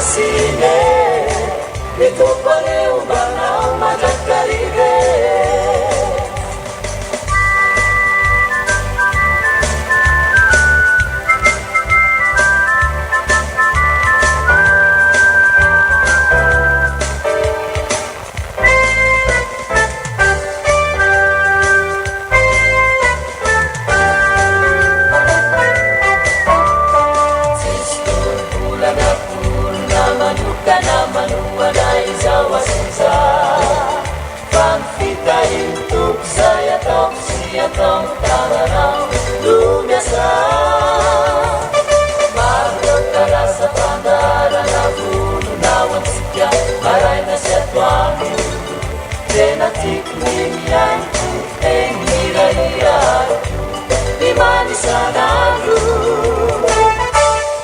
fanasina e, ny Tompo anie homba anao mandrakariva e. Tsisy tolo-bolana akory na manokana manohana izao asa izao Fa ny fitahian'ny Tompo izay ataoko sy ataon'ny tananao no miasa Maro ireo karazam-pandaharana vonona ho antsika maraina sy atoandro Tena tiako ny mihaino teny mihirahira ary koa ny manisan'andro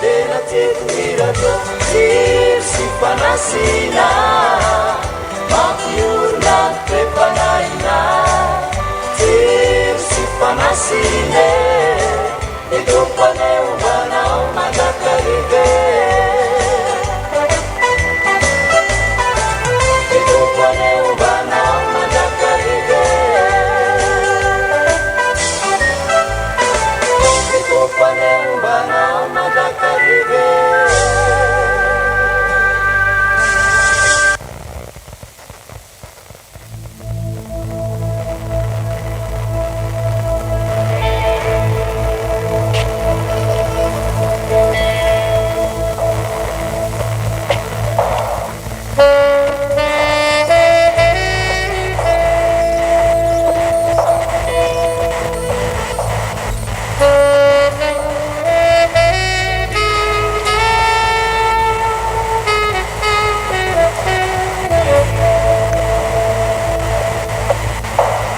Tena tiako ny radio jiro sy fanasina Mampiorina ny toe-panahina Jiro sy fanasina e Ny Tompo anie homba anao mandrakariva e Ny Tompo anie homba anao mandrakariva e Ny Tompo anie homba anao mandrakariva e.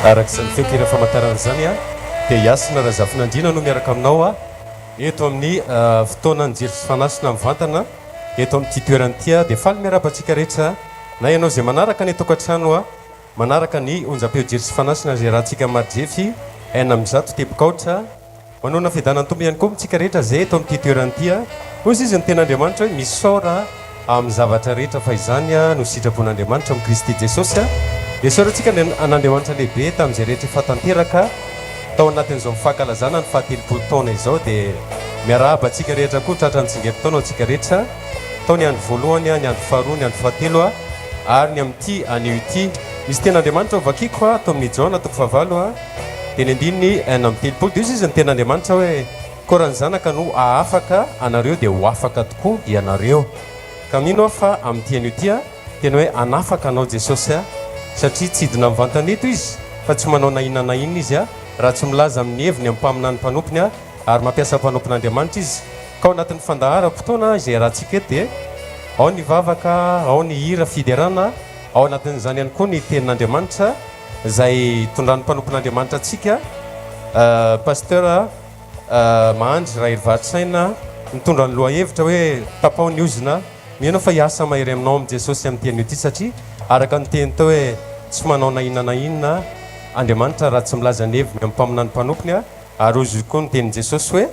Araka izany feon-kira famantarana izany dia i Hasina Razafinandriana no miaraka aminao eto amin'ny fotoanan'ny Jiro sy Fanasina mivantana eto amin'ity toerana ity. Dia faly miarahaba antsika rehetra na ianao izay manaraka any an-tokantrano manaraka ny onjam-peo Jiro sy Fanasina izay iarahantsika Marijefy 106 teboka aotra. Manoana fiadanan'ny Tompo ihany koa amintsika rehetra izay eto amin'ity toerana ity. Hoy izy ny tenin'Andriamanitra hoe misaora amin'ny zavatra rehetra fa izany no sitrapon'Andriamanitra amin'i Kristy Jesosy. Dia isaorantsika an'Andriamanitra lehibe tamin'izay rehetra efa tanteraka tao anatin'izao fankalazana ny fahatelopolo taona izao. Dia miarahaba antsika rehetra koa tratran'ny tsingerin-taona antsika rehetra. Tao ny andro voalohany, ny andro faharoa, ny andro fahatelo ary ny amin'ity anio ity. Misy tenin'Andriamanitra hovakiko ato amin'ny Jaona toko fahavalo. Dia ny andininy 36 dia hoy izy ny tenin'Andriamanitra hoe, Koa raha ny Zanaka no hahafaka anareo dia ho afaka tokoa ianareo. Ka mino aho fa amin'ity anio ity tena hoe hanafaka anao Jesosy satria tsy hidina mivantana eto Izy fa tsy manao na inona na inona Izy raha tsy milaza amin'ny heviny amin'ny mpaminany mpanompony ary mampiasa mpanompon'Andriamanitra Izy. Ka ao anatin'ny fandaharam-potoana izay iarahantsika eto dia ao ny vavaka, ao ny hira fiderana, ao anatin'izany ihany koa ny tenin'Andriamanitra. Izay itondran'ny mpanompon'Andriamanitra antsika, Pasteur Mahandry Raherivatsaina, mitondra ny lohahevitra hoe tapaho ny ozona. Mino aho fa hiasa mahery aminao amin'i Jesosy amin'ity anio ity satria araka ny teny teo hoe tsy manao na inona na inona Andriamanitra raha tsy milaza ny heviny amin'ny mpaminany mpanompony ary hozy koa ny tenin'i Jesosy hoe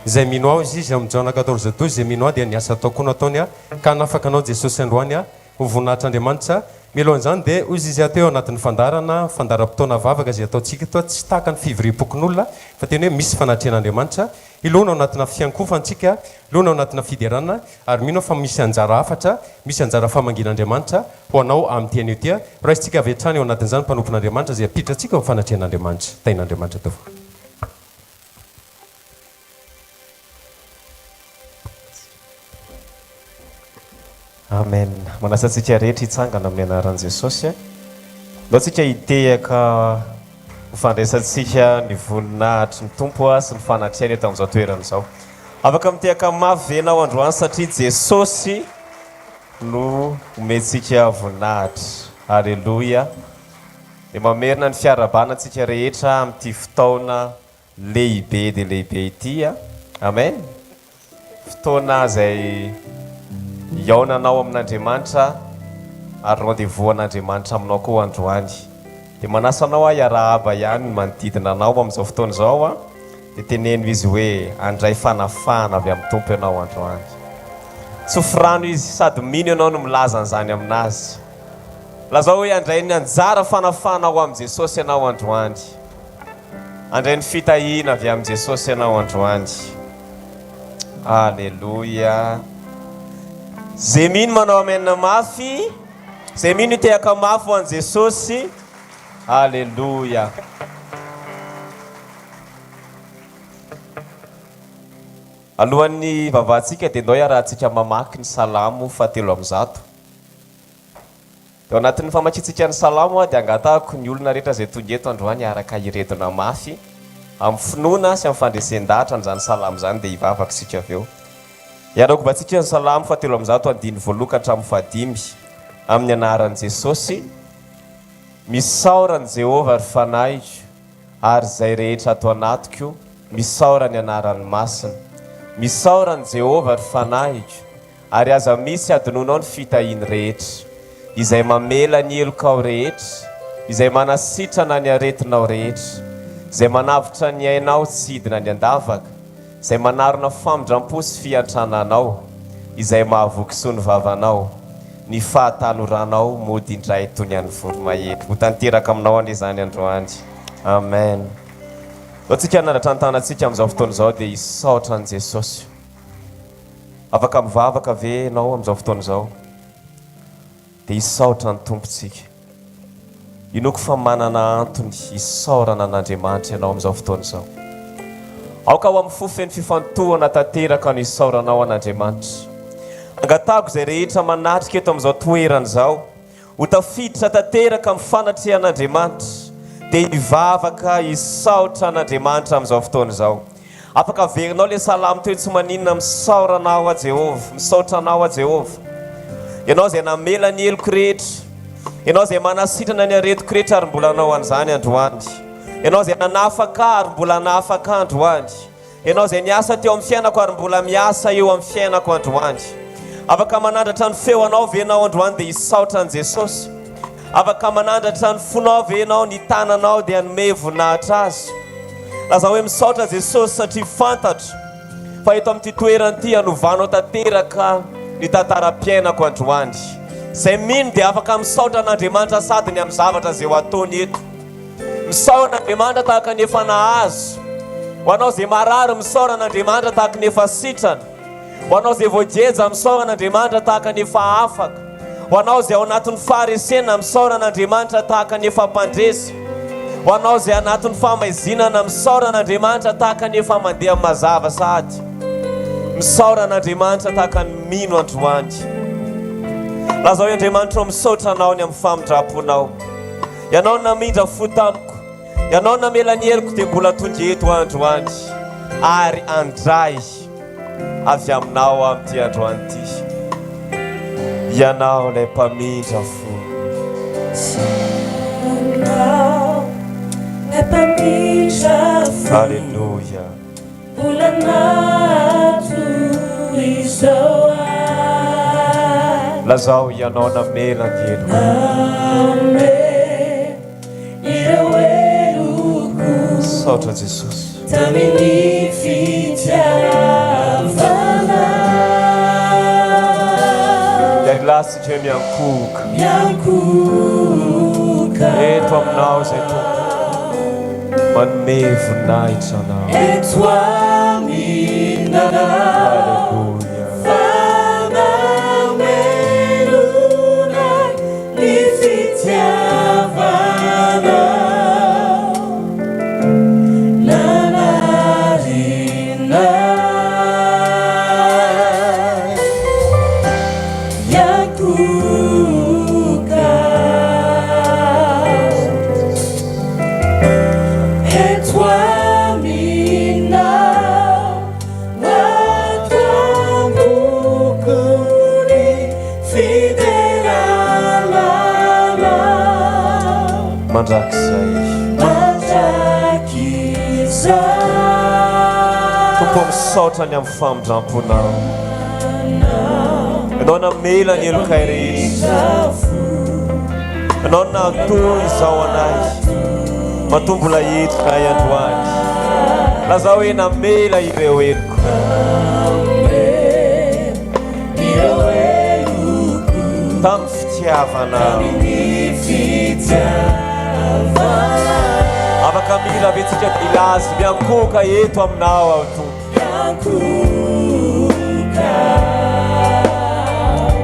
izay mino ahy hozy izy amin'ny Jaona 14 12 izay mino ahy dia ny asa ataoko koa no ataony ka hanafaka anao Jesosy androany Ho voninahitr'Andriamanitra. Mialohan'izany dia hoy izy teo anatin'ny fandaharana, fandaharam-potoana vavaka izay ataontsika eto, tsy tahaka ny fivoriam-pokonolona fa tena hoe misy fanatrehan'Andriamanitra. Hilona ao anatina fiankofantsika, hilona ao anatina fiderana ary mino aho fa misy anjara hafatra, misy anjara famangian'Andriamanitra ho anao amin'ity anio ity. Raisintsika avy hatrany ao anatin'izany mpanompon'Andriamanitra izay hampiditra antsika ao amin'ny fanatrehan'Andriamanitra. Tahin'Andriamanitra daholo. Amen. Manasa antsika rehetra hitsangana amin'ny anaran'i Jesosy. Ndao tsika hitehaka ho fandraisantsika ny voninahitry ny Tompo sy ny fanatrehany eto amin'izao toerana izao. Afaka mitehaka mafy ve ianao androany satria Jesosy no omentsika voninahitra. Aleloia. Dia mamerina ny fiarahabana antsika rehetra amin'ity fotoana lehibe dia lehibe ity a! Amen! Fotoana izay hihaonanao amin'Andriamanitra ary rendez-vous an'Andriamanitra aminao koa androany. Dia manasa anao aho hiarahaba ihany ny manodidina anao amin'izao fotoana izao a! Dia teneno izy hoe handray fanafahana avy amin'ny Tompo ianao androany. Tsofy rano izy, sady mino ianao no milaza an'izany aminazy. Lazao hoe handray ny anjara fanafahana ao amin'i Jesosy ianao androany. Handray ny fitahiana avy amin'i Jesosy ianao androany. Aleloia. Ze mino manao amen mafy. Ze mino hitehaka mafy ho an'i Jesosy. Aleloia. Alohan'ny hivavahantsika dia ndao hiarahantsika mamaky ny Salamo fahatelo ambizato. Dia ao anatin'ny famakiantsika ny Salamo dia angatahako ny olona rehetra izay tonga eto androany hiaraka hiredona mafy amin'ny finoana sy amin'ny fandresen-dahatra an'izany Salamo izany dia hivavaka isika avy eo. Hiarakobantsika ny Salamo fahatelo ambizato andininy voalohany ka hatramin'ny fahadimy amin'ny anaran'i Jesosy. Misaora an'i Jehovah ry fanahiko ary izay rehetra ato anatiko, misaora ny anarany masina. Misaora an'i Jehovah ry fanahiko Ary aza misy hadinoinao ny fitahiany rehetra, izay mamela ny helokao rehetra, izay manasitrana ny aretinao rehetra, izay manavotra ny ainao tsy hidina any an-davaka, izay manarona famindram-po sy fiantrana anao, izay mahavoky soa ny vavanao, ny fahatanoranao mody indray toy ny an'ny voromahery. Ho tanteraka aminao anie izany androany. Amen. Ndao tsika hanandratra ny tanantsika amin'izao fotoana izao dia hisaotra an'i Jesosy. Afaka mivavaka ve ianao amin'izao fotoana izao? Dia hisaotra ny Tompo tsika. Inoako fa manana antony hisaorana an'Andriamanitra ianao amin'izao fotoana izao. Aoka ho amin'ny fo feno fifantohana tanteraka no hisaoranao an'Andriamanitra. Angatahako izay rehetra manatrika eto amin'izao toerana izao Ho tafiditra tanteraka amin'ny fanatrehan'Andriamanitra, dia hivavaka hisaotra an'Andriamanitra amin'izao fotoana izao. Afaka averinao ilay salamo teo tsy maninona, Misaora Anao aho Jehovah, misaotra Anao aho Jehovah. Ianao izay namela ny heloko rehetra, Ianao izay manasitrana ny aretiko rehetra ary mbola hanao an'izany androany. Ianao izay nanafaka ahy ary mbola hanafaka ahy androany. Ianao izay niasa teo amin'ny fiainako ary mbola miasa eo amin'ny fiainako androany. Afaka manandratra ny feo anao ve ianao androany dia hisaotra an'i Jesosy? Afaka manandratra ny fonao ve ianao, ny tananao dia hanome voninahitra Azy? Lazao hoe misaotra Jesosy satria fantatro fa eto amin'ity toerana ity hanovanao tanteraka ny tantaram-piainako androany. Izay mino dia afaka misaotra an'Andriamanitra sady ny amin'ny zavatra izay ho ataony eto. Misaora an'Andriamanitra tahaka ny efa nahazo. Ho anao izay marary, misaora an'Andriamanitra tahaka ny efa sitrana. Ho anao izay voageja, misaora an'Andriamanitra tahaka ny efa afaka. Ho anao izay ao anatin'ny faharesena, misaora an'Andriamanitra tahaka ny efa mpandresy. Ho anao izay anatin'ny fahamaizinana, misaora an'Andriamanitra tahaka ny efa mandeha amin'ny mazava sahady. Misaora an'Andriamanitra tahaka ny mino androany. Lazao Andriamanitra misaotra anao ny amin'ny famindram-ponao. Ianao namindra fo tamiko, Ianao namela ny heloko dia mbola tonga eto aho androany ary handray avy aminao aho amin'ity androany ity. Ianao ilay mpamindra fo. Ianao ilay mpamindra fo. Alléluia. Mbola natory izao ahy. Lazao ianao namela ny heloko. Namela ireo heloko. Misaotra Jesosy. Tamin'ny fitiavana. Dia ry lahy isika miankohoka. Miankohoka. Eto aminao izay Tompo. Manome voninahitra Anao. Eto aminao. Aleloia. Fa mamelona ny fitiavanao. Nanarinay. Miankohoka. Eto aminao ato am-poko ny fiderana Anao. Mandrakizay. Mandrakizay. Tompo ô misaotra ny amin'ny famindramponao. Ianao namela ny helokay rehetra. Ianao no nahatoa izao anay. Matoa mbola eto izahay androany. Lazao hoe namela ireo heloko. Tamin'ny fitiavana. Afaka mihira ve tsika dia hilaza miankohoka eto aminao aho Tompo.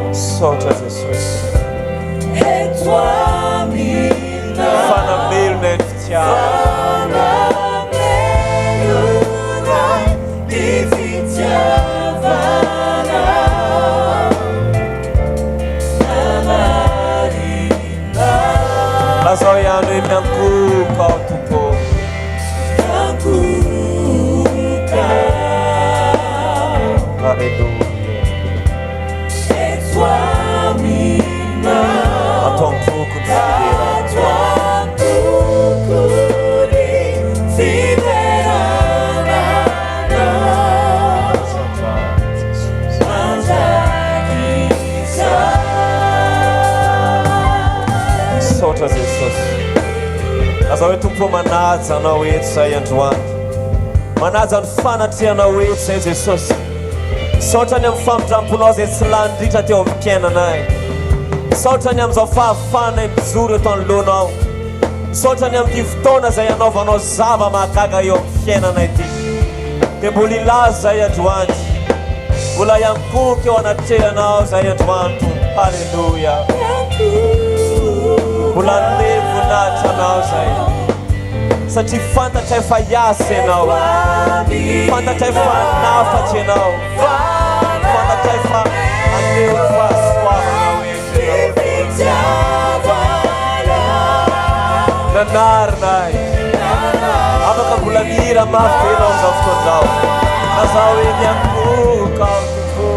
Misaotra Jesosy. Fa namelona ny fitiavana. Lazao ihany hoe miankohoka aho Tompo. Alléluia. Ato am-poko ny fiderana. Misaotra Jesosy. Lazao hoe Tompo manaja anao eto izay androany. Manaja ny fanatrehanao eto izay Jesosy. Misaotra ny amin'ny famindram-ponao izay tsy lany ritra teo amin'ny fiainanay. Misaotra ny amin'izao fahafahanay mijoro eto anoloanao. Misaotra ny amin'ity fotoana izay hanaovanao zava-mahagaga eo amin'ny fiainanay ity. Dia mbola hilaza izay androany. Mbola hiankohoka eo anatrehanao izay androany Tompo. Haleloia. Mbola hanome voninahitra anao izay. Satria fantatray fa hiasa ianao. Fantatray fa hanafatra ianao. Fantatray fa haneho ny fahasoavanao eto ianao. Nanarina ahy. Afaka mbola mihira mafy ve ianao amin'izao fotoana izao? Lazao hoe miankohoka aho Tompo.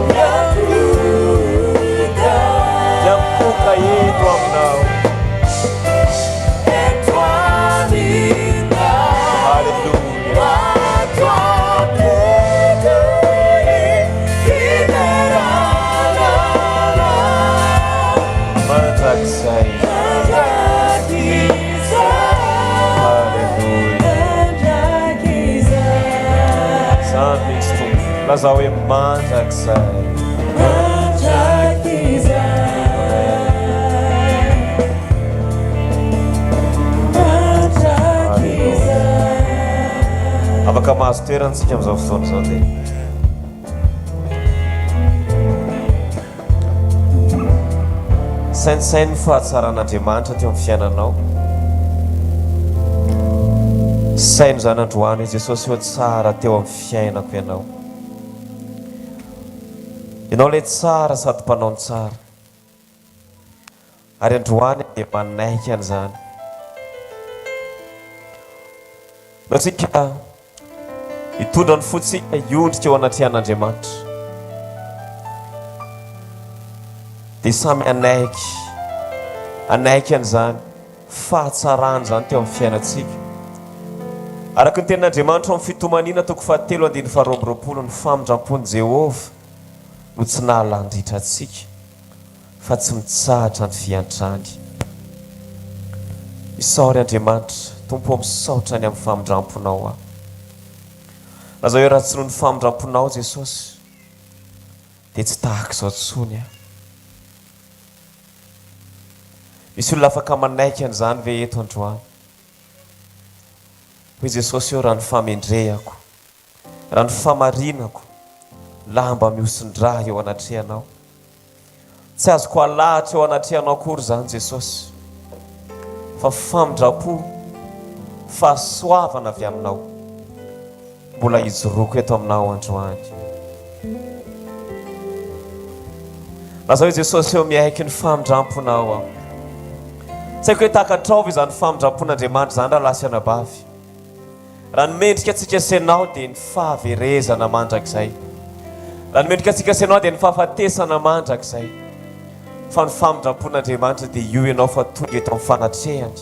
Miankohoka eto aminao. Haleloia. Mandrakizay. Haleloia. Zany mihitsy Tompo. Lazao hoe mandrakizay. Afaka mahazo toerana isika amin'izao fotoana izao dia. Saintsaino ny fahatsaran'Andriamanitra teo amin'ny fiainanao. Saino izany androany hoe Jesosy ô tsara teo amin'ny fiainako Ianao. Ianao ilay tsara sady mpanao ny tsara. Ary androany aho dia manaiky an'izany. Ndao tsika hitondra ny fontsika hiondrika eo anatrehan'Andriamanitra. Dia samy hanaiky, hanaiky an'izany fahatsarana izany teo amin'ny fiainantsika. Araka ny tenin'Andriamanitra ao amin'ny Fitomaniana toko fahatelo andininy faharoa amby roapolo, ny famindram-pon'i Jehovah no tsy nahalandritra antsika. fa tsy mitsahatra ny fiantrany. Isaory Andriamanitra, Tompo ô misaotra ny amin'ny famindramponao aho. Lazao hoe raha tsy noho ny famindramponao Jesosy dia tsy tahaka izao intsony aho. Misy olona afaka manaiky an'izany ve eto androany? Hoy Jesosy eo raha ny famendrehako Raha ny famarinako, lamba mihosin-drà eo anatrehanao. Tsy azoko alahatra eo anatrehanao akory izany Jesosy, fa famindram-po, fahasoavana avy aminao, mbola hijoroako eto aminao androany. Lazao hoe Jesosy eo miaiky ny famindram-ponao aho. Tsy haiko hoe takatrao ve izany famindram-pon'Andriamanitra izany rahalahy sy anabavy. Raha ny mendrika antsika sy ianao dia ny fahaverezana mandrakizay. Raha ny mendrika antsika sy ianao dia ny fahafatesana mandrakizay. Fa ny famindram-pon'Andriamanitra dia io ianao fa tonga eto amin'ny fanatrehany.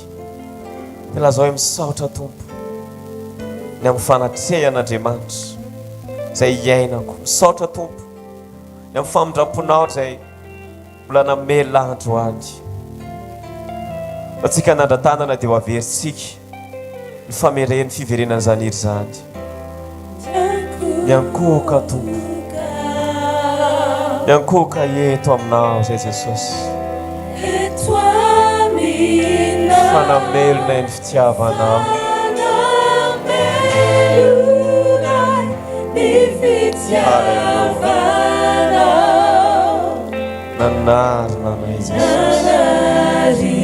Dia lazao hoe misaotra Tompo ny amin'ny fanatrehan'Andriamanitra izay iainako. Misaotra Tompo ny amin'ny famindram-ponao izay Mbola namela androany. Fa tsika hanandra-tanana dia ho averintsika ny famereny fiverenan'izany hira izany. Miankohoka Tompo. Miankohoka eto aminao izay Jesosy. Fa namelona ny fitiavanao. Haleloia. Nanarina anay Jesosy.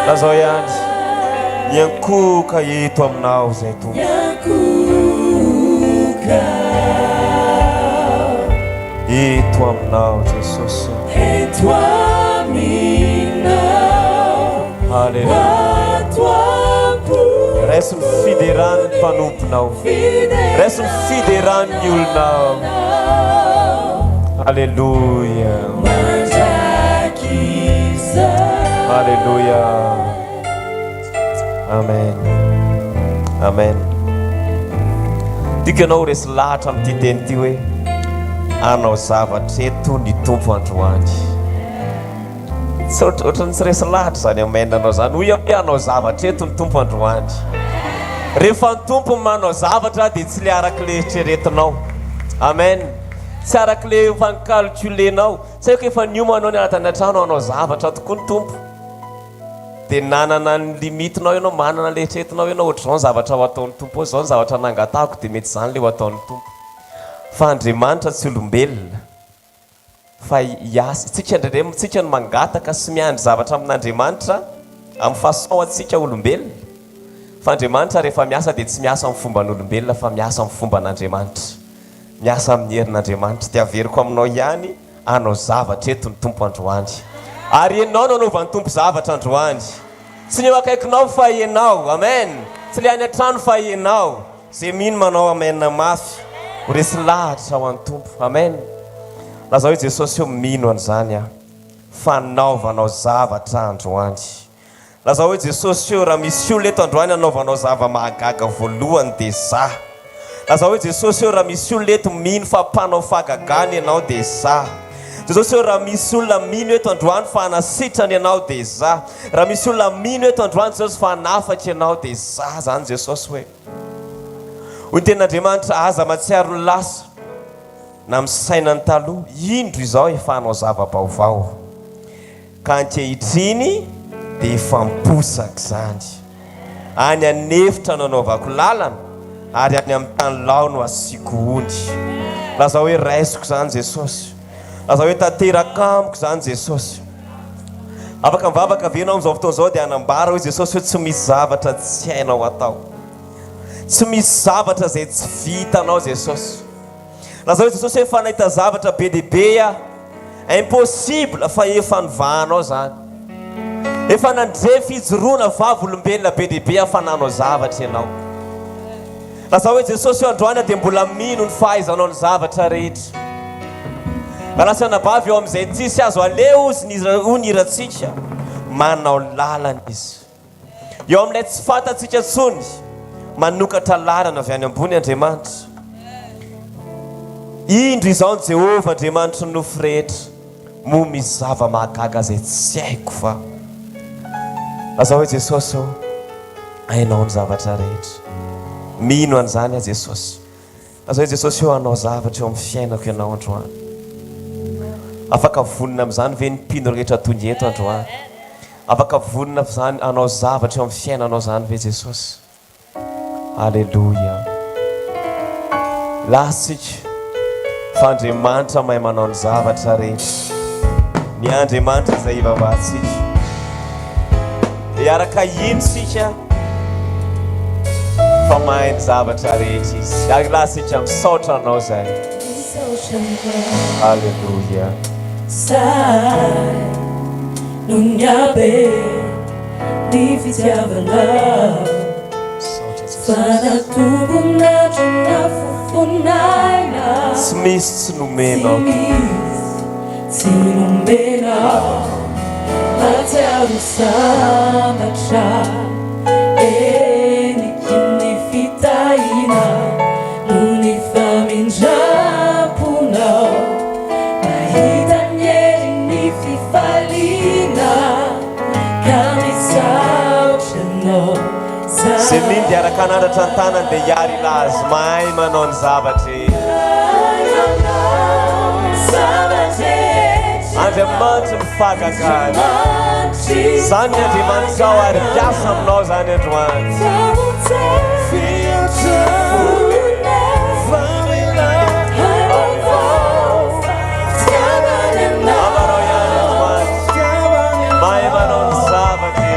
Lazao ihany, miankohoka eto aminao izay Tompo. Eto aminao Jesosy. Eto aminao. Haleloia. Raiso ny fideran'ny mpanomponao. Raiso ny fideran'ny olonao. Haleloia. Haleloia. Amen. Amen. Tiako ianao ho resy lahatra amin'ity teny ity hoe hanao zavatra eto ny Tompo androany. Tsy ohatran'ny tsy resy lahatra izany amen anao izany. Hoy aho hoe hanao zavatra eto ny Tompo androany. Rehefa ny Tompo manao zavatra dia tsy le araka le eritreretinao. Amen. Tsy araka le efa ni-calculer-nao. Tsy haiko efa niomana anao niala tany an-trano hanao zavatra tokoa ny Tompo. Dia nanana ny limite-nao ianao, manana le eritreretinao ianao ohatr'izao ny zavatra ho ataon'ny Tompo ao, izao ny zavatra nangatahako dia mety izany le ho ataon'ny Tompo. Fa Andriamanitra tsy olombelona fa hiasa, isika indraindray isika no mangataka sy miandry zavatra amin'Andriamanitra amin'ny façon antsika olombelona, fa Andriamanitra rehefa miasa dia tsy miasa amin'ny fomban'olombelona fa miasa amin'ny fomban'Andriamanitra, miasa amin'ny herin'Andriamanitra. Dia averiko aminao ihany Hanao zavatra eto ny Tompo androany. Ary ianao no anaovan'ny Tompo zavatra androany. Tsy ny eo akaikinao fa ianao. Amen. Tsy ilay any an-trano fa ianao. Izay mino manao amen mafy. Ho resy lahatra ho an'ny Tompo. Amen. Lazao hoe Jesosy ô mino an'izany aho. Fa anaovanao zavatra androany. Lazao hoe Jesosy ô, raha misy olona eto androany hanaovanao zava-mahagaga voalohany dia za. Lazao hoe Jesosy ô, raha misy olona eto mino fa mpanao fahagagana ianao dia za. Jesosy ô, raha misy olona mino eto androany fa hanasitrana ianao dia za. Raha misy olona mino eto androany Jesosy fa hanafaka ianao dia za zany Jesosy hoe. Hoy ny tenin'Andriamanitra, aza mahatsiaro ny lasa na misaina ny taloha, indro izao efa hanao zava-baovao. Ka ankehitriny dia efa miposaka izany. Any an'efitra no anaovako lalana, ary any amin'ny tany lao no asiako ony. Lazao hoe, Raisiko izany Jesosy. Lazao hoe, Tanteraka amiko izany Jesosy. Afaka mivavaka ve ianao amin'izao fotoana izao dia hanambara hoe Jesosy hoe tsy misy zavatra tsy hainao atao. Tsy misy zavatra izay tsy vitanao Jesosy. Lazao i Jesosy hoe efa nahita zavatra be dia be aho. Impossible fa efa novahanao zany. Efa nandre fijoroana vavolombelona be dia be aho fa nanao zavatra ianao. Lazao hoe Jesosy eo androany aho dia mbola mino ny fahaizanao ny zavatra rehetra. Rahalahy sy anabavy eo amin'izay tsisy azo aleha hozy ny hoy ny hirantsika, manao lalana izy. Eo amin'ilay tsy fantatsika intsony, manokatra lalana avy any ambony Andriamanitra. Indro izao ny Jehovah Andriamanitry ny nofo rehetra, moa misy zava-mahagaga izay tsy haiko va? Lazao hoe Jesosy ô, hainao ny zavatra rehetra. Mino an'izany aho Jesosy. Lazao hoe Jesosy ô, hanao zavatra eo amin'ny fiainako Ianao androany. Afaka vonona amin'izany ve ny mpino rehetra tonga eto androany? Afaka vonona f'izany hanao zavatra eo amin'ny fiainanao izany ve Jesosy? Aleloia. Lasa isika fa Andriamanitra mahay manao ny zavatra rehetra. Ny Andriamanitra izay ivavahantsika. Hiaraka hino isika fa mahay ny zavatra rehetra Izy. Ary lasa isika misaotra Anao izay. Aleloia. Sahy noho ny habe ny fitiavanao Misaotra Fa Jesosy. natombon'andro nafofon'aina Tsy misy tsy Tsy nomenao. misy tsy nomenao Mahatsiaro sambatra Heniky ny fitahiana Noho ny famindram-ponao Nahita ny herin'ny fifaliana Ka misaotra anao Izay mino dia araka hanandratra ny tanany dia hiary hilaza mahay manao ny zavatra rehetra. Andriamanitry ny fahagagana. Izany ny Andriamanitrao ary hiasa aminao izany androany. Ambarao ihany Andriamanitra. Mahay manao ny zavatra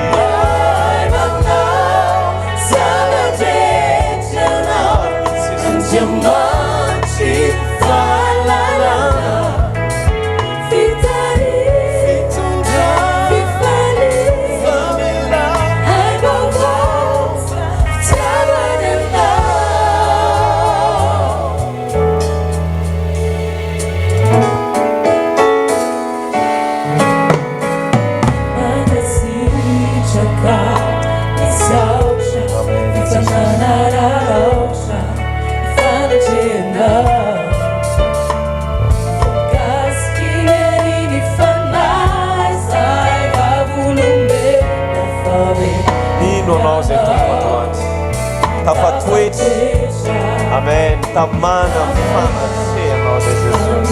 Mino anao izay Tompo androany. Tafatoetra. Amen. Tamana amin'ny fanatrehanao izay Jesosy.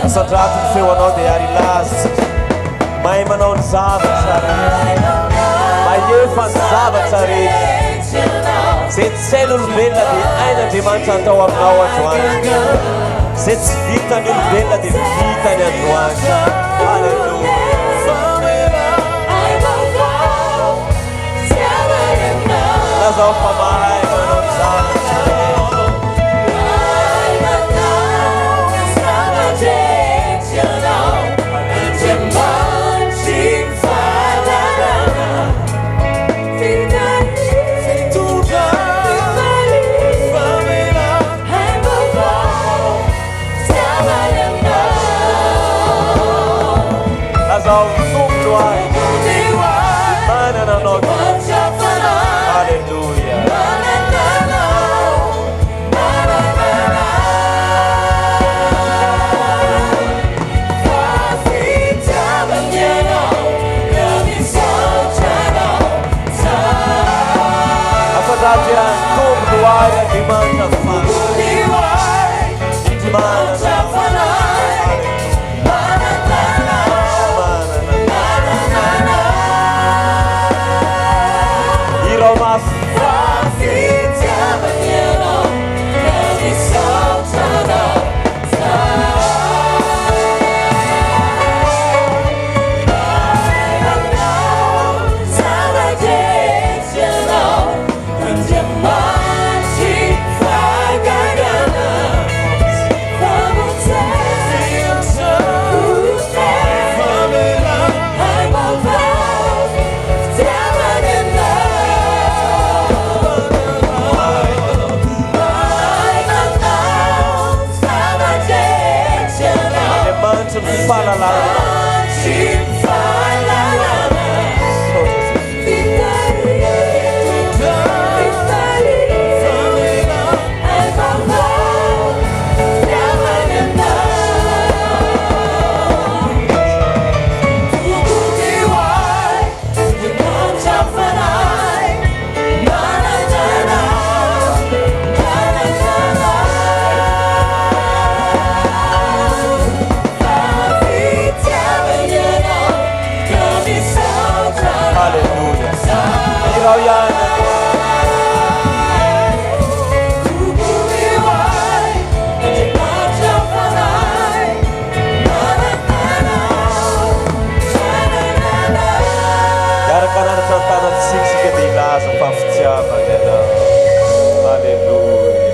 Asandrato ny feo anao dia ary hilaza isika. Mahay manao ny zavatra rehetra. Mahefa ny zavatra rehetra. Izay tsy hain'olombelona dia hain'Andriamanitra atao aminao androany. Izay tsy vitan'ny olombelona dia vitany androany. Haleloia. Lazao fa mahay manao ny zavatra rehetra. Lazao ny Tompo no ahy. Manana anao Alléluia. Asandrato ihany Tompo no ahy Andriamanitra fa Hirao mafy. Andriamanitry ny fahalalana. Haleloia. Hirao ihany. Miaraka hananatra ny tanantsika isika dia hilaza fa fitiavana ianao. Haleloia.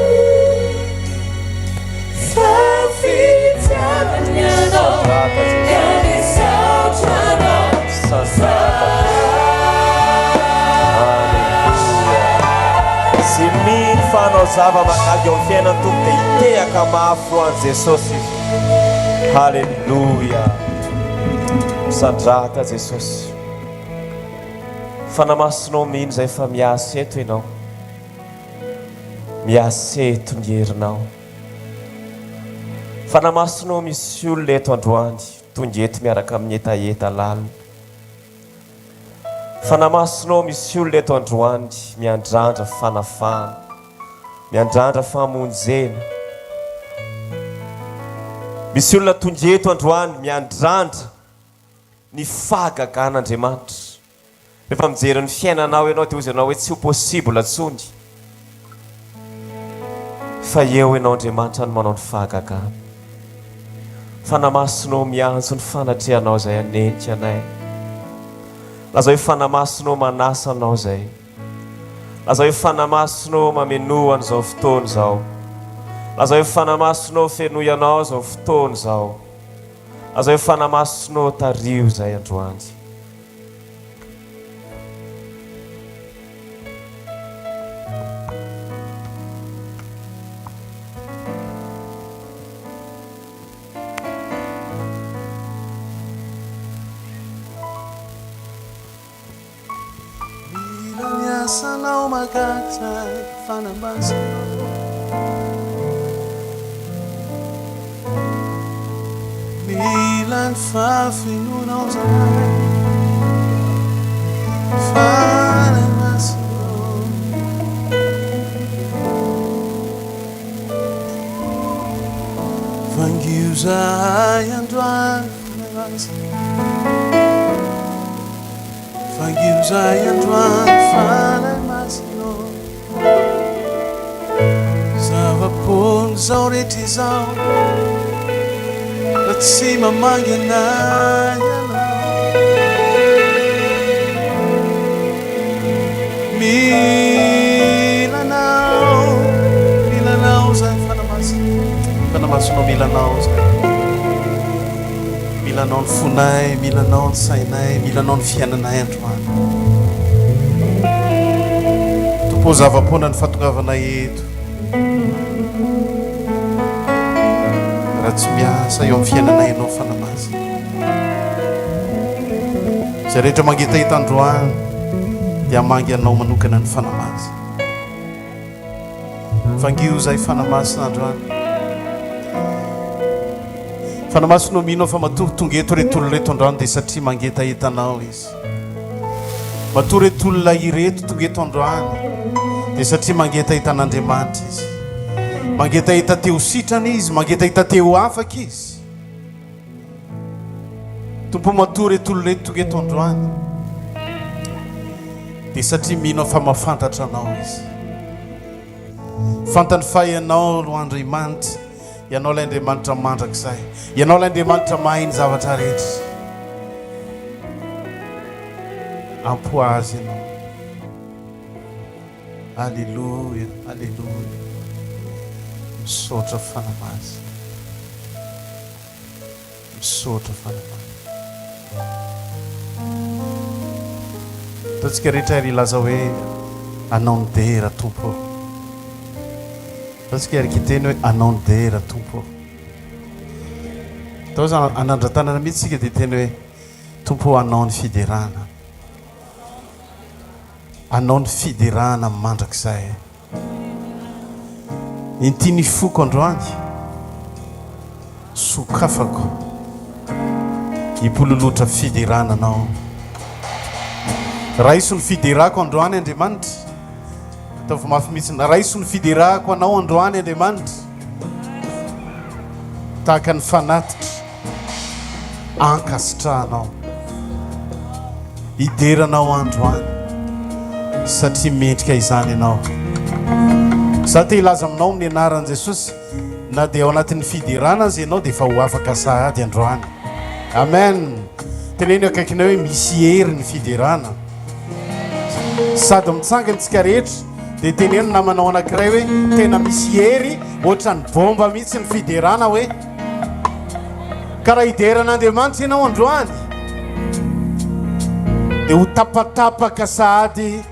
Sandrata Jesosy. Sandrata Aleloia. Izay mino fa hanao zava-mahagaga eo amin'ny fiainan'ny Tompo dia hitehaka mafy ho an'i Jesosy izy. Haleloia. Sandrata Jesosy. Fanahy Masinao mino izay fa miasa eto ianao. Miasa eto ny herinao. Fanahy Masinao misy olona eto androany tonga eto miaraka amin'ny hetaheta lalina. Fanahy Masina ô, misy olona eto androany miandrandra fanafahana, miandrandra famonjena. Misy olona tonga eto androany miandrandra ny fahagagan'Andriamanitra. Rehefa mijery ny fiainanao ianao dia hozy ianao hoe tsy ho possible intsony. Fa eo ianao Andriamanitra no manao ny fahagagana. Fanahy Masina ô miantso ny fanatrehanao izay hanenika anay. Lazao hoe Fanahy Masina ô manasa anao izay. Lazao hoe Fanahy Masina ô mamenoa an'izao fotoana izao. Lazao hoe Fanahy Masina ô fenoy anao izao fotoana izao. Lazao hoe Fanahy Masina ô tariho izay androany. Mila ny asanao makatra fanambasanao Mila ny fahafenoanao zahay Fanambasanao Vangio zahay androany Vangio zahay androany Fanahy Masina ô Zava-poana izao rehetra izao Raha tsy mamangy anay ianao Mila anao Mila anao zahay Fanahy Masina Fanahy Masina ô mila anao zahay Mila anao ny fonay, mila anao ny sainay, mila anao ny fiainanay androany. Tompo ô zava-poana ny fahatongavanay eto. Raha tsy miasa eo amin'ny fiainanay ianao Fanahy Masina. Izay rehetra mangetaheta androany dia hamangy anao manokana ny Fanahy Masina. Vangio izay Fanahy Masina androany. Fanahy Masina ô mino aho fa matoa tonga eto ireto olona ireto androany dia satria mangetaheta anao izy. Matoa ireto olona ireto tonga eto androany dia satria mangetaheta an'Andriamanitra izy. Mangetaheta te ho sitrana izy, mangetaheta te ho afaka izy. Tompo matoa ireto olona ireto tonga eto androany dia satria mino aho fa mahafantatra anao izy. Fantany fa ianao no Andriamanitra, ianao ilay Andriamanitra mandrakizay, ianao ilay Andriamanitra mahay ny zavatra rehetra. Ampo azy ianao. Aleloia, aleloia. Misaotra Fanahy Masina. Misaotra Fanahy Masina. Ataontsika rehetra ary hilaza hoe anao ny dera Tompo ô. Ataontsika ary kiteny hoe anao ny dera Tompo ô. Atao zany anandra-tanana mihitsy isika dia teny hoe Tompo ô anao ny fiderana. Anao ny fiderana mandrakizay. Inty ny foko androany, sokafako hipololotra fiderana Anao. Raiso ny fiderako androany Andriamanitra. Ataovy mafy mihitsy. Raiso ny fiderako Anao androany Andriamanitra. Tahaka ny fanatitra. Ankasitrahanao. Hidera anao androany satria mendrika izany ianao. Za te hilaza aminao amin'ny anaran'i Jesosy na dia ao anatin'ny fiderana aza ianao dia efa ho afaka sahady androany. Amen. Teneno akaikinao hoe misy hery ny fiderana. Sady mitsangana isika rehetra dia teneno namanao anankiray hoe tena misy hery ohatran'ny bomba mihitsy ny fiderana hoe. Ka raha hidera an'Andriamanitra ianao androany, dia ho tapatapaka sahady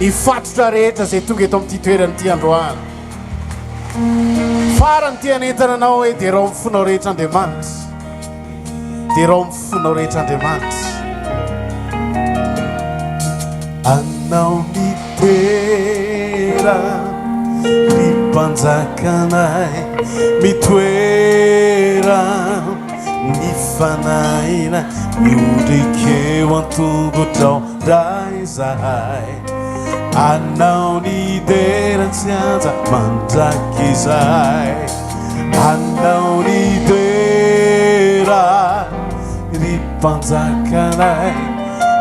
ny fatotra rehetra izay tonga eto amin'ity toerana ity androany. Farany te hanentana anao hoe derao amin'ny fonao rehetra Andriamanitra. Derao amin'ny fonao rehetra Andriamanitra. Anao mitera ny mpanjakanay mitoera ny fanahinay miondrika eo an-tongotrao Ray. izahay. Anao ny dera tsy anja mandrakizay. Anao ny dera ry mpanjakanay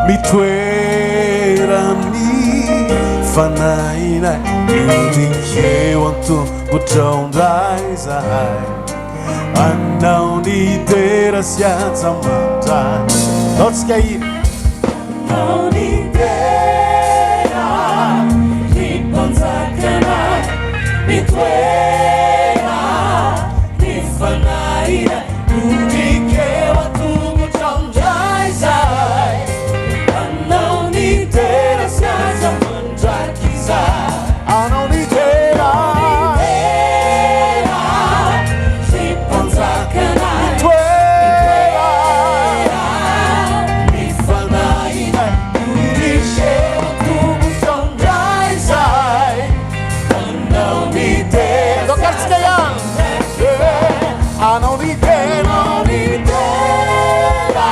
mitoera amin'ny fanahinay. Miondrika eo an-tongotrao indray izahay. Anao ny dera sy antsa mandrakizay. Ndao tsika hira. Anao ny dera ry mpanjakanay mitoera ny fanahinay. Miondrika eo an-tongotrao indray izahay. Anao ny dera sy antsa mandrakizay. Anao ny dera. Dera ry mpanjakanay Mitoera. Ny fanahinay miondrika eo an-tongotrao indray izahay. Anao ny dera Ndao karotsika ihany. Anao ny dera. Anao ny dera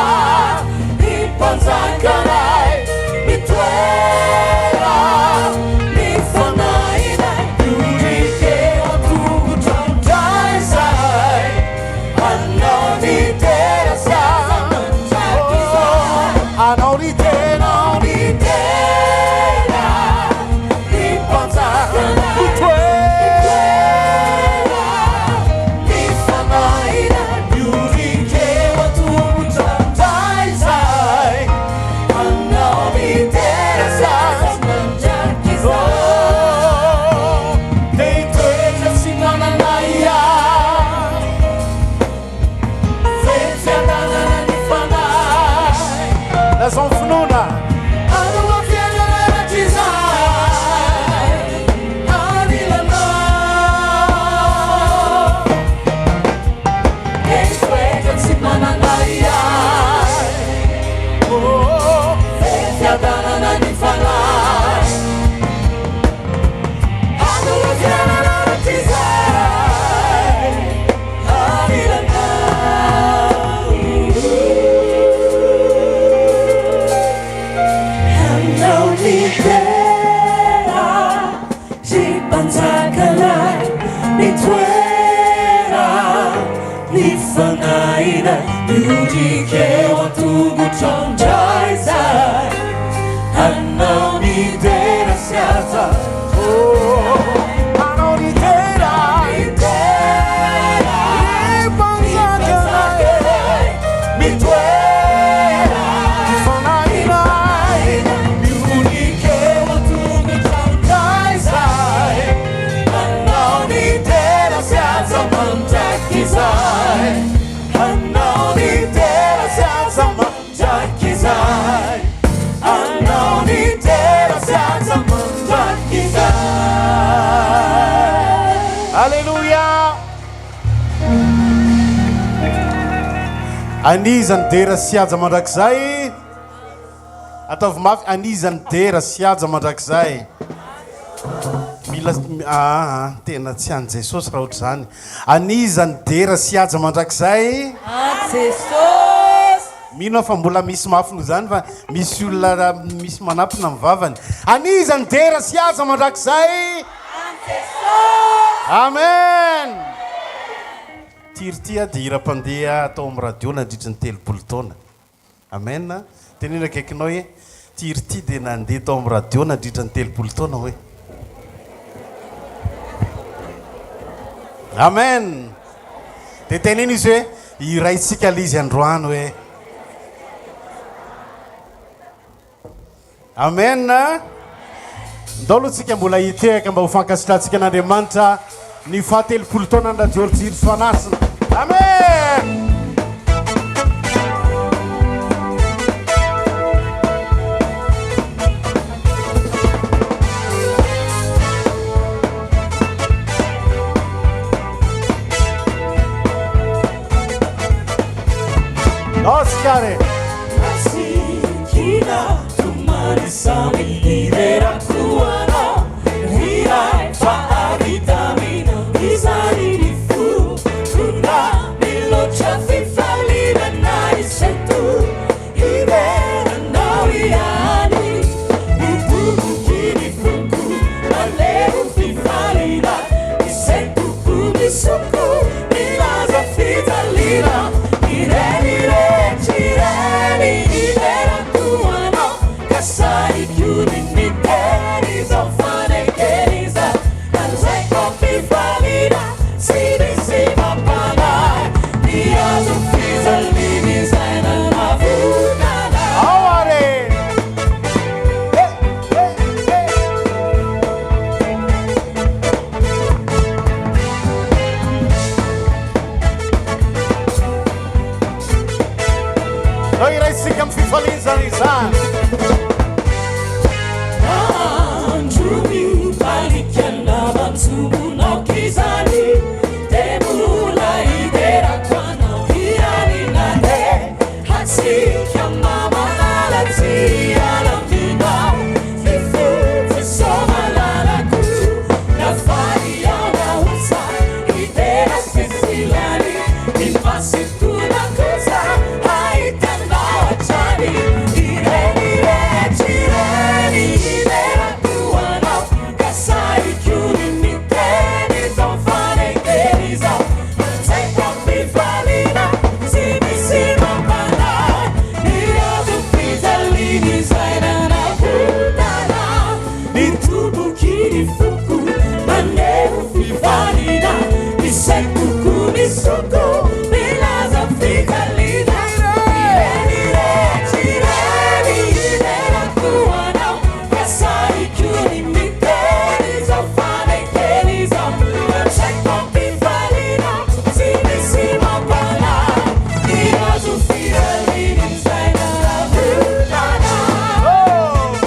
ry mpanjakanay mitoera ny fanahinay miondrika eo an-tongotrao indray izahay. Anao ny dera sy aza mandrakizay. Anao ny dera. Anao ny dera ry mpanjakanay Mitoera. Ny fanahinay miondrika eo an-tongotrao indray izahay. Anao ny dera sy aza mandrakizay. Te hitoetra tsy manana ahiahy. Feno fiadanana ny fanahy. Lazao ny finoana. Anao fiainana rahatrizay. Anilanao. Te hitoetra tsy manana ahiahy. Oh. Feno fiadanana ny fanahy. Anao fiainana rahatrizay. Anilanao. Anao ny dera ry mpanjakanay mitoera ny fanahinay miondrika eo an-tongotrao indray izahay. Anao ny dera sy aza Anao ny dera. Ny dera Ry mpanjakanay. mitoera Ny fanahinay. Miondrika eo an-tongotrao indray izahay. Anao ny dera sy aza mandrakizay. Anao ny dera sy aza mandrakizay. Anao ny dera sy aza mandrakizay. Alléluia. An'iza ny dera sy haja mandrakizay? Ataovy mafy, an'iza ny dera sy haja mandrakizay? Mila ah, tena tsy an'i Jesosy raha ohatr'izany. An'iza ny dera sy haja mandrakizay? An'i Jesosy. Mino aho fa mbola misy mafy noho izany fa misy olona raha misy manampina ny vavany. An'iza ny dera sy haja mandrakizay? An'i Jesosy. Amen. Tiry ity dia hiram-pandeha atao amin'ny radio nandritry ny 30 taona. Amen. Teneno akaikinao hoe tiry ity dia nandeha tao amin'ny radio nandritra ny 30 taona hoe. Amen. Dia teneno izy hoe hiraintsika ilay izy androany hoe. Amen. Ndao aloha tsika mbola hitehaka mba ho fankasitrahantsika an'Andriamanitra ny faha-30 taonan'ny Radio Jiro Soanasina. Amen. Ndao tsika re. Asikina tomany samy hiderako anao iray fa avitamina izany ny fo tonga miloatra fifaliana iseto hideranao ihany. fifaliana Ireny rehetra ireny hiderako Anao Ka sahiko ny miteny izao fanekena izao Lazaiko am-pifaliana tsy misy mampanahy Ny hazo fijaliana izay nanavotana Ao ary e! Eh, eh, eh. Ndao hiraisika amin'ny fifaliana izany izany. Andro mibalika namanjombona aoka izany Dia mbola hiderako anao ihany na dia hatsiaka mamalala tsy hiala aminao Ny fo Jeso malalako na faly aho na osa hidera sy silany Ny masintoana kosa hahita anao hatrany Ireny rehetra ireny hiderako anao Ka sahiko ny miteny izao fanekena izao Lazaiko am-pifaliana tsy misy mampanahy Ny hazo fijaliana izay nanavotana Ny toboky ny foko maneho fifaliana Ny saiko koa misoko milaza fijaliana Ireny rehetra ireny hiderako anao Ka sahiko ny miteny izao fanekena izao Lazaiko am-pifaliana tsy misy mampanahy Ny hazo fijaliana izay nanavotana Oh!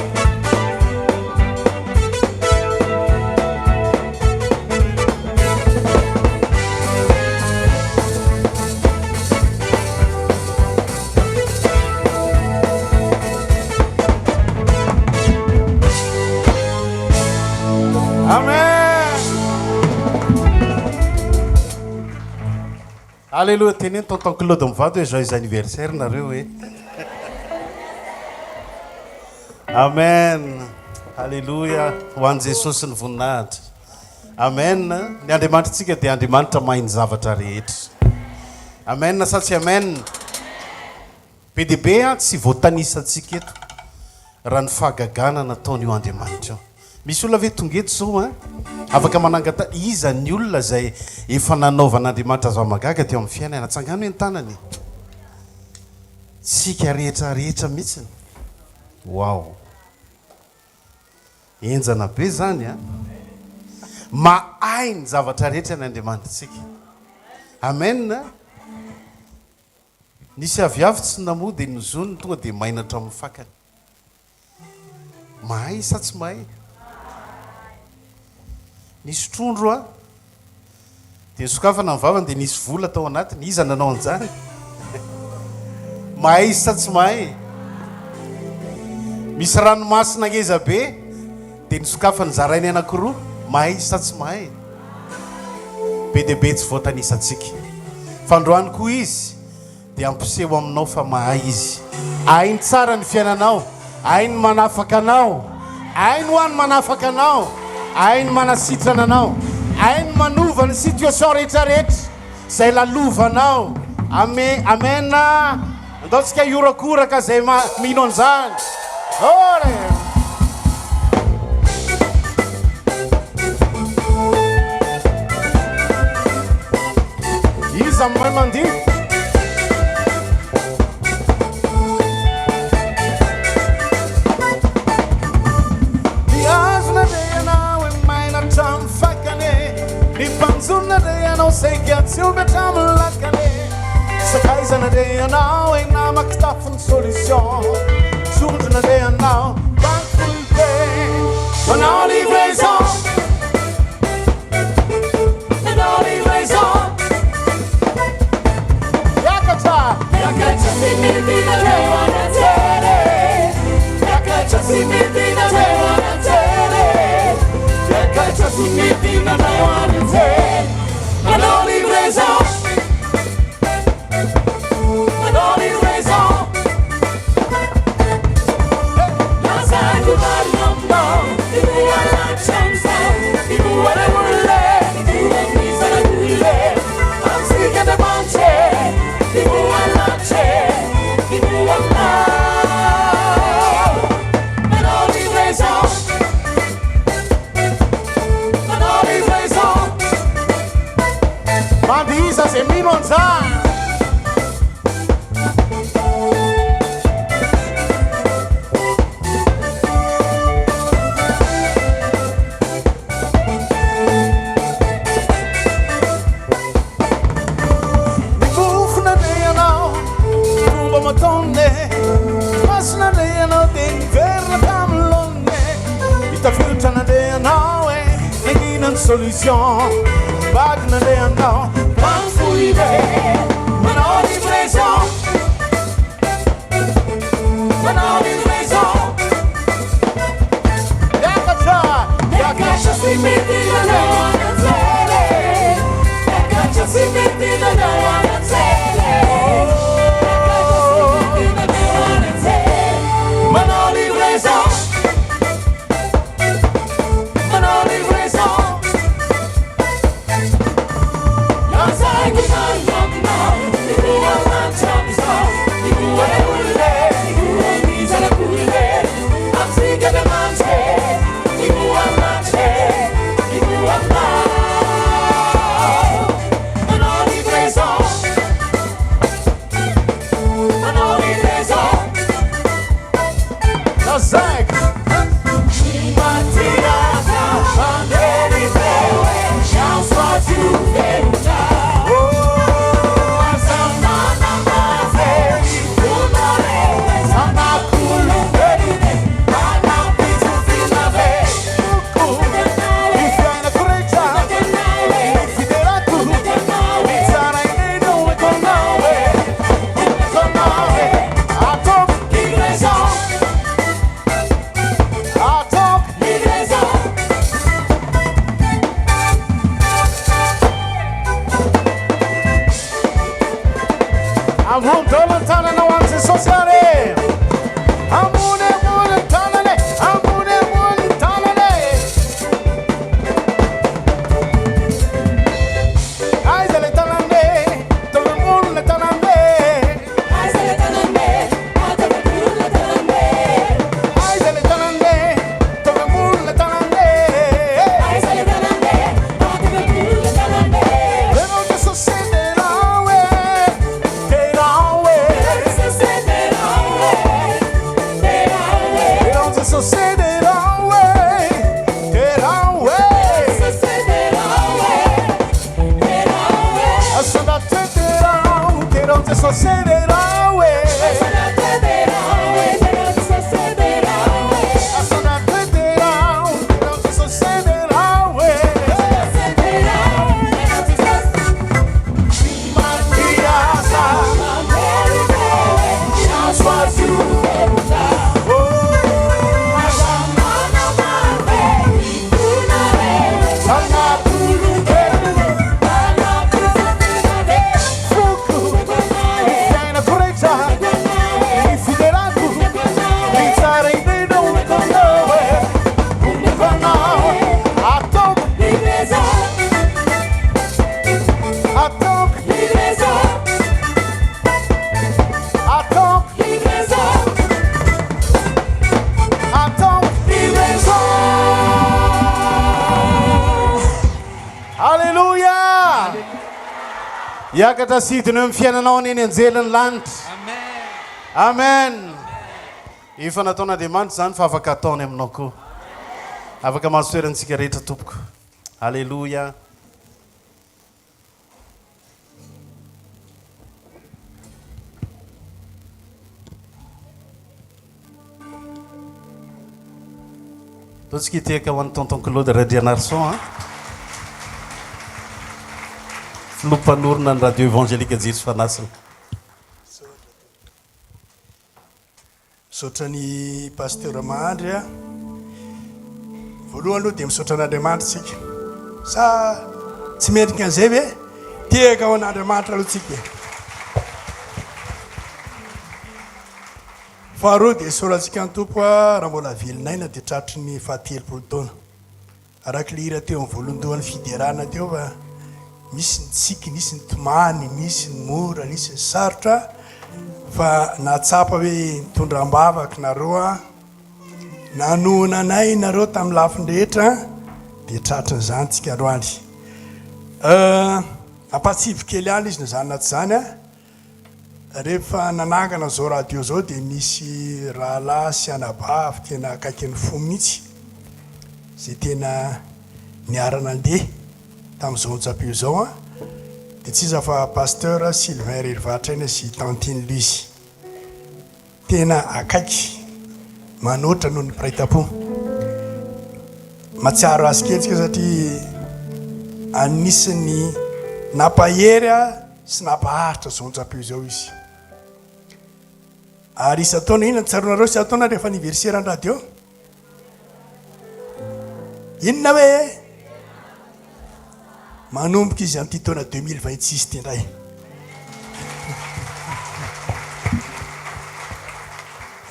Amen! Alléluia, teneno tonton Claude mivady hoe joyeux anniversaire nareo e. Amen. Alléluia. Ho an'i Jesosy ny voninahitra. Amen. Ny Andriamanitritsika dia Andriamanitra mahay ny zavatra rehetra. Amen sa tsy amen? Be dia be an, tsy voatanisantsika eto raha ny fahagagana nataon'io Andriamanitra io. Misy olona ve tonga eto izao an? Afaka manangata iza ny olona izay efa nanaovan'Andriamanitra zava-mahagaga teo amin'ny fiainana? Atsangano hoe ny tanany e. Tsika rehetra rehetra mihitsiny. Wow. Henjana be izany an. Mahay ny zavatra rehetra ny Andriamanitritsika. Amen. Nisy aviavy tsy namoa dia nozoniny tonga dia maina hatramin'ny fakany. Mahay sa tsy mahay? Nisy trondro a, dia nisokafana ny vavany dia nisy vola tao anatiny. Iza nanao an'izany? Mahay izy sa tsy mahay? Misy ranomasina ngeza be dia nisokafany zarainy anankiroa. Mahay izy sa tsy mahay? Be dia be tsy voatanisantsika. Fa androany koa izy dia hampiseho aminao fa mahay izy. Hainy tsara ny fiainanao, hainy manafaka anao, hainy hoa ny manafaka anao, hainy manasitrana anao, hainy manova ny situation rehetra rehetra izay lalovanao. Ame, amen. Andao tsika hiorakoraka izay mino an'izany. Ore! Iza no mahay mandihy? Mihazona re ianao e maina hatramin'ny fakany e Ny mpanjona re ianao saika tsy omby hatramin'ny lakany e Sakaizana re ianao e namako tafon'ny solution Sondrona re ianao banky be Manao livraison Manao livraison Miakatra Miakatra sy midina reo any an-tsena e. Miakatra sy midina reo any an-tsena e. Miakatra sy midina reo any an-tsena. Manao livraison Manao livraison Lazaiko marina aminao, mivoa hatramin'izao, mivoa ireo olona e, mivoa ny zanak'olona e. Amintsika Andriamanitra e. Aiza zay mino an'izany? Ny mofo nandre anao fomba mataonne Maso nandre anao dia niverina tamin'ny laoniny Ny tafiotra nandre anao e nangina ny solution Vaky nandre anao Mpamofoibe manao livraison Manao livraison Miakatra Miakatra sy midina anao Manao livraison Manao livraison Lazaiko. Ny fiainako rehetra, ny fiderako, ny tsara indrindra omeko anao e, omeko anao e. Ataoko, ataoko. Ambony daholo ny tanana ho an'i Jesosy ary e. Ambony ambony ny tanana e, ambony ambony ny tanana e. Aiza ilay tanana e, ataovy ambony ilay tanana e. Aiza ilay tanana e, ataovy ambony ilay tanana e. Derao Jesosy derao e, derao e. Derao Jesosy derao e, derao e. Asandratro derao, derao Jesosy derao e. Asandratro derao, derao Jesosy derao e. Matiasa, foko, ny fiainako rehetra, ny fiderako, ny tsara indrindra omeko anao e, omeko anao. Ataoko, ataoko, ataoko, ataoko livraison. Alléluia! Hiakatra sy hidina eo amin'ny fiainanao anie ny anjelin'ny lanitra. Amen. Efa nataon'Andriamanitra izany fa afaka ataony aminao koa. Afaka mahazo toerantsika rehetra tompoko. Alléluia. Ataontsika hitehaka ho an'i Tonton Claude Randrianarison a. Filoha mpanorina ny Radio Évangélique Jiro sy Fanasina. Misaotra ny Pasteur Mahandry a. Voalohany aloha dia misaotra an'Andriamanitra isika. Sa tsy mendrika an'izay ve? Tehaka ho an'Andriamanitra aloha tsika. Faharoa dia isaorantsika ny Tompo a, raha mbola velon'aina dia tratry ny fahatelopolo taona. Araka ilay hira teo amin'ny voalondohan'ny fiderana teo fa nisy ny tsiky, nisy ny tomany, nisy ny mora, nisy ny sarotra fa nahatsapa hoe nitondra am-bavaka nareo a, nanohana anay nareo tamin'ny lafiny rehetra dia tratrin'izany tsika androany. Nampahatsivo kely ihany izy na izany na tsy izany an. Rehefa nanangana izao radio izao dia nisy rahalahy sy anabavy tena akaikin'ny fo mihitsy izay tena niara-nandeha tamin'izao onjam-peo izao an, dia tsy iza fa Pasteur Sylvain Rerivatraina sy Tantine Lucie. Tena akaiky manoatra noho ny mpiray tam-po. Mahatsiaro azy kely tsika satria anisan'ny nampahery ahy sy nampaharitra izao onjam-peo izao izy. Ary isan-taona, inona no tsaroanareo isan-taona rehefa anniversaire ny radio? Inona hoe? Manomboka izy amin'ity taona 2026 ity indray.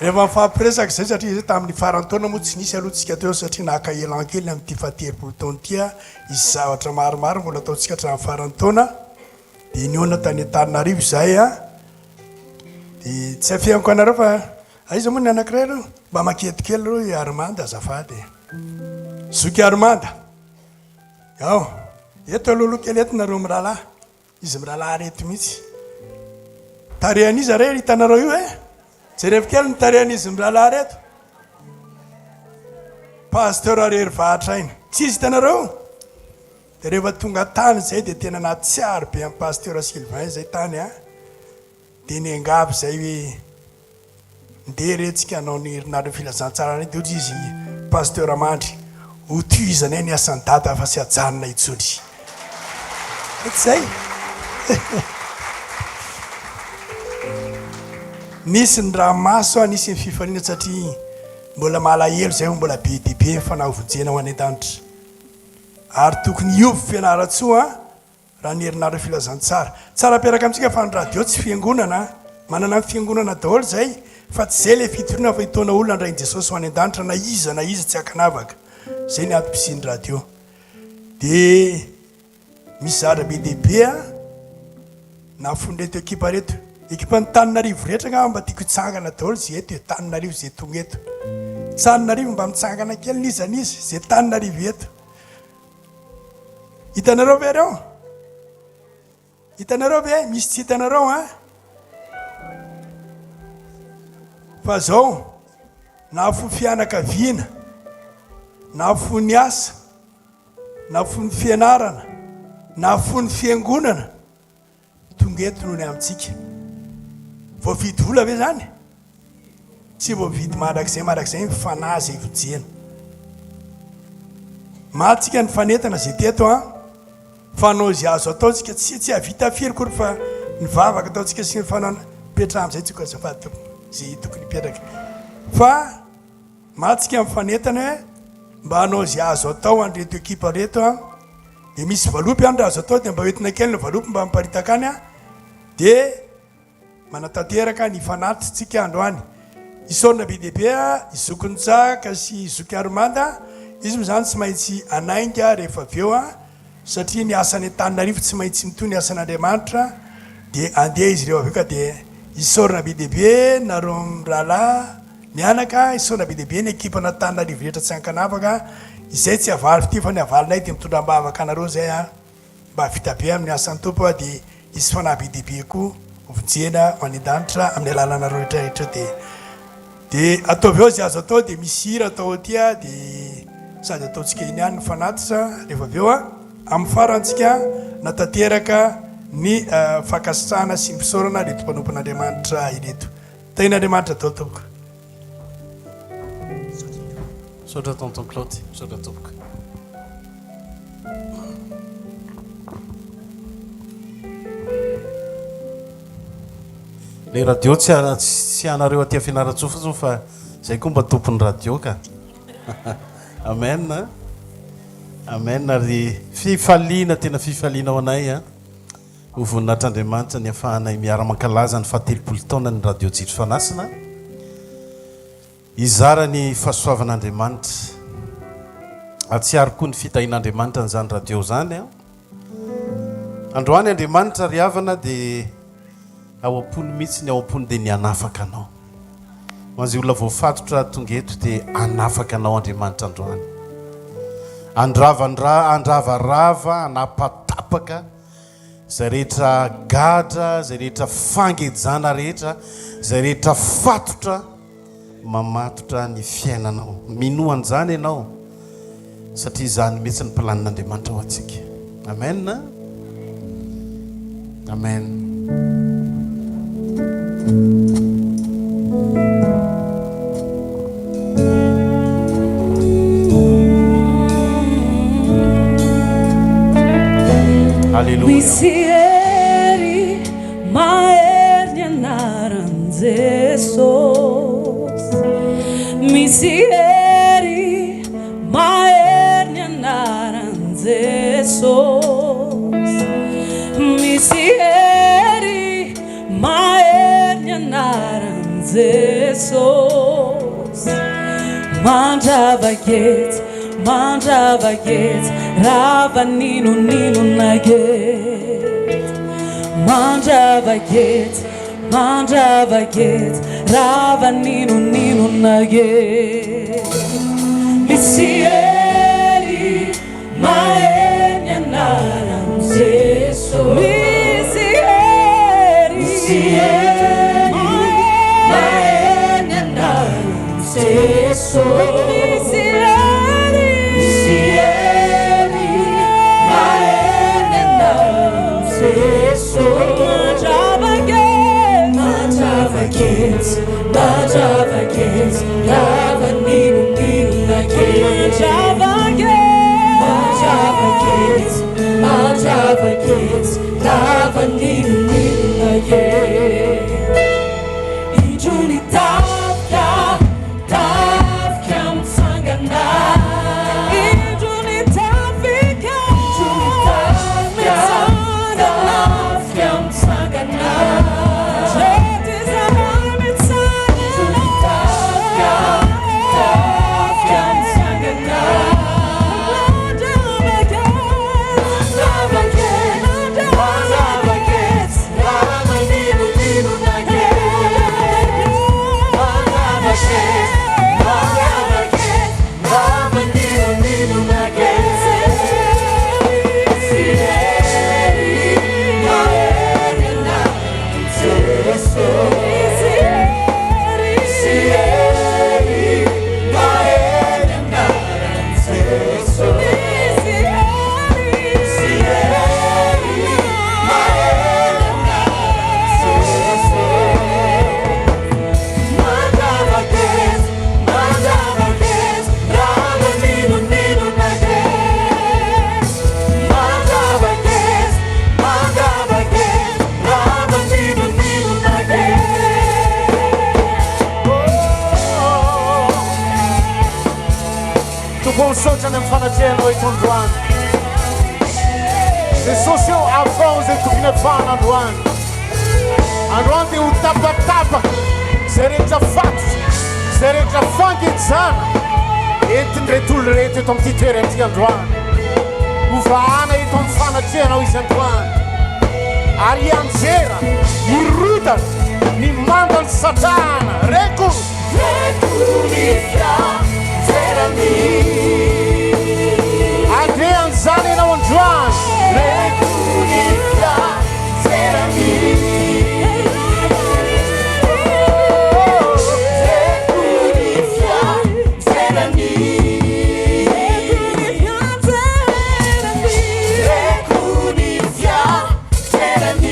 Rehefa mifampiresaka izay satria izay tamin'ny faran'ny taona moa tsy nisy aloha tsika teo satria naka elan kely amin'ity fahatelopolo taona ity hisy zavatra maromaro mbola ataontsika hatramin'ny faran'ny taona. Dia nihaona tany Antananarivo izahay an. Dia tsy afeniko anareo fa aiza moa ny anankiray ireo? Mba maketo kely ireo i Armand azafady e. Zoky Armand. Ao. Eto alohaloha kely eto nareo mirahalahy. Izy mirahalahy reto mihitsy. Tarehan'iza re hitanareo io e? Jerevo kely ny tarehan'izy mirahalahy reto. Pasteur Rery Vahatraina. Tsy izy hitanareo? Dia rehefa tonga tany izay dia tena nahatsiaro be an'i Pasteur Sylvain izay tany an. Dia niangavy izay hoe ndeha re tsika hanao ny herinandron'ny filazantsara indray dia hoy izy Pasteur Mandry ho tohizanay ny asan'i Dada fa tsy hajanona intsony. Izay. Nisy ny ranomaso, nisy ny fifaliana satria mbola malahelo izay fa mbola be dia be ny fanahy hovonjena ho any an-danitra. Ary tokony hiova Fianarantsoa raha ny herinareo filazantsara. Tsara ampiaraka amintsika fa ny radio tsy fiangonana an! Manana ny fiangonana daholo izay fa tsy izay ilay fitoriana fa hitaona olona handray an'i Jesosy ho any an-danitra na iza na iza tsy ankanavaka. Izay ny antom-pisian'ny radio. Dia misy zavatra be dia be an! Nafoin'ireto ekipa ireto. Ekipan'i Taninarivo rehetra angamba mba tiako hitsangana daholo izay eto e, Taninarivo izay tonga eto. Taninarivo mba mitsangana kely n'iza n'iza, izay Taninarivo eto. Hitanareo ve ireo? Hitanareo ve? Misy tsy hitanareo an? Fa zao, nahafoy fianakaviana, nahafoy ny asa, nahafoy ny fianarana, nahafoy ny fiangonana, Tonga eto noho ny amintsika. Voavidy vola ve izany? Tsy voavidy mandrakizay mandrakizay ny fanahy izay vonjena. Maty tsika nifanentana izay teto an. Fa hanao izay azo atao tsika tsy tsy hahavita firy akory fa ny vavaka ataontsika sy ny fanana mipetraha amin'izay tsika azafady tompoko izay tokony hipetraka. Fa Maty tsika mifanentana hoe mba hanao izay azo atao an'ireto ekipa ireto an. Dia misy valopy any raha azo atao dia mba hoentina kely ny valopy mba miparitaka any an. Dia manatanteraka ny fanatitsika androany. Isaorana be dia be i Zoky Ntsaka sy i Zoky Armand. Izy moa izany tsy maintsy hanainga rehefa avy eo an. Satria ny asany Antananarivo tsy maintsy mitohy ny asan'Andriamanitra dia andeha izy ireo avy eo ka dia isaorana be dia be nareo mirahalahy mianaka, isaorana be dia be ny ekipan'Antananarivo rehetra tsy ankanavaka, izay tsy havaly fitia fa ny havalinay dia mitondra am-bavaka anareo izay an, mba hahavita be amin'ny asan'ny Tompo a, dia hisy fanahy be dia be koa hovonjena ho any an-danitra amin'ny alalanareo rehetra rehetra dia Dia ataovy eo izay azo atao dia misy hira atao aty a dia sady ataontsika iny ihany ny fanatitra rehefa avy eo a. Amin'ny farany tsika natanteraka ny fankasitrahana sy ny fisaorana ireto mpanompon'Andriamanitra ireto. Tahian'Andriamanitra daholo tompoko. Misaotra tonton Claude, misaotra tompoko. Le radio tsy tsy anareo aty Fianarantsoa fotsiny fa zay koa mba tompon'ny radio ka. Amen. Amen ary fifaliana tena fifaliana ho anay a. Ho voninahitr'Andriamanitra ny afahanay miara-mankalaza ny fahatelopolo taonan'ny radio Jiro Fanasina. Hizara ny fahasoavan'Andriamanitra. Hahatsiaro koa ny fitahian'Andriamanitra an'izany radio izany an. Androany Andriamanitra ry havana dia ao am-pony mihitsy ny ao am-pony dia ny hanafaka anao. Ho an'izay olona voafatotra tonga eto dia hanafaka anao Andriamanitra androany. Andravandrava, andravarava, hanapatapaka. Izay rehetra gadra, izay rehetra fangejana rehetra, izay rehetra fatotra mamatotra ny fiainanao. Minoa an'izany ianao satria izany mihitsy ny planin'Andriamanitra ho antsika. Amen. Amen. Alléluia. Misy hery mahery ny anaran'i Jesosy. Misy hery mahery ny anaran'i Jesosy. Misy hery mahery ny anaran'i Jesosy. Mandrava geja, mandrava geja, rava n'inon'inona geja. Mandrava geja, mandrava geja, rava n'inon'inona geja. Misy hery mahery ny anaran'i Jesosy. Misy hery, misy hery mahery ny anaran'i Jesosy. Misy hery, misy hery mahery ny anaran'i Jesosy. Mandrava geja, mandrava geja, mandrava geja, rava n'inon'inona geja. Mandrava geja, mandrava geja, mandrava geja, rava n'inon'inona geja. Indro ny tafika, tafika mitsangana. Indro ny tafika, indro ny tafika, tafika mitsangana. Jeto izahay mitsangana. Indro ny tafika, tafika mitsangana. Mandrava geja, mandrava geja, mandrava geja, rava n'inon'inona geja. Mandrava geja, mandrava geja, rava n'inon'inona geja. Misy hery mahery ny anaran'i Jesosy. Misy hery, misy hery mahery ny anaran'i Jesosy. Misy hery, misy hery mahery ny anaran'i Jesosy. Mandrava geja, mandrava geja, rava n'inon'inona geja. Mandrava geja, mandrava geja, rava n'inon'inona geja. Oh. Tompo misaotra ny amin'ny fanatrehanao eto androany. Jesosy eo afaho izay tokony afahana androany. Androany dia ho tapatapaka izay rehetra fatotra, izay rehetra fangejana entin'ireto olona ireto eto amin'ity toerana ity androany. Hovahana eto amin'ny fanatrehanao izy androany. Ary hianjera, hirodana ny mandan'i Satana. Reko! Reko ny fianjerany. Handre an'izany ianao androany. Reko ny fianjerany. Reko ny fianjerany. Reko ny fianjerany.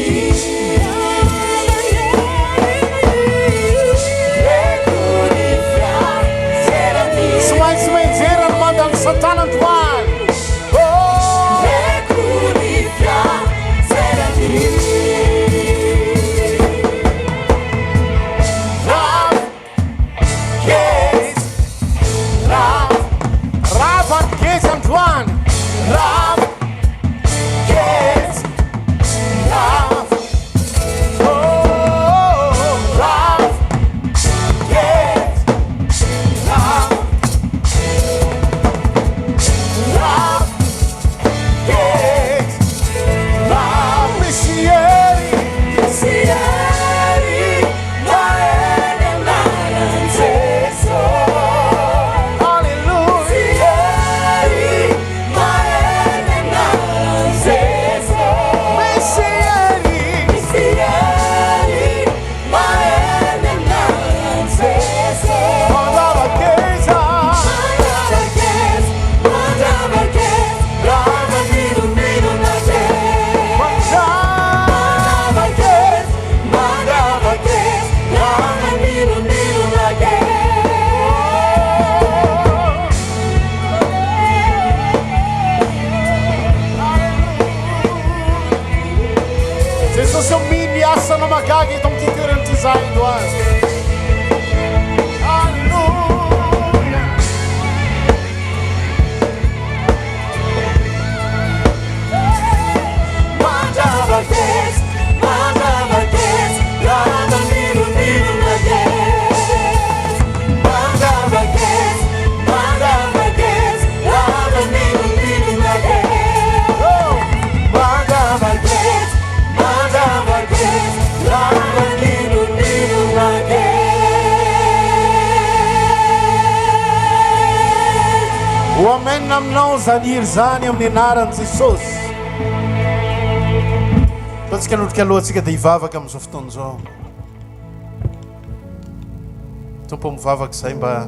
asanao mahagaga eto amin'ity toerana ity izahay androany. Alléluia. Ho amen aminao izany hira izany amin'ny anaran'i Jesosy. Ataontsika hanondrika lohantsika dia hivavaka amin'izao fotoana izao. Tompo mivavaka izay mba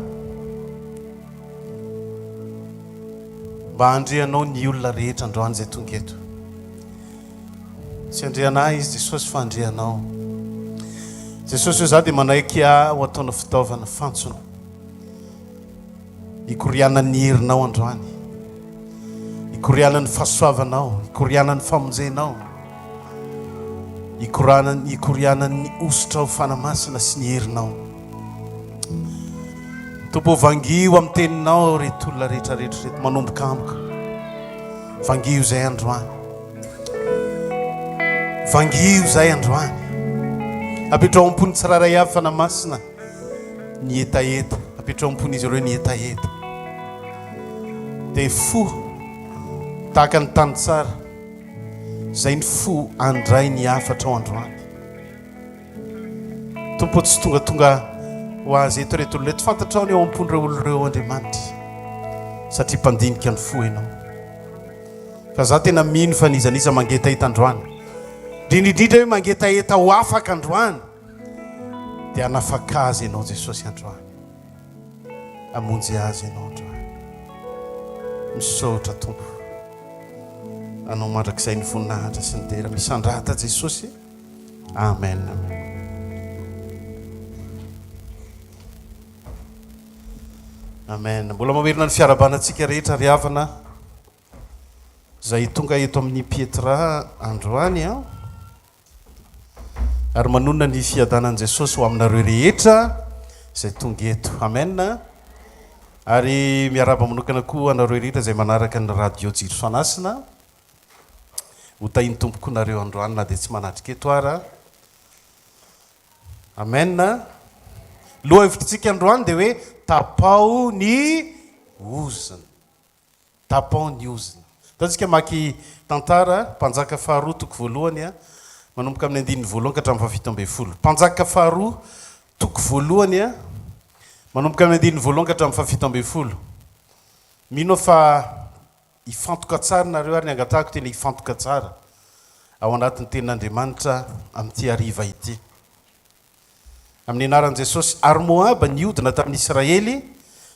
mba handreanao ny olona rehetra androany izay tonga eto. Tsy handre anah izy Jesosy fa handre anao. Jesosy o za dia manaiky ahy ho ataona fitaovana fantsona. Ikorianan'ny herinao androany. Ikorianan'ny fahasoavanao, ikorianan'ny famonjenao. Ikoranan'ny ikorianan'ny hosotrao fanamasina sy ny herinao. Tompo vangio amin'ny teninao reto olona rehetra rehetra reto manomboka amiko. Vangio izay androany. Vangio izay androany. Apetrao am-pon'ny tsirairay avy Fanahy Masina ny hetaheta. Apetrao am-pon'izy ireo ny hetaheta. Dia fo tahaka ny tany tsara izay ny fo handray ny hafatrao androany. Tompo tsy tongatonga ho azy eto ireto olona ireto. Fantatrao ny ao am-pon'ireo olona ireo Andriamanitra satria mpandinika ny fo ianao. Fa za tena mino fa n'iza n'iza mangetaheta androany, indrindra indrindra hoe mangetaheta ho afaka androany, dia hanafaka azy ianao Jesosy androany. Hamonjy azy ianao androany. Misaotra Tompo. Anao mandrakizay ny voninahitra sy ny dera. Misandrata Jesosy. Amen. Amen. Mbola mamerina ny fiarahabana antsika rehetra ry havana izay tonga eto amin'ny Pietra androany an. Ary manonona ny fiadanan'i Jesosy ho aminareo rehetra izay tonga eto. Amen. Ary miarahaba manokana koa anareo rehetra izay manaraka ny radio Jiro Fanasina. Ho tahin'ny Tompo koa nareo androany na dia tsy manatrika eto ara. Amen. Lohahevitritsika androany dia hoe tapaho ny ozona. Tapaho ny ozona. Ataontsika mamaky tantara, Mpanjaka faharoa toko voalohany, manomboka amin'ny andininy voalohany ka hatramin'ny fahafito ambin'ny folo. Mpanjaka faharoa toko voalohany, manomboka amin'ny andininy voalohany ka hatramin'ny fahafito ambin'ny folo. Mino aho fa Hifantoka tsara nareo ary ny angatahako tena hifantoka tsara ao anatin'ny tenin'Andriamanitra amin'ity hariva ity. Amin'ny anaran'i Jesosy. Ary Moaba niodina tamin'ny Israely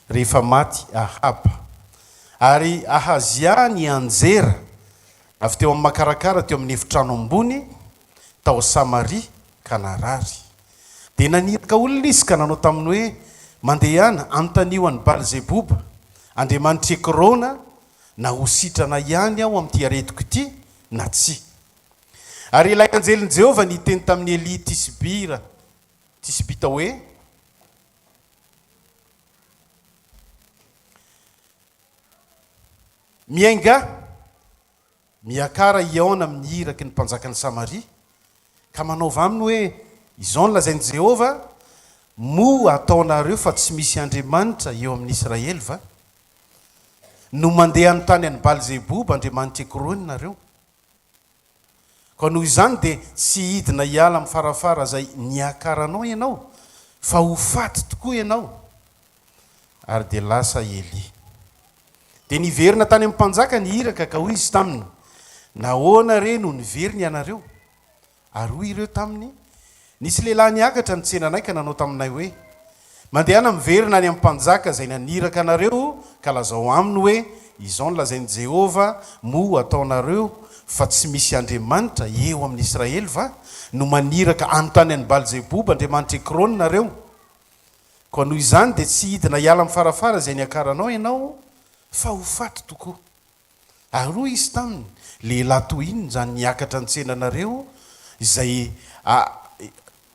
rehefa maty Ahaba. Ary Ahazia nianjera avy teo amin'ny makarakara teo amin'ny efitrano ambony tao Samaria ka narary. Dia naniraka olona izy ka nanao taminy hoe, Mandehana, anontanio an'i Balzeboba, andriamanitr'i Ekrona, na ho sitrana ihany aho amin'ity aretiko ity, na tsia. Ary ilay anjelin'i Jehovah niteny tamin'i Elia Tisbira, Tisbita hoe, Miaingà, Miakara hihaona amin'ny iraky ny mpanjakan'i Samaria, ka manaova aminy hoe, Izao no lazain'i Jehovah, Moa ataonareo fa tsy misy Andriamanitra eo amin'ny Israely va? No mandeha hanontany an'i Balzeboba andriamanitr'i Ekrona nareo. Koa noho izany dia tsy hidina hiala amin'ny farafara izay niakaranao ianao, fa ho faty tokoa ianao. Ary dia lasa i Elia. Dia niverina tany amin'ny mpanjaka ny iraka ka hoy izy taminy, Nahoana re no niverina ianareo? Ary hoy ireo taminy, Nisy lehilahy niakatra nitsena anay ka nanao taminay hoe, Mandehana miverina any amin'ny mpanjaka izay naniraka anareo ka lazao aminy hoe, Izao no lazain'i Jehovah, Moa ataonareo fa tsy misy Andriamanitra eo amin'ny Israely va, no maniraka hanontany an'i Balzeboba andriamanitr'i Ekrona nareo? Koa noho izany dia tsy hidina hiala amin'ny farafara izay niakaranao ianao, fa ho faty tokoa. Ary hoy izy taminy, Lehilahy toy inona izany niakatra nitsena anareo, izay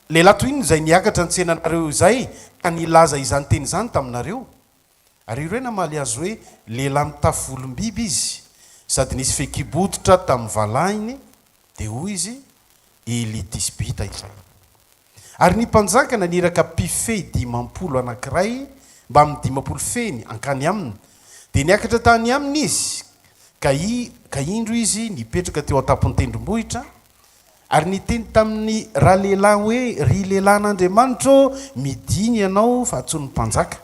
Lehilahy toy inona izay niakatra nitsena anareo izay ka nilaza izany teny izany taminareo? Ary ireo namaly azy hoe, Lehilahy mitafy volom-biby izy, sady nisy fehikibo hoditra tamin'ny valahiny, dia hoy izy, Elia Tisbita izay. Ary ny mpanjaka naniraka mpifehy 50 anankiray mbamin'ny 50 fehiny hankany aminy, dia niakatra tany aminy izy, ka ka indro izy nipetraka teo an-tampon'ny tendrombohitra, Ary niteny tamin'ny ralehilahy hoe, Ry lehilahin'Andriamanitra ô, midìna ianao fa antsoin'ny mpanjaka.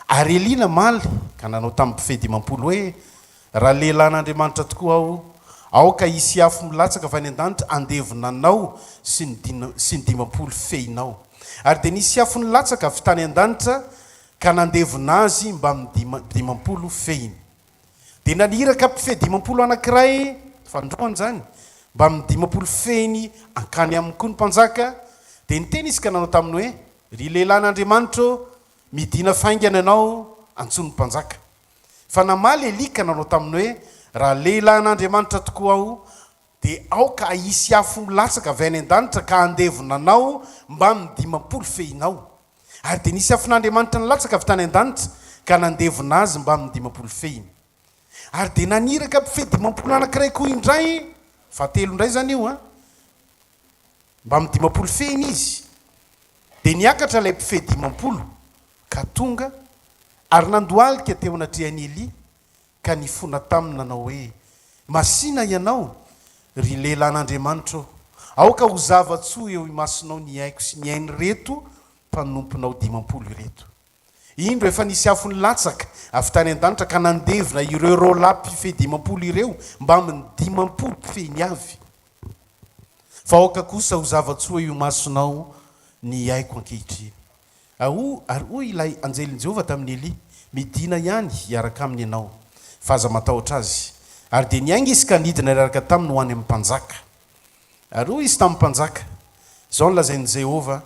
Ary Elia namaly ka nanao tamin'ny mpifehy 50 hoe, Raha lehilahin'Andriamanitra tokoa aho, aoka hisy afo milatsaka avy any an-danitra handevona anao sy ny sy ny 50 fehinao. Ary dia nisy afo nilatsaka avy tany an-danitra ka nandevona azy mbamin'ny 50 fehiny. Dia naniraka mpifehy 50 anankiray, fanindroany izany, mbamin'ny 50 fehiny hankany aminy koa ny mpanjaka. Dia niteny izy ka nanao taminy hoe, Ry lehilahin'Andriamanitra ô, midìna faingana ianao, antsoy ny mpanjaka. Fa namaly Elia ka nanao taminy hoe, Raha lehilahin'Andriamanitra tokoa aho, dia aoka hisy afo milatsaka avy any an-danitra ka handevona anao mbamin'ny 50 fehinao. Ary dia nisy afon'Andriamanitra nilatsaka avy tany an-danitra ka nandevona azy mbamin'ny 50 fehiny. Ary dia naniraka mpifehy 50 anankiray koa indray, fahatelo indray izany io an, mbamin'ny 50 fehiny izy. Dia niakatra ilay mpifehy 50 ka tonga ary nandohalika teo anatrehan'i Elia ka nifona taminy nanao hoe, Masìna ianao, ry lehilahin'Andriamanitra ô! Aoka ho zava-tsoa eo imasonao ny aiko sy ny ain'ireto mpanomponao 50 ireto. Indro, efa nisy afo nilatsaka avy tany an-danitra ka nandevona ireo roalahy mpifehy 50 ireo mbamin'ny 50 mpifehiny avy. Fa aoka kosa ho zava-tsoa eo imasonao ny aiko ankehitriny. Ary hoy ilay anjelin'i Jehovah tamin'i Elia, Midìna ihany hiaraka aminy ianao, fa aza matahotra azy. Ary dia niainga izy ka nidina niaraka taminy ho any amin'ny mpanjaka. Ary hoy izy tamin'ny mpanjaka, Izao no lazain'i Jehovah,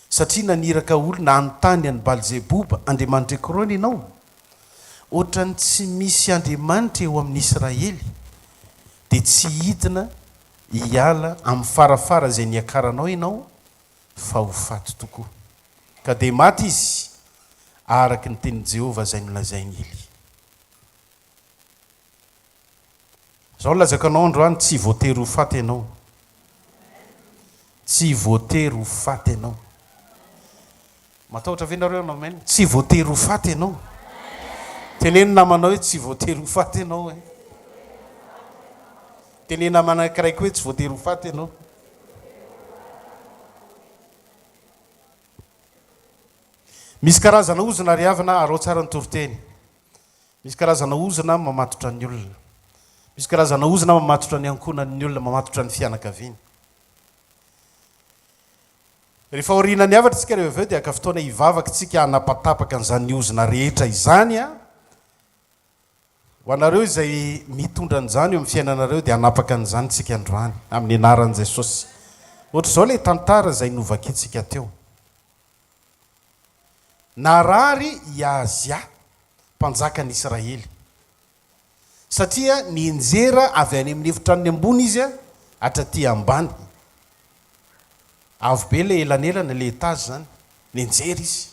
Satria naniraka olona hanontany an'i Balzeboba andriamanitr'i Ekrona ianao, hoatran'ny tsy misy andriamanitra eo amin'ny Israely, dia tsy hidina hiala amin'ny farafara izay niakaranao ianao, fa ho faty tokoa. Ka dia maty izy, araka ny tenin'i Jehovah izay nolazain'i Elia. Izao no lazaiko anao androany, tsy voatery ho faty ianao. Tsy voatery ho faty ianao. Matahotra ve nareo hanao amen? Tsy voatery ho faty ianao. Teneno namanao hoe tsy voatery ho faty ianao e. Teneno namana anankiray koa hoe tsy voatery ho faty ianao. Misy karazana ozona ry havana, araho tsara ny toriteny. Misy karazana ozona mamatotra ny olona. Misy karazana ozona mamatotra ny ankohonan'ny olona, mamatotra ny fianakaviany. Rehefa aorianan'ny hafatra isika rehefa avy eo dia haka fotoana hivavaka isika hanapatapaka an'izany ozona rehetra izany an. Ho anareo izay mitondra an'izany eo amin'ny fiainanareo dia hanapaka an'izany isika androany amin'ny anaran'i Jesosy. Ohatr'izao ilay tantara izay novakintsika teo. Narary i Ahazia, mpanjakan'ny Israely, satria nianjera avy any amin'ny efitranony ambony izy hatraty ambany. Avo be ilay elanelana, ilay étage izany. Nianjera izy.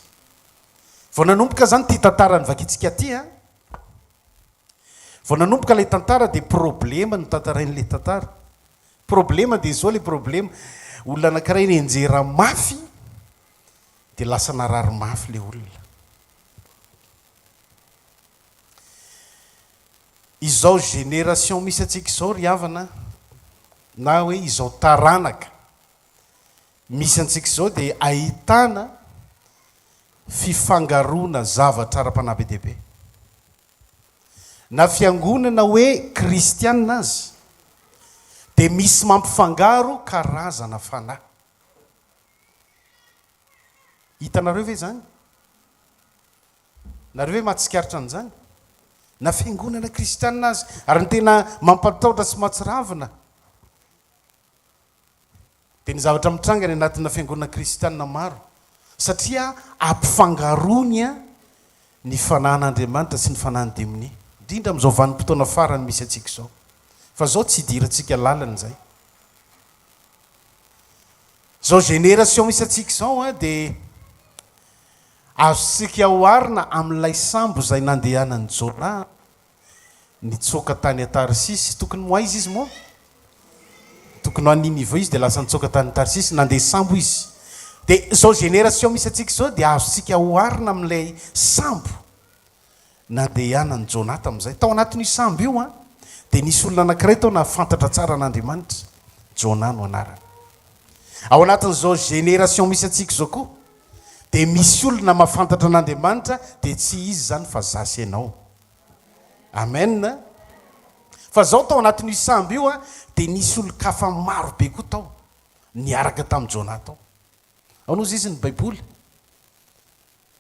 Vao nanomboka izany ity tantara novakintsika ity an. Vao nanomboka ilay tantara dia problema no tantarain'ilay tantara. Problema dia izao ilay problema, olona anankiray nianjera mafy dia lasa narary mafy ilay olona. Izao génération misy antsika izao ry havana na hoe izao taranaka misy antsika izao dia ahitana fifangaroana zavatra ara-panahy be dia be. Na fiangonana hoe kristiana aza dia misy mampifangaro karazana fanahy. Hitanareo ve izany? Nareo ve mahatsikaritra an'izany? Na fiangonana kristiana aza. Ary ny tena mampatahotra sy mahatsiravina dia ny zavatra mitranga any anatina fiangonana kristiana maro, satria ampifangaroany ny fanahin'Andriamanitra sy ny fanahin'ny demonia, indrindra amin'izao vanim-potoana farany misy antsika izao. Fa izao tsy idirantsika lalina izay. Izao génération misy antsika izao an dia azontsika oharina amin'ilay sambo izay nandehanan'i Jonah nitsoaka tany Tarsisy, tokony ho aiza izy moa? Tokony ho any Ninive izy dia lasa nitsoaka tany Tarsisy, nandeha sambo izy. Dia izao génération misy antsika izao dia azontsika oharina amin'ilay sambo nandehanan'i Jonah tamin'izay. Tao anatin'io sambo io an, dia nisy olona anankiray tao nahafantatra tsara an'Andriamanitra, Jonah no anarany. Ao anatin'izao génération misy antsika izao koa dia misy olona mahafantatra an'Andriamanitra dia tsy izy izany fa za sy ianao. Amen. Fa zao tao anatin'io sambo io dia nisy olon-kafa maro be koa tao niaraka tamin'i Jonah tao. Ao no izy ny Baiboly.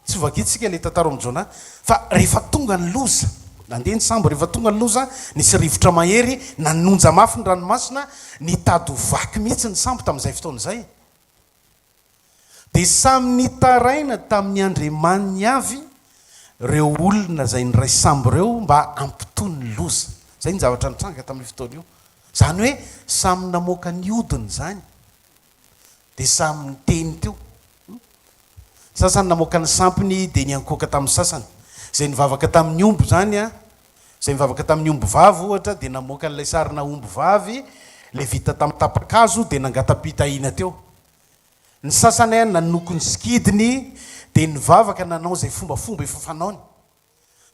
Tsy hovakintsika ilay tantara ao amin'i Jonah fa rehefa tonga ny loza, nandeha ny sambo, rehefa tonga ny loza, nisy rivotra mahery nanonja mafy ny ranomasina, nitady ho vaky mihitsy ny sambo tamin'izay fotoana izay. Dia samy nitaraina tamin'ny andriamaniny avy ireo olona izay niray sambo ireo mba hampitony ny loza. Izay ny zavatra nitranga tamin'io fotoana io. Izany hoe samy namoaka ny odiny izany. Dia samy niteny teo. Ny sasany namoaka ny sampiny dia niankohoka tamin'ny sasany. Izay nivavaka tamin'ny omby izany, izay nivavaka tamin'ny omby vavy ohatra dia namoaka an'ilay sarina omby vavy ilay vita tamin'ny tapa-kazo dia nangata-pitahiana teo. Ny sasany nanoko ny sikidiny dia nivavaka nanao izay fombafomba efa fanaony.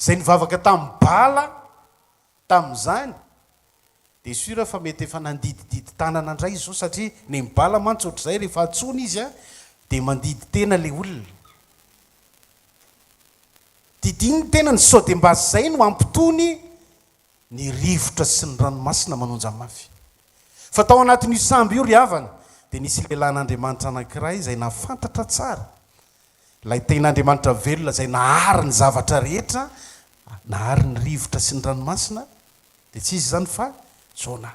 Izay nivavaka tamin'i Bala tamin'izany dia sûr fa mety efa nandidididy tanana indray izy izao satria ny Bala mantsy ohatr'izay rehefa antsoina izy dia mandidy tena ilay olona. Didiany ny tenany sao dia mba izay no hampitony ny rivotra sy ny ranomasina manonja mafy. Fa tao anatin'io sambo io, ry havana, dia nisy lehilahin'Andriamanitra anankiray izay nahafantatra tsara ilay Tenin'Andriamanitra velona izay nahary ny zavatra rehetra, nahary ny rivotra sy ny ranomasina, dia tsy iza izany fa Jona.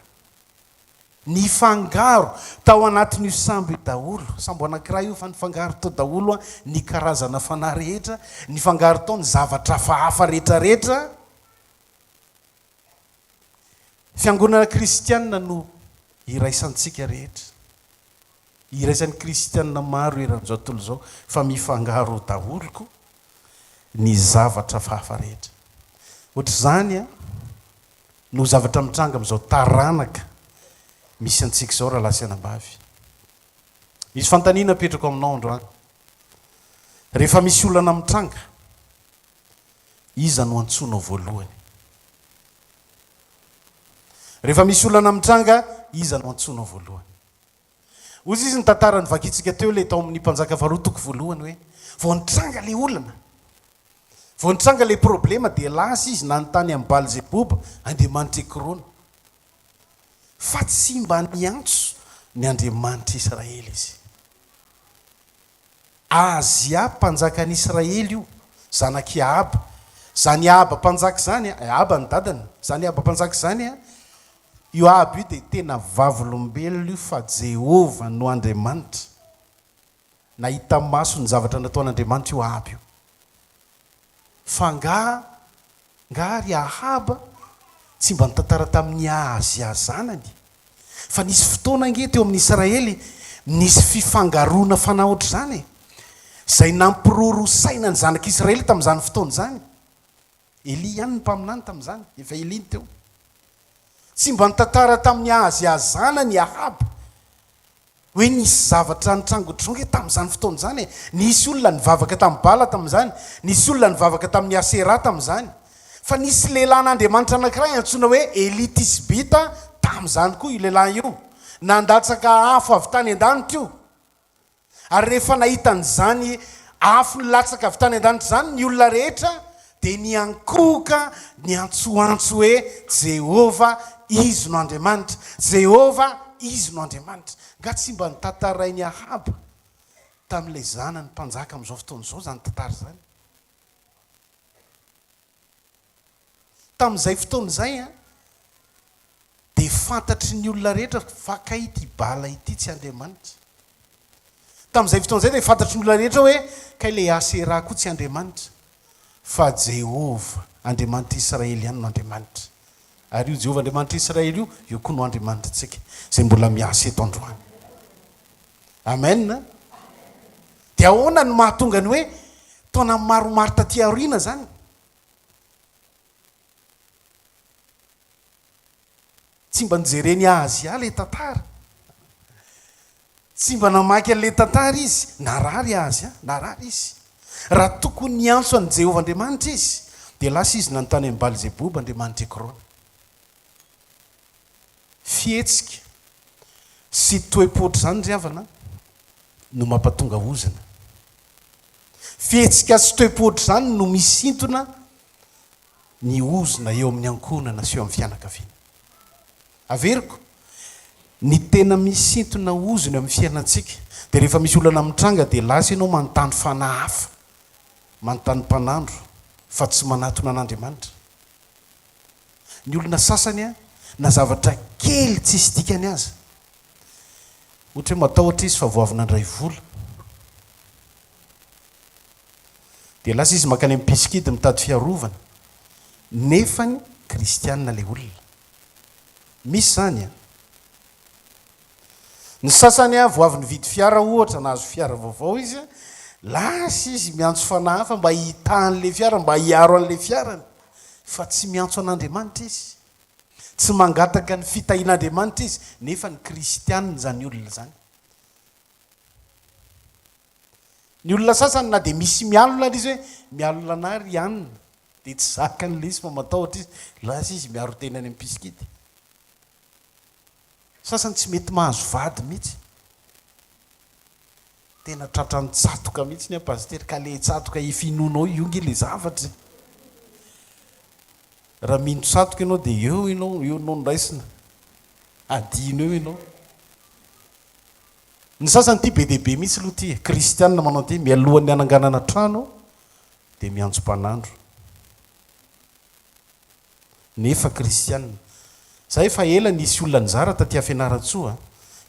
Nifangaro tao anatin'io sambo io daholo, sambo anankiray io fa nifangaro tao daholo ny karazana fanahy rehetra, nifangaro tao ny zavatra hafahafa rehetrarehetra, Fiangonana kristiana no iraisantsika rehetra. Iraisan'ny kristiana maro eran'izao tontolo izao fa mifangaro daholo koa ny zavatra hafahafa rehetra. Ohatr'izany no zavatra mitranga amin'izao taranaka misy antsika izao rahalahy sy anabavy. Misy fanontaniana apetrako aminao androany. Rehefa misy olana mitranga, Iza no antsoinao voalohany? Rehefa misy olana mitranga, iza no antsoinao voalohany? Hoy izy ny tantara novakintsika teo ilay tao amin'ny Mpanjaka faharoa toko voalohany hoe, vao nitranga ilay olana, vao nitranga ilay problema dia lasa izy nanontany amin'i Balzeboba, andriamanitr'i Ekrona. Fa tsy mba niantso ny Andriamanitr'i Israely izy. Ahazia mpanjakan'i Israely io, zanak'i Ahaba. Izany Ahaba mpanjaka izany, Ahaba ny dadany, izany Ahaba mpanjaka izany, io Ahaba io dia tena vavolombelona io fa Jehovah no Andriamanitra. Nahita maso ny zavatra nataon'Andriamanitra io Ahaba io. Fa angaha, angaha ry Ahaba tsy mba nitantara tamin'i Ahazia zanany? Fa nisy fotoana ange teo amin'ny Israely nisy fifangaroana fanahy ohatr'izany e! Izay nampiroro saina ny zanak'Israely tamin'izany fotoana izany. Elia ihany ny mpaminany tamin'izany, efa Elia no teo. Tsy mba nitantara tamin'i Ahazia zanany i Ahaba. Hoe nisy zavatra nitranga ohatr'izao ange tamin'izany fotoana izany e! Nisy olona nivavaka tamin'i Bala tamin'izany, nisy olona nivavaka tamin'i Asera tamin'izany. Fa nisy lehilahin'Andriamanitra anankiray antsoina hoe Elia Tisbita tamin'izany koa io lehilahy io. Nandatsaka afo avy tany an-danitra io. Ary rehefa nahita an'izany afo nilatsaka avy tany an-danitra izany ny olona rehetra, dia niankohoka niantsoantso hoe, Jehovah, Izy no Andriamanitra! Jehovah, Izy no Andriamanitra! Angaha tsy mba notantarain'i Ahaba tamin'ilay zanany mpanjaka amin'izao fotoana izao izany tantara izany? Tamin'izay fotoana izay dia fantatry ny olona rehetra fa kay ity Bala ity tsy Andriamanitra. Tamin'izay fotoana izay dia fantatry ny olona rehetra hoe kay ilay Asera koa tsy Andriamanitra, fa Jehovah, Andriamanitr'i Israely ihany no Andriamanitra. Ary io Jehovah Andriamanitr'i Israely io, io koa no Andriamanitritsika, izay mbola miasa eto androany. Amen. Dia ahoana no mahatonga ny hoe taona maromaro taty aoriana izany? Tsy mba nojeren'i Ahazia ilay tantara. Tsy mba namaky an'ilay tantara izy. Narary Ahazia, narary izy. Raha tokony niantso an'i Jehovah Andriamanitra izy, dia lasa izy nanontany an'i Balzeboba, andriamanitr'i Ekrona. Fihetsika sy toe-po ohatr'izany ry havana no mampatonga ozona. Fihetsika sy toe-po ohatr'izany no misintona ny ozona eo amin'ny ankohonana sy eo amin'ny fianakaviana. Averiko, ny tena misintona ozona eo amin'ny fiainantsika dia rehefa misy olana mitranga dia lasa ianao manontany fanahy hafa, manontany mpanandro fa tsy manatona an'Andriamanitra. Ny olona sasany na zavatra kely tsisy dikany aza, ohatra hoe matahotra izy fa vao avy nandray vola, Dia lasa izy mankany amin'ny mpisikidy mitady fiarovana, nefany kristianina ilay olona. Misy izany an! Ny sasany an, vao avy nividy fiara ohatra, nahazo fiara vaovao izy an, lasa izy miantso fanahy hafa mba hitaha an'ilay fiara, mba hiaro an'ilay fiarany, fa tsy miantso an'Andriamanitra izy. Tsy mangataka ny fitahian'Andriamanitra izy, nefa ny kristianina izany olona izany. Ny olona sasany na dia misy mialona ary izy hoe mialona anah ry anona dia tsy zakany ilay izy fa matahotra izy, lasa izy miaro tena any amin'ny mpisikity. Sasany tsy mety mahazo vady mihitsy. Tena tratran'ny tsatoka mihitsy ny aho pasitera ka le tsatoka efa inoanao io nge le zavatra e. Raha mino tsatoka ianao dia eo ianao, eo ianao no raisina. Adino eo ianao. Ny sasany ity be dia be mihitsy aloha ity e, kristianina manao an'ity, mialohan'ny hananganana trano dia miantso mpanandro. Nefa kristianina. Za efa ela nisy olona nizara taty Fianarantsoa a.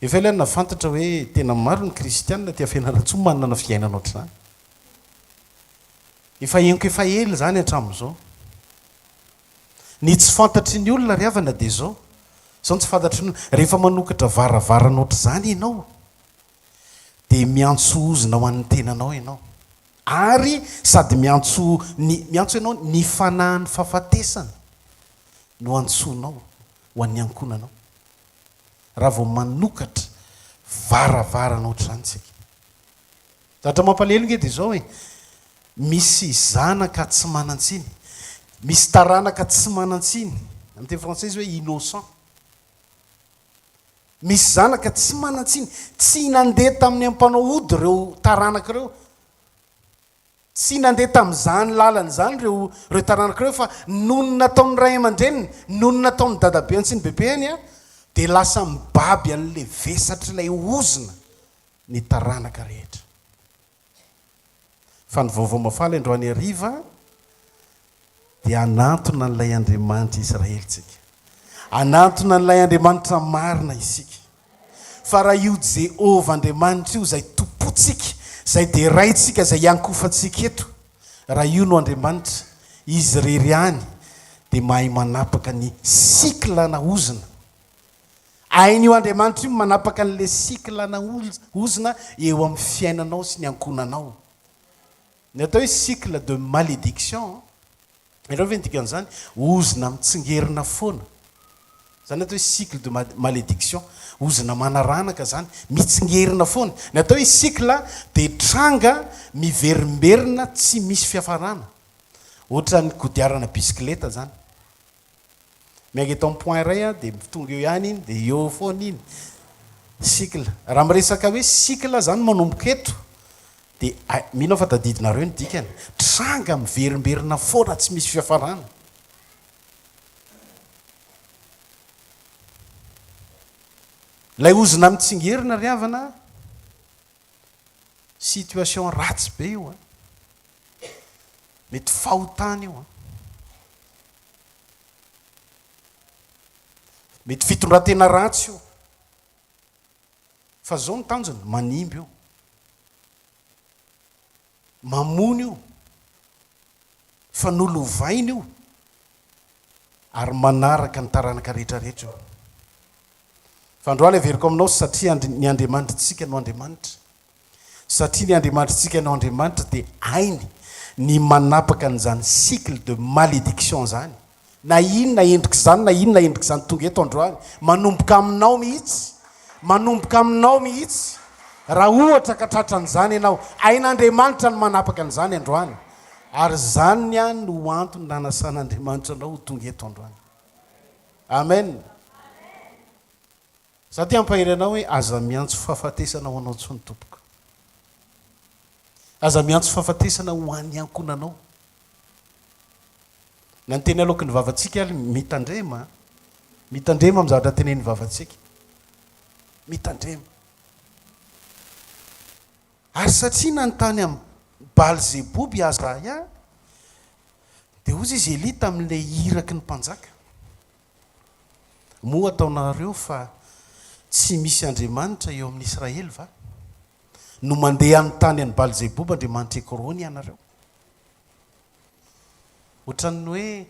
Efa ela aho nahafantatra hoe tena maro ny kristianina aty Fianarantsoa manana fiainana ohatr'izany. Efa henoko efa ela izany hatramin'izao. Ny tsy fantatry ny olona ry havana dia izao, izao no tsy fantatry ny olona, rehefa manokatra varavarana ohatr'izany ianao dia miantso ozona ho an'ny tenanao ianao, ary sady miantso ny, miantso ianao ny fanahin'ny fahafatesana no antsoinao ho an'ny ankohonanao, raha vao manokatra varavarana ohatr'izany isika. Zavatra mampalahelo nge dia izao e, misy zanaka tsy manan-tsiny, misy taranaka tsy manan-tsiny, amin'ny teny frantsay izy hoe innocent, misy zanaka tsy manan-tsiny, tsy nandeha tamin'ny mpanao ody ireo taranaka ireo, tsy nandeha tamin'izany lalana izany ireo ireo taranaka ireo fa noho ny nataon'ny ray aman-dreniny, noho ny nataon'ny dadabeany sy ny bebeany dia lasa mibaby an'ilay vesatr'ilay ozona ny taranaka rehetra. Fa ny vaovao mahafaly androany hariva dia hanantona an'ilay Andriamanitra Israely tsika. Hanantona an'ilay Andriamanitra marina isika. Fa raha io Jehovah Andriamanitra io izay tompontsika, izay deraintsika, izay iankofantsika eto, raha io no Andriamanitra, Izy irery ihany dia mahay manapaka ny cycle-na ozona. Hain'io Andriamanitra io ny manapaka an'ilay cycle-na ozona eo amin'ny fiainanao sy ny ankohonanao. Ny atao hoe cycle de malédiction, hainareo ve ny dikan'izany? Ozona mitsingerina foana. Izany ny atao hoe cycle de malédiction. Ozona manaranaka izany, mitsingerina foana. Ny atao hoe cycle dia tranga miverimberina tsy misy fiafarana. Ohatran'ny kodiarana bisikileta izany. Miainga eto amin'ny point iray aho dia tonga eo ihany iny dia eo foana iny. Cycle. Raha miresaka hoe cycle zany manomboka eto dia mino aho fa tadidinareo ny dikany. Tranga miverimberina foana tsy misy fiafarana. Ilay ozona mitsingerina ry havana, situation ratsy be io an. Mety fahotana io an. Mety fitondran-tena ratsy io. Fa zao ny tanjona, manimba io. Mamono io. Fa nolovaina io. Ary manaraka ny taranaka rehetra rehetra io. Fa androany averiko aminao satria ny Andriamanitritsika no Andriamanitra. Satria ny Andriamanitritsika no Andriamanitra dia hainy ny manapaka an'izany cycle de malédiction izany. Na inona endrik'izany na inona endrik'izany tonga eto androany, manomboka aminao mihitsy, manomboka aminao mihitsy. Raha ohatra ka tratran'izany ianao, hain'Andriamanitra ny manapaka an'izany androany. Ary izany ihany no antony nanasan'Andriamanitra anao ho tonga eto androany. Amen. Za te hampahery anao hoe aza miantso fahafatesana ho anao intsony tompoko. Aza miantso fahafatesana ho an'ny ankohonanao. Na ny teny aloaky ny vavantsika ary mitandrema a. Mitandrema amin'ny zavatra tenenin'ny vavantsika. Mitandrema. Ary satria nanontany amin'i Baal-zeboby i Azaria, dia hozy izy Elia tamin'ilay iraky ny mpanjaka, Moa ataonareo fa tsy misy Andriamanitra eo amin'i Israely va? No mandeha hanontany an'i Baal-zeboba andriamanitr'i Ekrona ianareo? Ohatran'ny hoe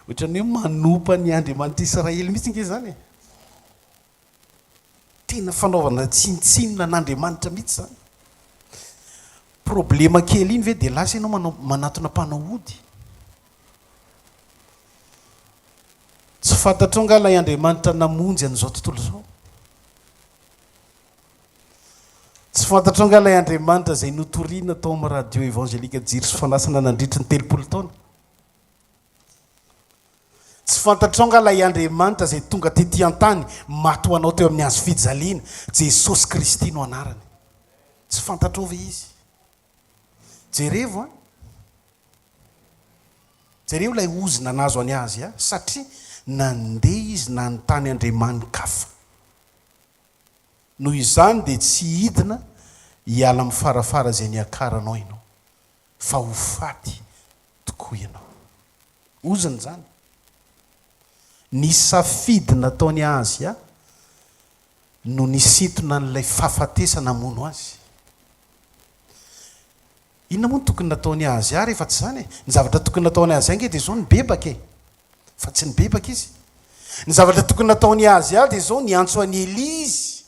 ohatran'ny hoe manompa ny Andriamanitr'i Israely mihitsy ange izany e! Tena fanaovana tsinontsinona an'Andriamanitra mihitsy izany. Problema kely iny ve dia lasa ianao manao manatona mpanao ody? Tsy fantatrao nga ilay Andriamanitra namonjy an'izao tontolo izao? Tsy fantatrao nga ilay Andriamanitra izay notorina tao amin'ny radio évangélique Jiro sy Fanasana nandritry ny 30 taona? Tsy fantatrao nga ilay Andriamanitra izay tonga tety an-tany maty ho anao teo amin'ny hazo fijaliana, Jesosy Kristy no anarany. Tsy fantatrao ve Izy? Jerevo an! Jereo ilay ozona nahazo an'i Ahazia satria nandeha izy nanontany andriamani-kafa. Noho izany dia tsy hidina hiala amin'ny farafara izay niakaranao ianao, fa ho faty tokoa ianao. Ozona izany. Ny safidy nataon'i Ahazia no nisintona an'ilay fahafatesana hamono azy. Inona moa no tokony nataon'i Ahazia rehefa tsy izany e? Ny zavatra tokony nataon'i Ahazia ange dia izao, nibebaka e! Fa tsy nibebaka izy. Ny zavatra tokony nataon'i Ahazia dia izao, niantso an'i Elia izy.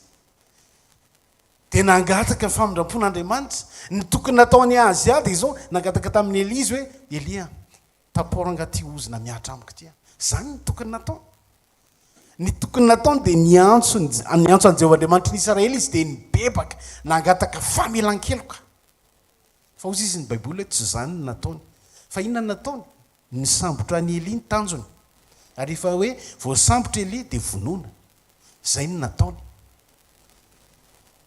Dia nangataka ny famindram-pon'Andriamanitra. Ny tokony nataon'i Ahazia dia izao, nangataka tamin'i Elia izy hoe, Elia, tapao rangahy ity ozona mihatra amiko ity a. Izany no tokony nataony. Ny tokony nataony dia niantso ny, niantso an'i Jehovah Andriamanitry ny Israely izy dia nibebaka, nangataka famelan-keloka. Fa hozy izy ny Baiboly hoe tsy izany no nataony. Fa inona no nataony? Nisambotra an'i Elia ny tanjony. Ary rehefa hoe voasambotra Elia dia vonoina. Izay no nataony.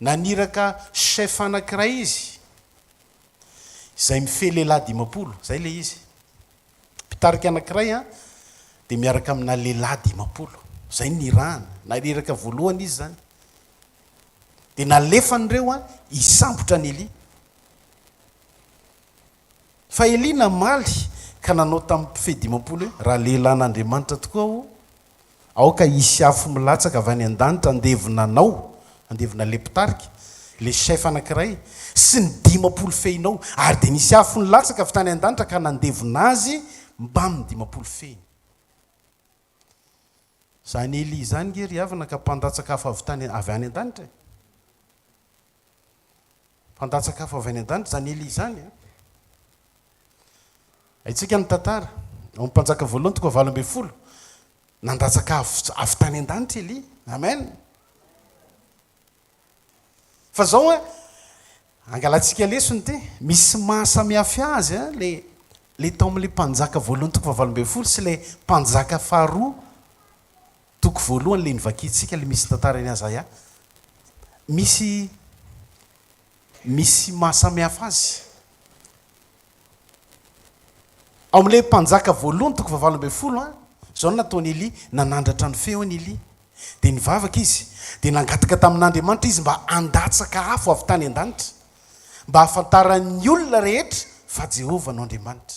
Naniraka chef anankiray izy, izay mifehy lehilahy 50. Izay ilay izy. Mpitarika anankiray an, dia miaraka amina lehilahy 50. Izay no nirahana. Naniraka voalohany izy izany. Dia nalefany ireo an, hisambotra an'i Elia. Fa Elia namaly ka nanao tamin'ny mpifehy 50 hoe, Raha lehilahin'Andriamanitra tokoa aho, aoka hisy afo milatsaka avy any an-danitra handevona anao, handevona ilay mpitarika, ilay chef anankiray, sy ny 50 fehinao. Ary dia nisy afo nilatsaka avy tany an-danitra ka nandevona azy mbamin'ny 50 fehiny. Izany Elia izany nge ry havana ka mpandatsaka afo avy tany avy any an-danitra e. Mpandatsaka afo avy any an-danitra izany Elia izany a. Haintsika ny tantara. Ao amin'ny Mpanjaka voalohany toko 18, nandatsaka afo avy tany an-danitra Elia. Amen. Fa zao a, angalantsika lesona ity, misy maha samihafa azy a, le le tao amin'ilay mpanjaka voalohany toko faha 18 sy ilay mpanjaka faharoa toko voalohany le novakintsika le misy tantaran'i Azaia. Misy misy maha samihafa azy. Ao amin'ilay Mpanjaka voalohany toko fahavalo 18 an, izao no nataon'i Elia, nanandratra ny feony Elia. Dia nivavaka izy, dia nangataka tamin'Andriamanitra izy mba handatsaka afo avy tany an-danitra, mba hahafantaran'ny olona rehetra fa Jehovah no Andriamanitra.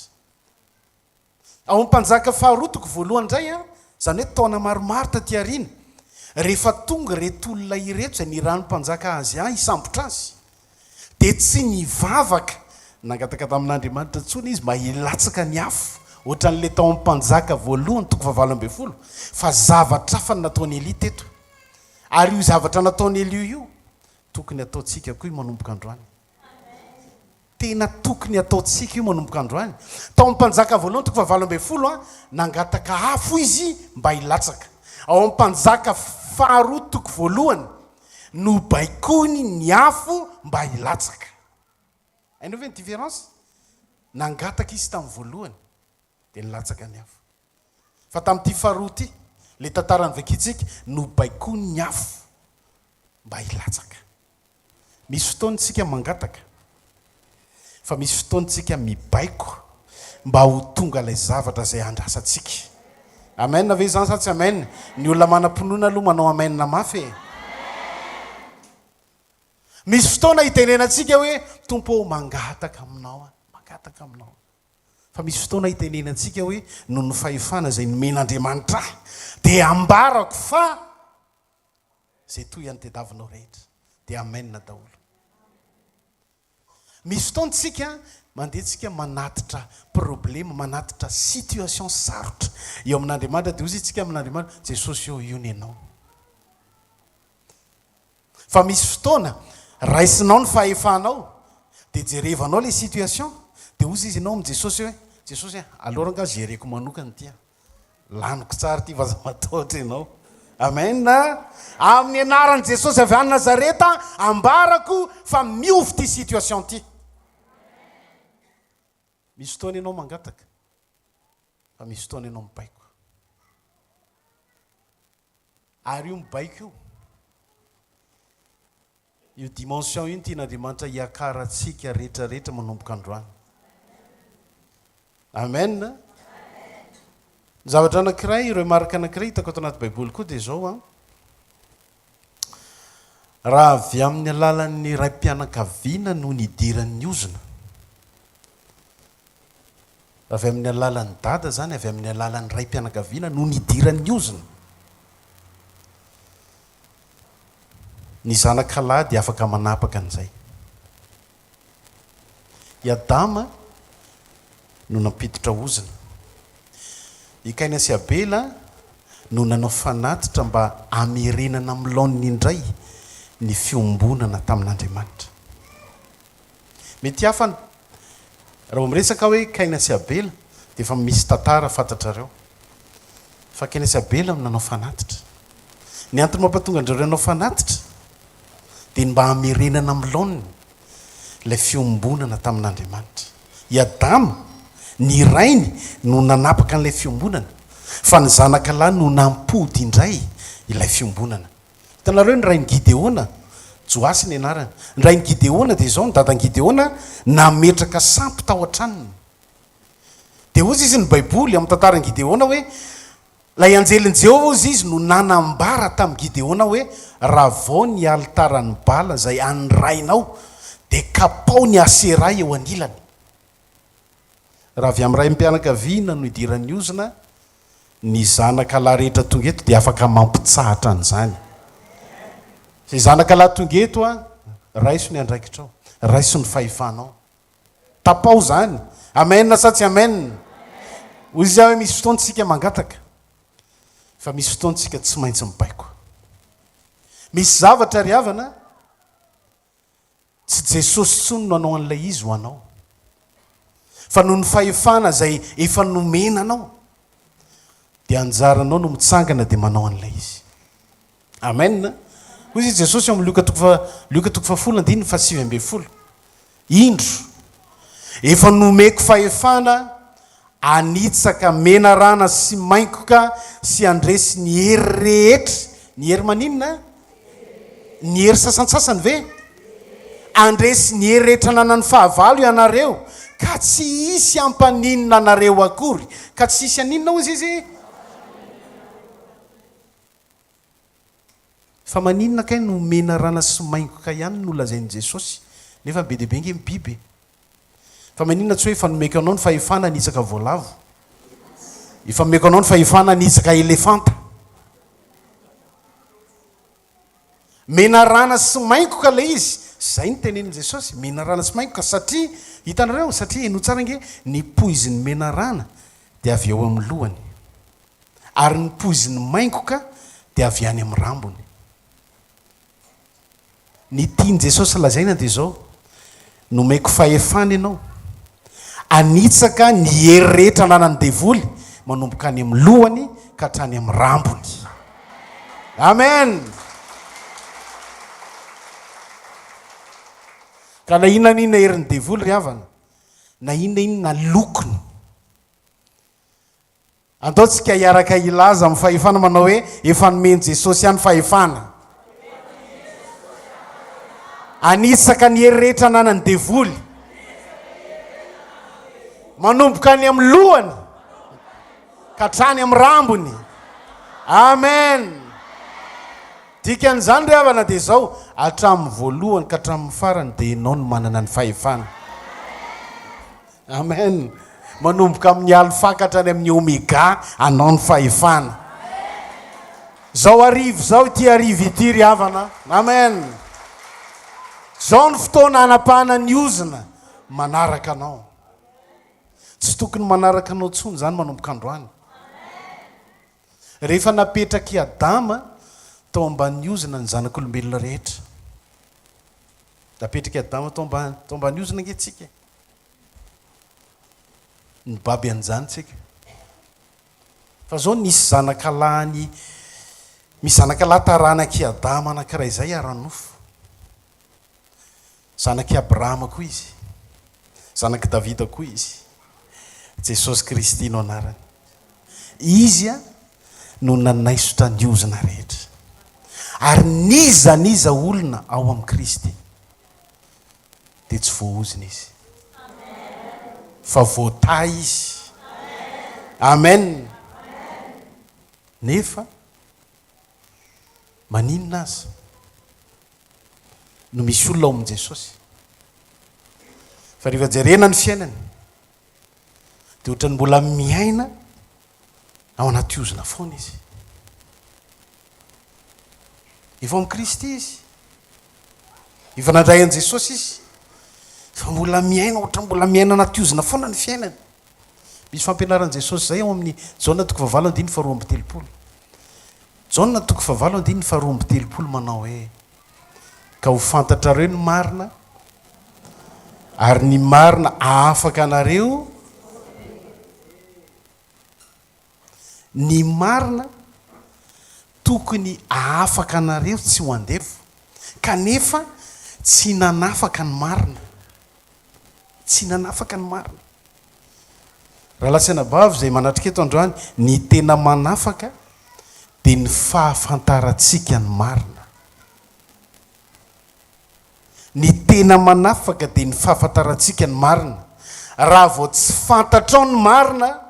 Ao amin'ny Mpanjaka faharoa toko voalohany indray an, izany hoe taona maromaro taty aoriana, rehefa tonga ireto olona ireto izay nirahin'ny mpanjaka Ahazia hisambotra azy, dia tsy nivavaka nangataka tamin'Andriamanitra intsony izy mba hilatsaka ny afo, ohatran'ilay tao amin'ny Mpanjaka voalohany toko fahavalo 18, fa zavatra hafa no nataon'i Elia teto. Ary io zavatra nataon'i Eliho io, tokony hataontsika koa io manomboka androany. Tena tokony hataontsika io manomboka androany. Tao amin'ny Mpanjaka voalohany toko fahavalo ambinifolo, nangataka afo izy mba hilatsaka. Ao amin'ny Mpanjaka faharoa toko voalohany, nobaikoiny ny afo mba hilatsaka. Hainao ve ny différence? Nangataka izy tamin'ny voalohany, dia nilatsaka ny afo. Fa tamin'ity faharoa ity, ilay tantara novakintsika, nobaikoiny ny afo mba hilatsaka. Misy fotoana isika mangataka, fa misy fotoana isika mibaiko mba ho tonga ilay zavatra izay andrasantsika. Amen ve izany sa tsy amen? Ny olona manam-pinoana aloha manao amen mafy e! Misy fotoana itenenantsika hoe, Tompo ô, mangataka aminao aho, mangataka aminao aho. Fa misy fotoana itenenantsika hoe, noho ny fahefana izay nomen'Andriamanitra ahy, dia ambarako fa izay toy an'ny tediavinao rehetra. Dia amen daholo. Misy fotoana tsika mandeha tsika manatitra problema, manatitra situation sarotra eo amin'Andriamanitra, dia hoy isika amin'Andriamanitra, Jesosy ô, io ny Anao. Fa misy fotoana raisinao ny fahefanao dia jerevanao ilay situation dia hozy izy ianao amin'i Jesosy hoe, Jesosy a, aleo rangaha gereko manokana ity a. Laniko tsara ity fa aza matahotra ianao. Amen. Amin'ny anaran'i Jesosy avy any Nazareta, ambarako fa miova ity situation ity. Misy fotoana ianao mangataka, fa misy fotoana ianao mibaiko. Ary io mibaiko io, io dimension io no tian'Andriamanitra hiakarantsika rehetra rehetra manomboka androany. Amen. Ny zavatra anankiray, remarque anankiray hitako ato anaty Baiboly koa dia izao an. Raha avy amin'ny alalan'ny raim-pianakaviana no nidiran'ny ozona, avy amin'ny alalan'ny dada izany, avy amin'ny alalan'ny raim-pianakaviana no nidiran'ny ozona. Ny zanaka lahy dia afaka manapaka an'izay. I Adama no nampiditra ozona. I Kaina sy Abela no nanao fanatitra mba hamerenana amin'ny laoniny indray ny fiombonana tamin'Andriamanitra. Mety hafa ny raha vao miresaka hoe Kaina sy Abela dia efa misy tantara fantatrareo. Fa Kaina sy Abela no nanao fanatitra. Ny antony mampatonga an-dry zareo hanao fanatitra dia ny mba hamerenana amin'ny laoniny ilay fiombonana tamin'Andriamanitra. I Adama, ny rainy, no nanapaka an'ilay fiombonana, fa ny zanaka lahy no nampody indray ilay fiombonana. Hitanareo ny rain'i Gideona? Joasy ny anarany. Ny rain'i Gideona dia izao, ny dadan'i Gideona nametraka sampy tao an-tranony. Dia hozy izy ny Baiboly amin'ny tantaran'i Gideona hoe, Ilay anjelin'i Jehovah, hozy izy, no nanambara tamin'i Gideona hoe, Ravao ny alitaran'i Bala izay an'ny rainao, dia kapao ny Aseraha eo anilany. Raha avy amin'ny raim-pianakaviana no idiran'ny ozona, ny zanaka lahy rehetra tonga eto dia afaka mampitsahatra an'izany. Izay zanaka lahy tonga eto, raiso ny andraikitrao, raiso ny fahefanao. Tapaho izany. Amen sa tsy amen? Hoy izy hoe misy fotoana isika mangataka, fa misy fotoana isika tsy maintsy mibaiko. Misy zavatra ry havana, tsy Jesosy intsony no hanao an'ilay izy ho anao. Fa noho ny fahefana izay efa nomena anao, dia anjaranao no mitsangana dia manao an'ilay izy. Amen. Hoy izy Jesosy ao amin'ny Lioka toko faha Lioka toko fahafolo andininy fahasivy ambin'ny folo. Indro, efa nomeko fahefana hanitsaka menarana sy maingoka sy handresy ny hery rehetra. Ny hery maninona? Ny hery sasantsasany ve? Handresy ny hery rehetra ananan'ny fahavalo ianareo, ka tsy hisy hampaninona anareo akory. Ka tsy hisy haninona hozy izy? Fa maninona kay no menarana sy maingoka ihany no lazain'i Jesosy nefa be dia be nge ny biby e! Fa maninona tsy hoe efa nomeko anao ny fahefana hanitsaka voalavo? Efa nomeko anao ny fahefana hanitsaka elefanta? Menarana sy maingoka ilay izy, zay no tenenin'i Jesosy, menarana sy maingoka satria, hitanareo, satria henoy tsara ange, ny poizin'ny menarana dia avy eo amin'ny lohany. Ary ny poizin'ny maingoka dia avy any amin'ny rambony. Ny tian'i Jesosy lazaina dia izao, Nomeko fahefana ianao hanitsaka ny hery rehetra ananan'ny devoly manomboka any amin'ny lohany ka hatrany amin'ny rambony. Amen! Ka na inona na inona herin'ny devoly ry havana, na inona na inona lokony, Andao tsika hiaraka hilaza amin'ny fahefana manao hoe efa nomen'i Jesosy ahy ny fahefana. Anisaka ny hery rehetra ananan'ny devoly. Manomboka any amin'ny lohany ka hatrany amin'ny rambony. Amen. Dikan'izany ry havana dia izao, hatramin'ny voalohany ka hatramin'ny farany dia ianao no manana ny fahefana. Amen! Manomboka amin'ny Alpha ka hatrany amin'ny Omega, anao ny fahefana. Izao hariva izao, ity hariva ity ry havana. Amen! Izao ny fotoana hanapahana ny ozona manaraka anao. Tsy tokony manaraka anao intsony izany manomboka androany. Rehefa napetrak'i Adama tao ambanin'ny ozona ny zanak'olombelona rehetra. Napetrak'i Adama tao ambany, tao ambany ozona ange tsika e. Nibaby an'izany tsika. Fa zao nisy zanaka lahiny, misy zanaka lahy taranak'i Adama anankiray izay ara-nofo. Zanak'i Abrahama koa izy. Zanak'i Davida koa izy. Jesosy Kristy no anarany. Izy no nanaisotra ny ozona rehetra. Ary n'iza n'iza olona ao amin'i Kristy dia tsy voaozona izy. Fa voatahy izy. Amen. Nefa maninona aza no misy olona ao amin'i Jesosy? Fa rehefa jerena ny fiainany dia ohatran'ny mbola miaina ao anaty ozona foana izy. Efa ao amin'i Kristy izy. Efa nandray an'i Jesosy izy. Fa mbola miaina ohatran'ny mbola miaina anaty ozona foana ny fiainany. Misy fampianaran'i Jesosy izay ao amin'ny Jaona toko fahavalo andininy faharoa 32. Jaona toko fahavalo andininy faharoa 32 manao hoe ka ho fantatrareo ny marina ary ny marina ahafaka anareo Ny marina, tokony ahafaka anareo tsy ho andevo, kanefa tsy nanafaka ny marina. Tsy nanafaka ny marina. Rahalahy sy anabavy izay manatrika eto androany, ny tena manafaka dia ny fahafantarantsika ny marina. Ny tena manafaka dia ny fahafantarantsika ny marina. Raha vao tsy fantatrao ny marina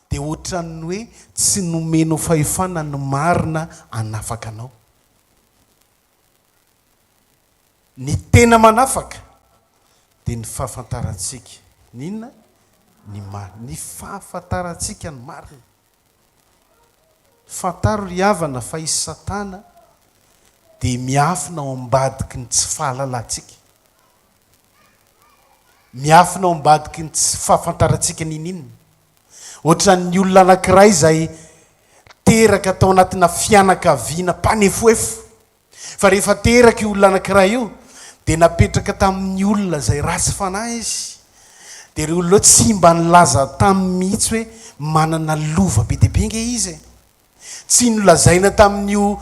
dia ohatran'ny hoe tsy nomenao fahefana ny marina hanafaka anao. Ny tena manafaka dia ny fahafantarantsika ny inona? Ny marina. Ny fahafantarantsika ny marina. Fantaro ry havana fa i Satana dia miafina ao ambadiky ny tsy fahalalantsika. Miafina ao ambadiky ny tsy fahafantarantsika n'inon'inona. Ohatran'ny olona anankiray izay teraka tao anatina fianakaviana mpanefoefo. Fa rehefa teraka io olona anankiray io, dia napetraka tamin'ny olona izay ratsy fanahy izy. Dia ireo olona ireo tsy mba nilaza taminy mihitsy hoe manana lova be dia be ange izy e. Tsy nolazaina tamin'io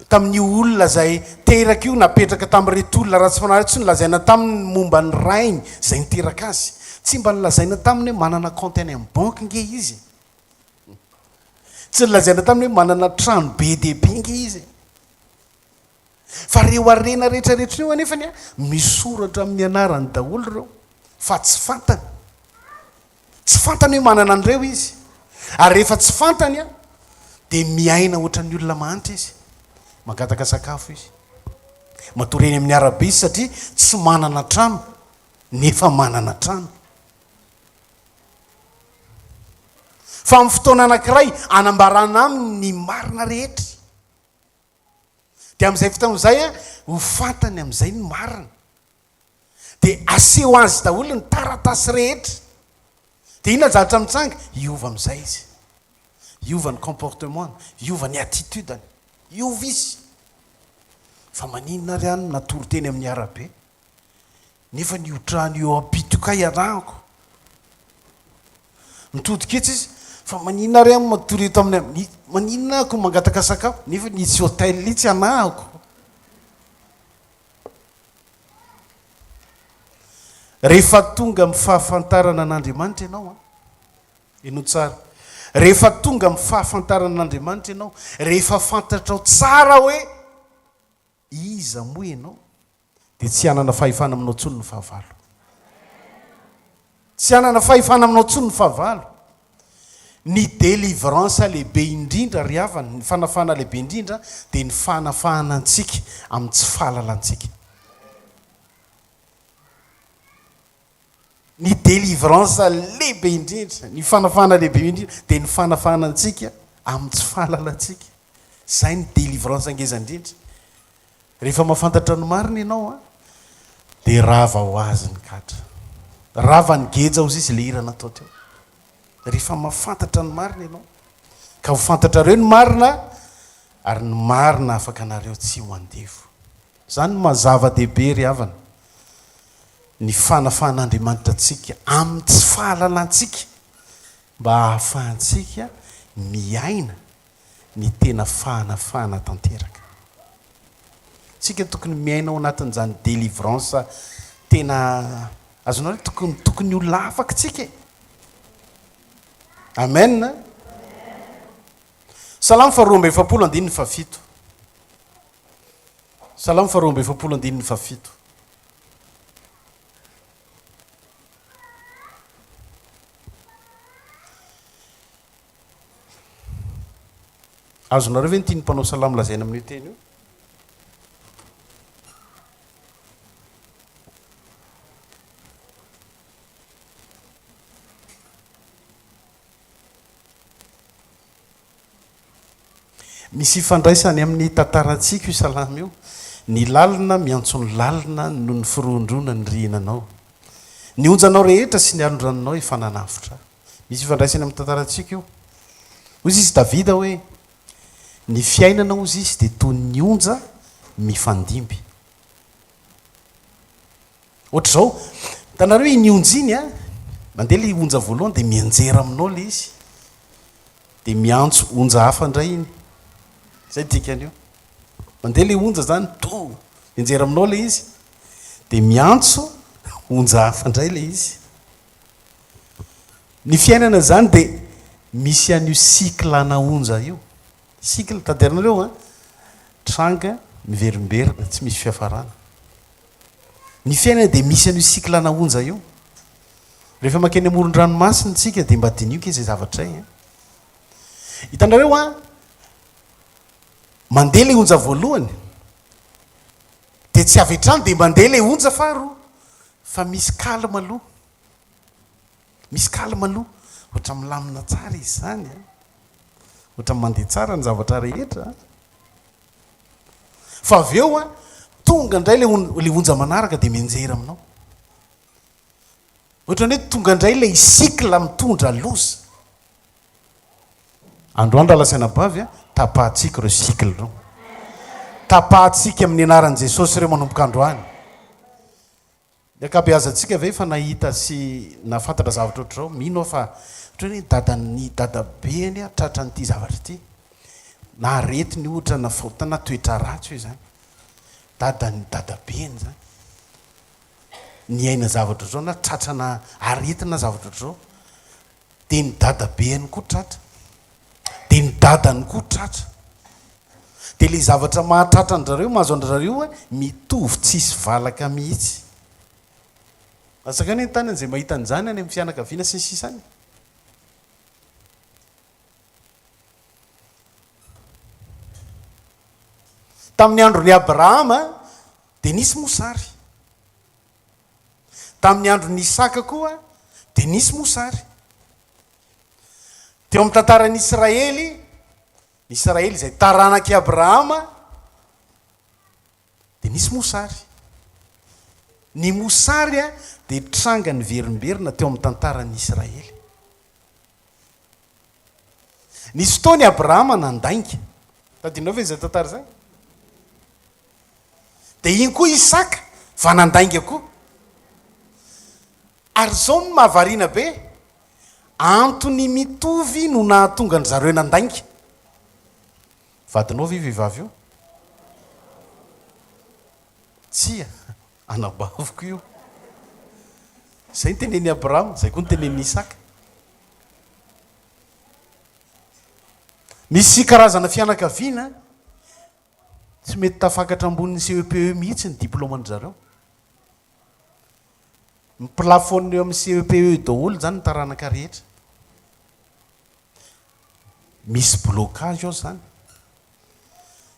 tamin'io olona izay teraka io, napetraka tamin'ireto olona ratsy fanahy ireto, tsy nolazaina taminy ny momba ny rainy izay niteraka azy. Tsy mba nolazaina taminy hoe manana compte any amin'ny banky ange izy e. Tsy nolazaina taminy hoe manana trano be dia be ange izy e. Fa ireo harena rehetra rehetra ireo anefany an, misoratra amin'ny anarany daholo ireo, fa tsy fantany. Tsy fantany hoe manana an'ireo izy. Ary rehefa tsy fantany an, dia miaina ohatran'ny olona mahantra izy. Mangataka sakafo izy. Matory eny amin'ny arabe izy satria tsy manana trano, nefa manana trano. Fa amin'ny fotoana anankiray anambarana aminy ny marina rehetra. Dia amin'izay fotoana izay ho fantany amin'izay ny marina. Dia aseho azy daholo ny taratasy rehetra. Dia inona ny zavatra mitranga? Hiova amin'izay izy. Hiova ny comportement-ny, hiova ny attitude-ny. Hiova izy. Fa maninona ary aho no natory teny amin'ny arabe? Nefa ny io trano io ampito kay iarahako. Mitodika etsy izy, fa maninona ary aho no matory eto amin'ny, maninona ako mangataka sakafo nefa ny itsy hotel itsy anahako. Rehefa tonga amin'ny fahafantarana an'Andriamanitra ianao an, henoy tsara, rehefa tonga amin'ny fahafantarana an'Andriamanitra ianao, rehefa fantatrao tsara hoe iza moa ianao, dia tsy hanana fahefana aminao intsony ny fahavalo. Tsy hanana fahefana aminao intsony ny fahavalo. Ny délivrance lehibe indrindra ry havana, ny fanafahana lehibe indrindra dia ny fanafahana antsika amin'ny tsy fahalalantsika. Ny délivrance lehibe indrindra, ny fanafahana lehibe indrindra dia ny fanafahana antsika amin'ny tsy fahalalantsika. Izay ny délivrance ngeza indrindra. Rehefa mahafantatra ny marina ianao an, dia rava ho azy ny gadra. Rava ny geja hozy izy ilay hira natao teo. Rehefa mahafantatra ny marina ianao, ka ho fantatrareo ny marina, ary ny marina afaka anareo tsy ho andevo. Izany no maha zava-dehibe ry havana, ny fanafahan'Andriamanitra antsika amin'ny tsy fahalalantsika mba hahafahantsika miaina ny tena fahanafahana tanteraka. Tsika tokony miaina ao anatin'izany délivrance tena azonareo tokony tokony olona afaka tsika e. Amen. Salamo faha 42 andininy faha 7. Salamo faha 42 andininy faha 7. Azonareo ve ny tian'ny mpanao salamo lazaina amin'io teny io? Misy ifandraisany amin'ny tantarantsika io salamo io. Ny lalina miantso ny lalina noho ny firohondroana ny rihinanao. Ny onjanao rehetra sy ny alon-dranonao efa nanavotra ahy. Misy ifandraisany amin'ny tantarantsika io. Hoy izy Davida hoe, Ny fiainana hozy izy dia toy ny onja mifandimby. Ohatr'izao, hitanareo iny onja iny an, mandeha ilay onja voalohany dia mianjera aminao ilay izy. Dia miantso onja hafa indray iny. Izay dikan'io. Mandeha ilay onja izany, to, mianjera aminao ilay izy. Dia miantso onja hafa indray ilay izy. Ny fiainana izany dia misy an'io cycle ana onja io. Cycle, tadiavinareo an? Tranga miverimberina, tsy misy fiafarana. Ny fiainana dia misy an'io cycle ana onja io. Rehefa mankeny amoron-dranomasina isika dia mba diniho kely izay zavatra izay. Hitanareo an? Mandeha ilay onja voalohany, dia tsy avy hatrany dia mandeha ilay onja faharoa, fa misy calme aloha. Misy calme aloha, ohatra milamina tsara izy izany an! Ohatra mandeha tsara ny zavatra rehetra an! Fa avy eo an, tonga indray ilay ilay onja manaraka dia mianjera aminao. Ohatran'ny hoe tonga indray ilay cycle mitondra loza. Androany rahalahy sy anabavy an, tapahantsika ireo cycle ireo. Tapahantsika amin'ny anaran'i Jesosy ireo manomboka androany. Ny ankabeazantsika ve efa nahita sy nahafantatra zavatra ohatr'izao? Mino aho fa ohatra hoe dadan'ny dadabeny tratran'ity zavatra ity. Na aretiny ohatra na fahotana na toetra ratsy io izany. Dadan'ny dadabeny izany. Niaina zavatra ohatr'izao na tratrana aretina na zavatra ohatr'izao. Dia ny dadabeany koa tratra. Dia ny dadany koa tratra. Dia ilay zavatra mahatratra an-dRareo, mahazo an-dRareo mitovy tsisy valaka mihitsy. Latsaka any an-tany an'izay mahita an'izany any amin'ny fianakaviana sy ny sisa any. Tamin'ny andron'i Abrahama dia nisy mosary. Tamin'ny andron'i Isaka koa dia nisy mosary. Teo amin'ny tantaran'i Israely, ny Israely izay taranak'i Abrahama, dia nisy mosary. Ny mosary dia tranga niverimberina teo amin'ny tantaran'ny Israely. Nisy fotoana i Abrahama nandainga. Tadidinao ve izay tantara izay? Dia iny koa Isaka fa nandainga koa. Ary izao no mahavariana be, antony mitovy no nahatonga an-dry zareo nandainga. Vadinao ve io vehivavy io? Tsia, anabaviko io. Izay no tenenin'i Abrahama, izay koa no tenenin'i Isaka. Misy karazana fianakaviana tsy mety tafakatra ambonin'ny CEPE mihitsy ny diplaoman-dry zareo. Mi-plafonner eo amin'ny CEPE daholo izany ny taranaka rehetra. Misy blocage ao izany.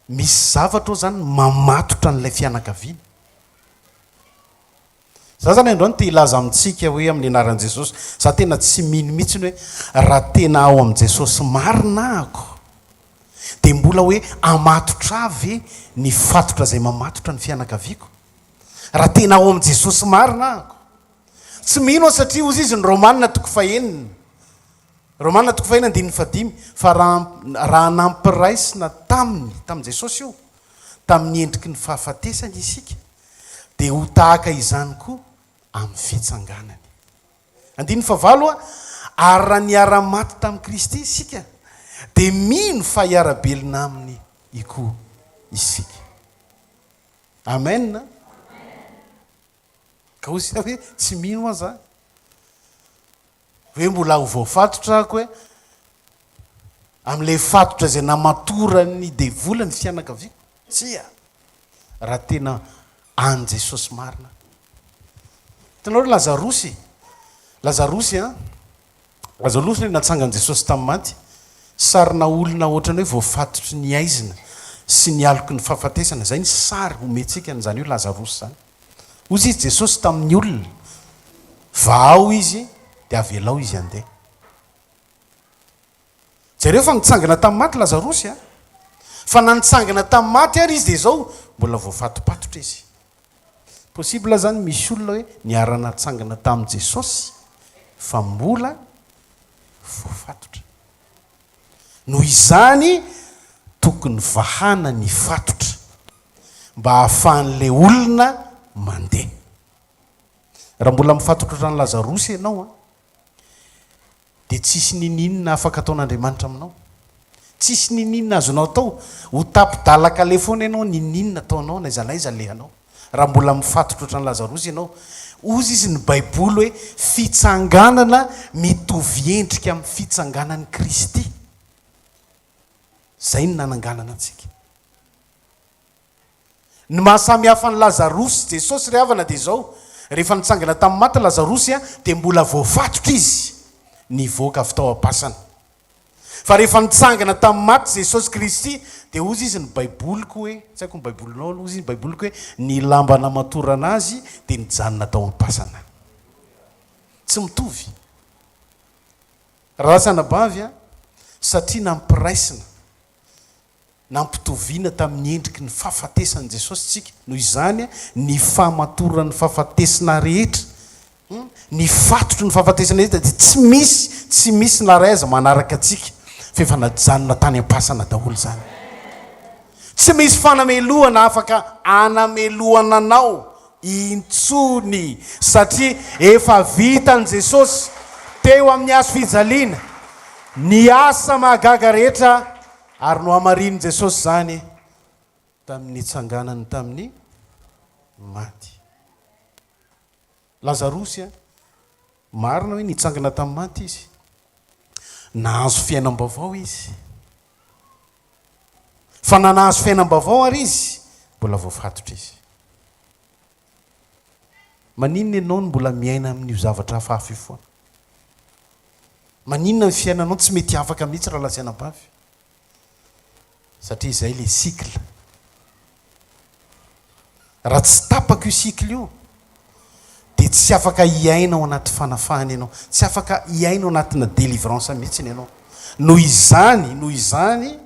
Misy zavatra ao izany mamatotra an'ilay fianakaviana. Za zany androany te hilaza amintsika hoe amin'ny anaran'i Jesosy, za tena tsy mino mihitsiny hoe raha tena ao amin'i Jesosy marina ahako dia mbola hoe hamatotra ahy ve ny fatotra izay mamatotra ny fianakaviako? Raha tena ao amin'i Jesosy marina ahako. Tsy mino aho satria hozy izy ny Romana toko fahenina, Romana toko fahenina andininy fahadimy, fa raha raha nampiraisina taminy, tamin'i Jesosy io, tamin'ny endriky ny fahafatesany isika, dia ho tahaka izany koa amin'ny fitsanganany. Andininy fahavalo, Ary raha niara-maty tamin'i Kristy isika, dia mino fa hiara-belona aminy koa isika. Amen. Ka hoy isika hoe tsy mino aza hoe mbola ho voafatotra ako hoe amin'ilay fatotra izay namatoran'ny devoly ny fianakaviako. Tsia. Raha tena an'i Jesosy marina. Hitanao ry Lazarosy? Lazarosy an! Lazarosy ilay natsangan'i Jesosy tamin'ny maty. Sarina olona ohatran'ny hoe voafatotry ny haizina sy ny aloky ny fahafatesana. Izay ny sary omentsika an'izany hoe Lazarosy izany. Hoy izy Jesosy tamin'ny olona, Vahao izy dia avelao izy handeha. Jereo fa nitsangana tamin'ny maty Lazarosy a! Fa na nitsangana tamin'ny maty ary izy dia izao, mbola voafatopatotra izy. Possible zany misy olona hoe niara-natsangana tamin'i Jesosy fa mbola voafatotra. Noho izany tokony vahana ny fatotra mba hahafahan'ilay olona mandeha. Raha mbola mifatotra ohatran'i Lazarosy ianao an, dia tsisy ninininona afaka ataon'Andriamanitra aminao. Tsisy ninininona azonao atao. Ho tapi-dalan-kaleha foana ianao ninininona ataonao n'aiza n'aiza alehanao. Raha mbola mifatotra ohatran'i Lazarosy ianao. Hozy izy ny Baiboly hoe fitsanganana mitovy endrika amin'ny fitsanganan'i Kristy. Izay no nananganana antsika. Ny maha samy hafa an'i Lazarosy sy Jesosy ry havana dia izao, rehefa nitsangana tamin'ny maty Lazarosy dia mbola voafatotra izy nivoaka avy tao am-pasana. Fa rehefa nitsangana tamin'ny maty Jesosy Kristy dia hozy izy ny baiboliko hoe, tsy haiko ny baibolinao aloha, hozy izy ny baiboliko hoe ny lamba namatorana azy dia nijanona tao am-pasana. Tsy mitovy. Rahalahy sy anabavy a, satria nampiraisina Nampitoviana tamin'ny endriky ny fahafatesan'i Jesosy isika. Noho izany, ny fahamatoran'ny fahafatesna rehetra, ny fatotry ny fahafatesana rehetra dia tsy misy, tsy misy na iray aza manaraka antsika, fa efa najanona tany am-pasana daholo izany. Tsy misy fanamelohana afaka anamelohana anao intsony, satria efa vitan'i Jesosy teo amin'ny hazo fijaliana ny asa mahagaga rehetra Ary nohamarinin'i Jesosy izany tamin'ny nitsanganany tamin'ny maty. Lazarosy a! Marina hoe nitsangana tamin'ny maty izy. Nahazo fiainam-baovao izy. Fa na nahazo fiainam-baovao ary izy, mbola voafatotra izy. Maninona ianao no mbola miaina amin'io zavatra hafahafa io foana? Maninona ny fiainanao tsy mety afaka mihitsy rahalahy sy anabavy? Satria izay ilay cycle. Raha tsy tapaka io cycle io, dia tsy afaka hiaina ao anaty fanafahana ianao. Tsy afaka hiaina ao anatina délivrance mihitsy ianao. Noho izany, noho izany,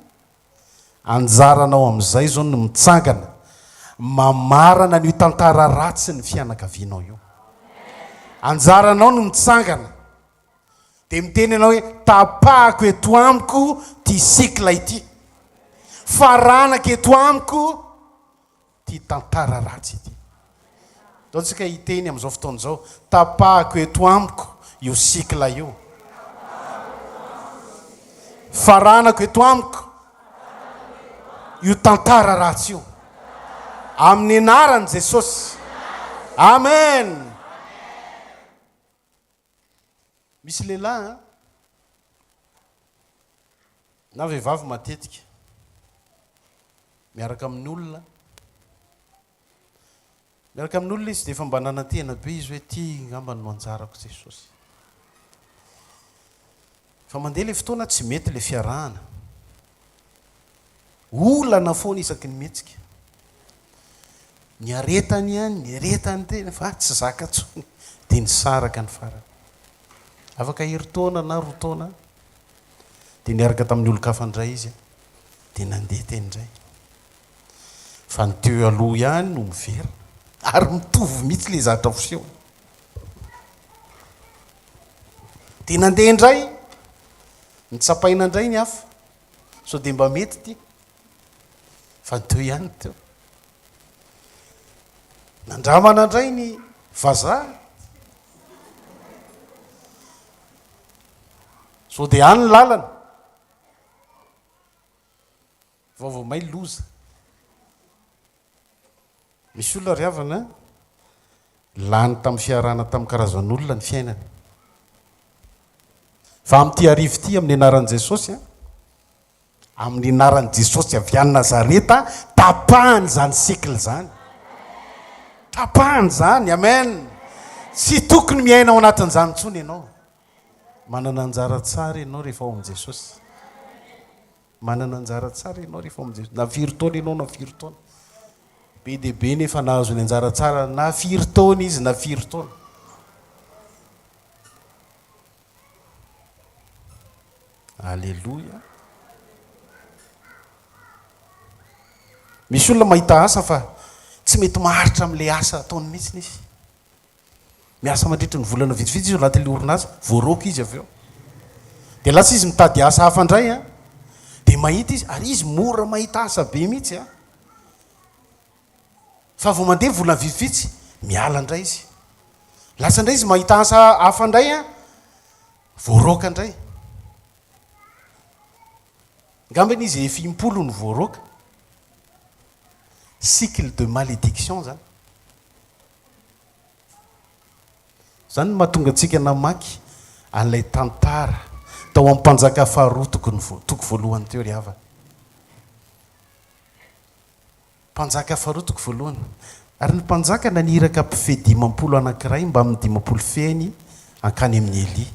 Anjaranao amin'izay izao ny mitsangana mamarana an'io tantara ratsy ny fianakavianao io. Anjaranao ny mitsangana dia miteny ianao hoe tapahako eto amiko ity cycle ity. Faranako eto amiko. Ity tantara ratsy ity. Ndao tsika hiteny amin'izao fotoana izao, tapahako eto amiko io cycle io. Faranako eto amiko io tantara ratsy io. Amin'ny anaran'i Jesosy. Amen. Misy lehilahy an, na vehivavy matetika miaraka amin'ny olona, miaraka amin'ny olona izy dia efa mba nanantena be izy hoe ty ngamba no anjarako Jesosy. Fa mandeha ilay fotoana tsy mety ilay fiarahana. Olana foana isaky ny mihetsika. Niaretany ihany, niaretany teny fa tsy zaka intsony dia nisaraka ny farany. Afaka herintaona na roa taona dia niaraka tamin'ny olon-kafa indray izy dia nandeha teny indray. Fa ny teo aloha ihany no miverina ary mitovy mihitsy ilay zavatra fisehony. Dia nandeha indray, nitsapaina indray ny hafa. Sao dia mba mety ity? Fa ny teo ihany ny teo. Nandramana indray ny vazaha. Sao dia any ny lalana. Vaovao may loza. Misy olona ry havana lany tamin'ny fiarahana tamin'ny karazan'olona ny fiainany. Fa amin'ity hariva ity, amin'ny anaran'i Jesosy, amin'ny anaran'i Jesosy avy any Nazareta, tapahany izany cycle izany. Tapahany izany, amen. Tsy tokony miaina ao anatin'izany intsony ianao. Manana anjara tsara ianao rehefa ao amin'i Jesosy. Manana anjara tsara ianao rehefa ao amin'i Jesosy. Na firy taona ianao na firy taona. Be dia be ny efa nahazo ny anjara tsara na firy taona izy na firy taona. Aleloia. Misy olona mahita asa fa tsy mety maharitra amin'ilay asa ataony mihitsy izy. Miasa mandritry ny volana vitsivitsy izy ao anatin'ilay orinasa, voaroaka izy avy eo. Dia lasa izy mitady asa hafa indray an, dia mahita izy, ary izy mora mahita asa be mihitsy an. Fa vao mandeha volana vitsivitsy, miala indray izy. Lasa indray izy mahita asa hafa indray an, voaroaka indray. Angambany izy efa impolo no voaroaka. Cycle de malédiction zany. Izany no mahatonga antsika namaky an'ilay tantara tao amin'ny Mpanjaka faharoa tokony toko voalohany teo ry havana. Mpanjaka faharoa toko voalohany. Ary ny mpanjaka naniraka mpifehy 50 anankiray mbamin'ny 50 fehiny hankany amin'i Elia.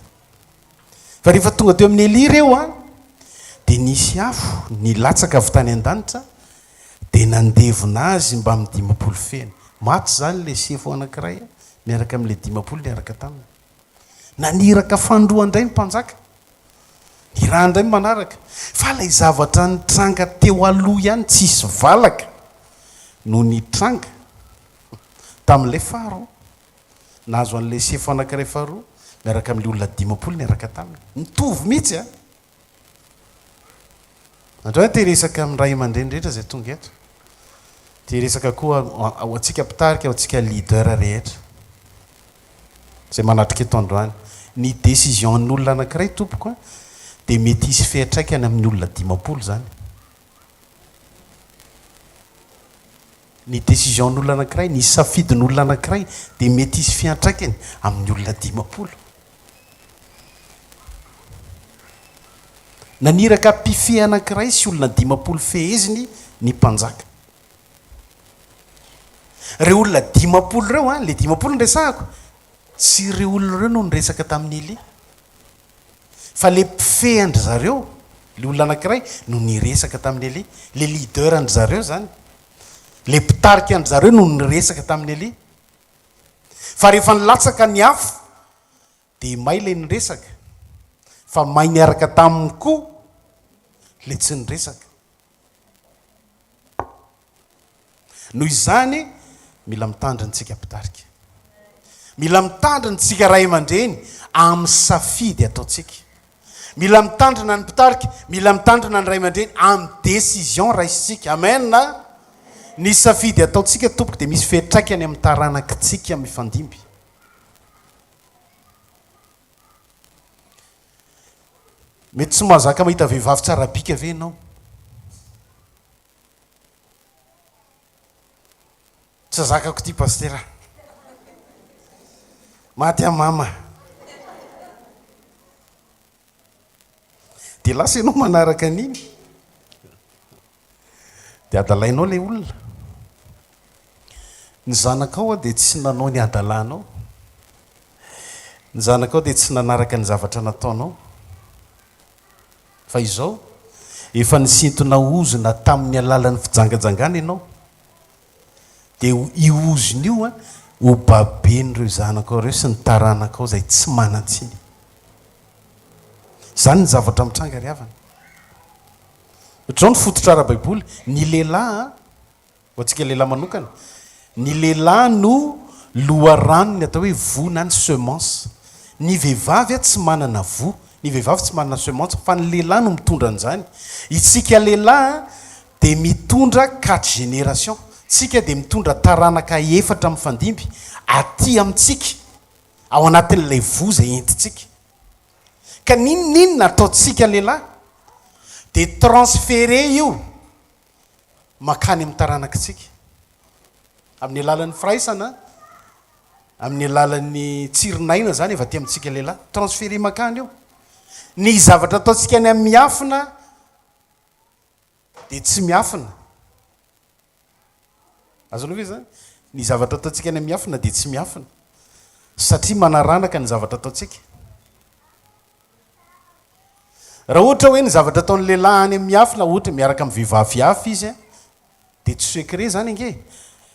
Fa rehefa tonga teo amin'i Elia ireo an, dia nisy afo nilatsaka avy tany an-danitra dia nandevona azy mbamin'ny 50 fehiny. Maty izany ilay sefo anankiray miaraka amin'ilay 50 niaraka taminy. Naniraka fanindroany indray ny mpanjaka. Nirahany indray ny manaraka. Fa ilay zavatra nitranga teo aloha ihany tsisy valaka no nitranga tamin'ilay faharoa. Nahazo an'ilay sefo anankiray faharoa miaraka amin'ilay olona 50 niaraka taminy. Mitovy mihitsy an! Androany te hiresaka amin'ny ray aman-dreny rehetra izay tonga eto. Te hiresaka koa ho antsika mpitarika, ho antsika leader rehetra izay manatrika eto androany. Ny décision an'olona anankiray tompoko dia mety hisy fiantraikany amin'ny olona 50 izany. Ny décision an'olona anankiray, ny safidin'olona anankiray dia mety hisy fiantraikany amin'ny olona 50. Naniraka mpifehy anankiray sy olona 50 feheziny ny mpanjaka. Ireo olona 50 ireo, an, ilay 50 no resahako, tsy ireo olona ireo no niresaka tamin'i Elia. Fa ilay mpifehy an-dry zareo, ilay olona anankiray no niresaka tamin'i Elia. Ilay leader an-dry zareo izany. Ilay mpitarika an-dry zareo no niresaka tamin'i Elia. Fa rehefa nilatsaka ny afo dia may ilay niresaka, fa may niaraka taminy koa ilay tsy niresaka. Noho izany, mila mitandrina isika mpitarika. Mila mitandrina isika ray aman-dreny amin'ny safidy ataontsika. Mila mitandrina ny mpitarika, mila mitandrina ny ray aman-dreny amin'ny décision raisintsika. Amen. Ny safidy ataontsika tompoko dia misy fiantraikany amin'ny taranakitsika mifandimby. Mety tsy mahazaka mahita vehivavy tsara bika ve ianao? Tsy zakako ity Pasitera. Maty aho mama. Dia lasa ianao manaraka an'iny. Dia adalainao ilay olona. Ny zanakao dia tsy nanao ny hadalanao. Ny zanakao dia tsy nanaraka ny zavatra nataonao. Fa izao, efa nisintona ozona tamin'ny alalan'ny fijangajangana ianao. Dia io ozona io ho baben'ireo zanakao ireo sy ny taranakao izay tsy manan-tsiny. Izany ny zavatra mitranga ry havana. Ohatr'izao ny fototra ara-baiboly, ny lehilahy, ho antsika lehilahy manokana, ny lehilahy no loharanon'ny atao hoe voa na ny semence. Ny vehivavy tsy manana voa, ny vehivavy tsy manana semence fa ny lehilahy no mitondra an'izany. Isika lehilahy dia mitondra quatre générations, tsika dia mitondra taranaka efatra mifandimby aty amintsika ao anatin'ilay voa izay entintsika. Ka n'inon'inona ataontsika lehilahy dia transférer io mankany amin'ny taranakitsika. Amin'ny alalan'ny firaisana, amin'ny alalan'ny tsirin'aina izany avy aty amintsika lehilahy. Transférer mankany io. Ny zavatra ataontsika any amin'ny miafina dia tsy miafina. Azonao ve izany? Ny zavatra ataontsika any miafina dia tsy miafina. Satria manaranaka ny zavatra ataontsika. Raha ohatra hoe ny zavatra ataon'ny lehilahy any miafina, ohatra miaraka amin'ny vehivavy hafa izy, dia tsy secret izany ange.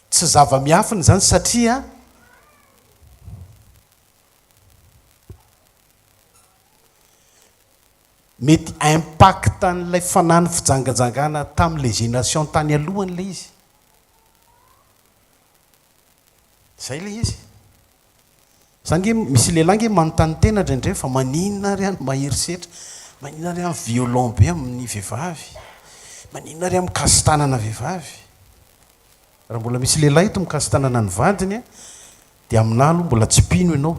Tsy zava-miafina izany satria Mety impact an'ilay fanahy ny fijangajangana tamin'ilay génation tany alohany ilay izy. Zay ilay izy. Za nge misy lehilahy nge manontany tena indraindray fa maninona ary aho no mahery setra, maninona ary aho violent be amin'ny vehivavy, maninona ary aho mikasi-tanana vehivavy. Raha mbola misy lehilahy eto mikasi-tanana ny vadiny dia aminà aloha mbola tsy mpino ianao.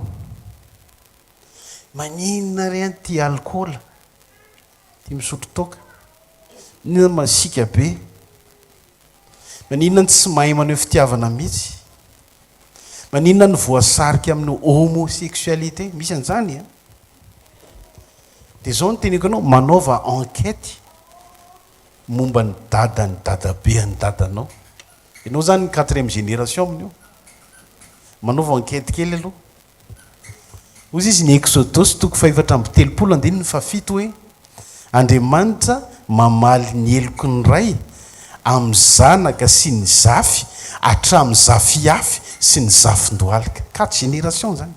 Maninona re an tia alikaola, tia misotro toaka, maninona no masiaka be, maninona no tsy mahay maneho fitiavana mihitsy, maninona no voasarika amin'ny homosexualité, misy an'izany an! Dia izao no teneko anao, manaova enquête momba ny dadan'ny dadabean'ny dadanao, ianao izany ny quatrième génération amin'io, manaova enquête kely aloha. Hoy izy ny Eksodosy toko fahefatra amby telopolo andininy fahafito hoe, Andriamanitra mamaly ny heloky ny ray amin'ny zanaka sy ny zafy hatramin'ny zafiafy sy ny zafindohalika. Quatre générations izany.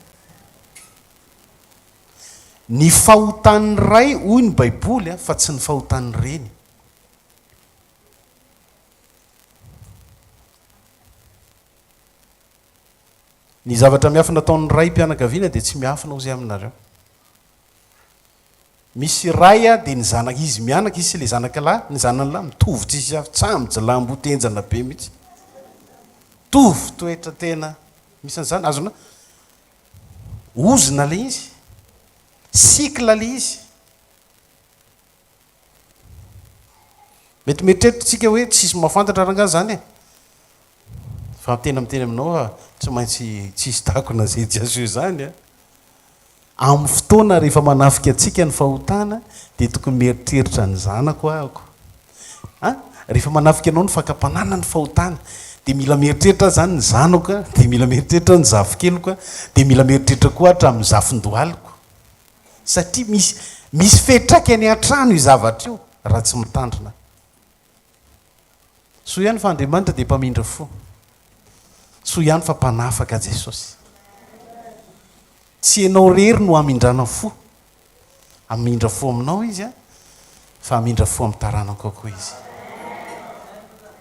Ny fahotan'ny ray hoy ny Baiboly fa tsy ny fahotan'ny reny. Ny zavatra miafina ataon'ny raim-pianakaviana dia tsy miafina hozy aminareo. Misy ray dia ny zanaka izy mianaka izy sy ilay zanaka lahy, ny zanany lahy mitovy tsisy hafa, tsamy jilambo tenjana be mihitsy. Mitovy toetra tena misy an'izany, azonao ozona ilay izy, cycle ilay izy. Mety mieritreritra tsika hoe tsisy mahafantatra rangaha zany e! Fa tena miteny aminao aho tsy maintsy tsisy takona zay tsy aseho zany a! Amin'ny fotoana rehefa manafika antsika ny fahotana dia tokony mieritreritra ny zanako ahako a! Rehefa manafika anao ny fakam-panahy na ny fahotana dia mila mieritreritra aho zany ny zanako a, dia mila mieritreritra aho ny zafikeliko a, dia mila mieritreritra koa hatramin'ny zafindohaliko. Satria misy misy fetraikany an-trano io zavatra io raha tsy mitandrina. Soa ihany fa Andriamanitra dia mpamindra fo. Soa ihany fa mpanafaka Jesosy. Tsy ianao irery no hamindrana fo. Hamindra fo aminao Izy fa hamindra fo amin'ny taranakao koa Izy.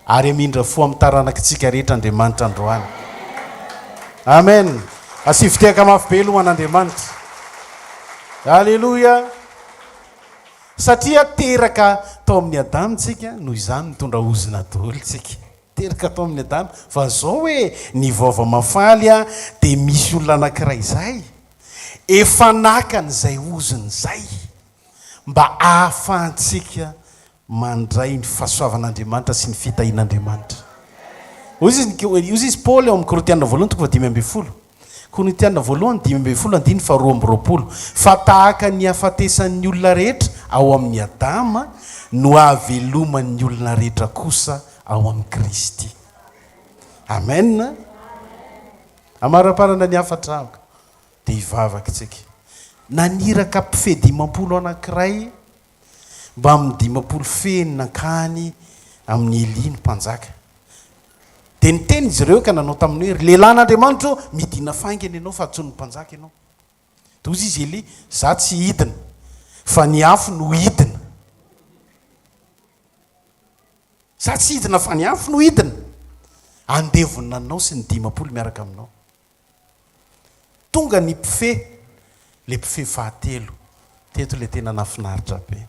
Ary hamindra fo amin'ny taranakitsika rehetra Andriamanitra androany. Amen. Asivo tehaka mafy be aloha ho an'Andriamanitra. Aleloia. Satria teraka tao amin'i Adama tsika, noho izany mitondra ozona daholo tsika. Teraka tao amin'i Adama. Fa zao hoe ny vaovao mahafaly a, dia misy olona anankiray izay efa naka an'izay ozona izay mba ahafahantsika mandray ny fahasoavan'Andriamanitra sy ny fitahian'Andriamanitra. Hoy izy, hoy izy Paoly ao amin'ny Korintiana voalohany toko faha-15. Korintiana voalohany 15 andininy faha-22, Fa tahaka ny hahafatesan'ny olona rehetra ao amin'i Adama no hahaveloman'ny olona rehetra kosa ao amin'i Kristy. Amen. Amaraparana ny hafatra amiko dia hivavaka isika. Naniraka mpifehy 50 anankiray mbamin'ny 50 fehiny nankany amin'i Elia ny mpanjaka. Dia niteny izy ireo ka nanao taminy hoe, Ry lehilahin'Andriamanitra ô, midìna faingana ianao, fa antsoin'ny mpanjaka ianao. Dia hoy izy, Elia, Izaho tsy hidina, fa ny afo no hidina. Izaho tsy hidina, fa ny afo no hidina. Handevona anao sy ny 50 miaraka aminao. Tonga ny mpifehy, ilay mpifehy fahatelo. Teto ilay tena nahafinaritra be.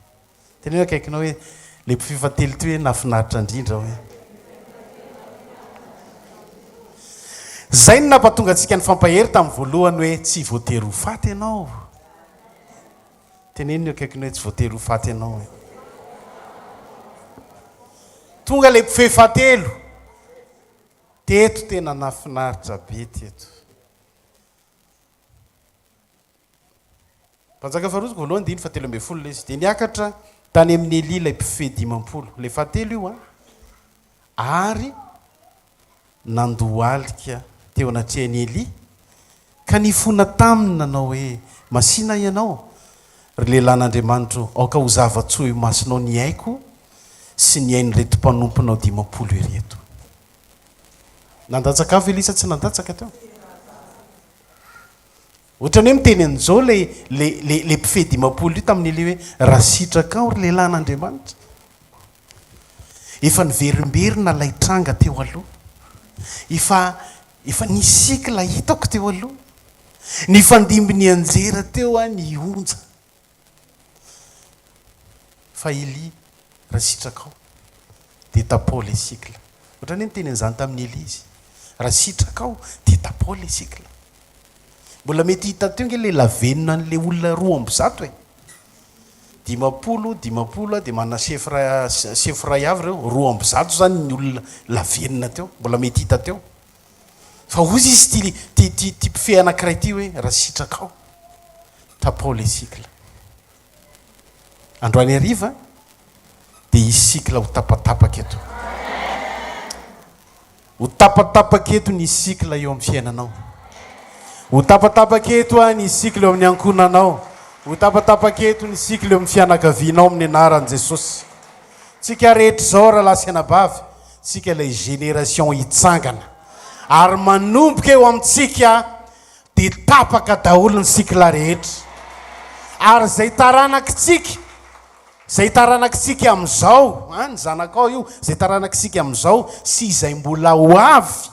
Teneno akaikinao hoe, ilay mpifehy fahatelo ity hoe nahafinaritra indrindra hoe. Izay no nampatonga antsika nifampahery tamin'ny voalohany hoe tsy voatery ho faty ianao. Teneno ny akaikinao hoe tsy voatery ho faty ianao e. Tonga ilay mpifehy fahatelo. Teto tena nafinaritra be teto. Mpanjaka faharoa toko voalohany andininy fahatelo ambin'ny folo ilay izy. Dia niakatra tany amin'i Elia ilay mpifehy 50, ilay fahatelo io an, ary nandohalika teo anatrehan'i Elia ka nifona taminy nanao hoe, Masìna ianao, ry lehilahin'Andriamanitro, aoka ho zava-tsoa eo imasonao ny aiko sy ny ain'ireto mpanomponao 50 ireto. Nandatsaka afo Elisa tsy nandatsaka teo. Ohatran'ny hoe miteny an'izao ilay ilay ilay ilay mpifehy 50 io tamin'i Elia hoe raha sitrakao ry lehilahin'Andriamanitra. Efa niverimberina ilay tranga teo aloha. Efa efa nisy cycle hitako teo aloha. Nifandimby nianjera teo aho ny onja. Fa Elia, raha sitrakao, dia tapaho ilay cycle. Ohatran'ny hoe niteny an'izany tamin'i Elia izy. Raha sitrakao, dia tapaho ilay cycle. Mbola mety hita teo ange ilay lavenona an'ilay olona 102 e. 50, 50, dia manana chef iray, chef iray avy ireo. 102 izany ny olona lavenona teo. Mbola mety hita teo. Fa hoy izy ity, ity, ity, ity mpifehy anankiray ity hoe, raha sitrakao, tapaho ilay cycle. Androany hariva dia hisy cycle ho tapatapaka eto. Ho tapatapaka eto ny cycle eo amin'ny fiainanao. Ho tapatapaka eto ny cycle eo amin'ny ankohonanao. Ho tapatapaka eto ny cycle eo amin'ny fianakavianao amin'ny anaran'i Jesosy. Tsika rehetra izao rahalahy sy anabavy, tsika ilay génération hitsangana. Ary manomboka eo amintsika dia tapaka daholo ny cycle rehetra. Ary izay taranakitsika, izay taranakitsika amin'izao, an, ny zanakao io, izay taranakitsika amin'izao sy izay mbola ho avy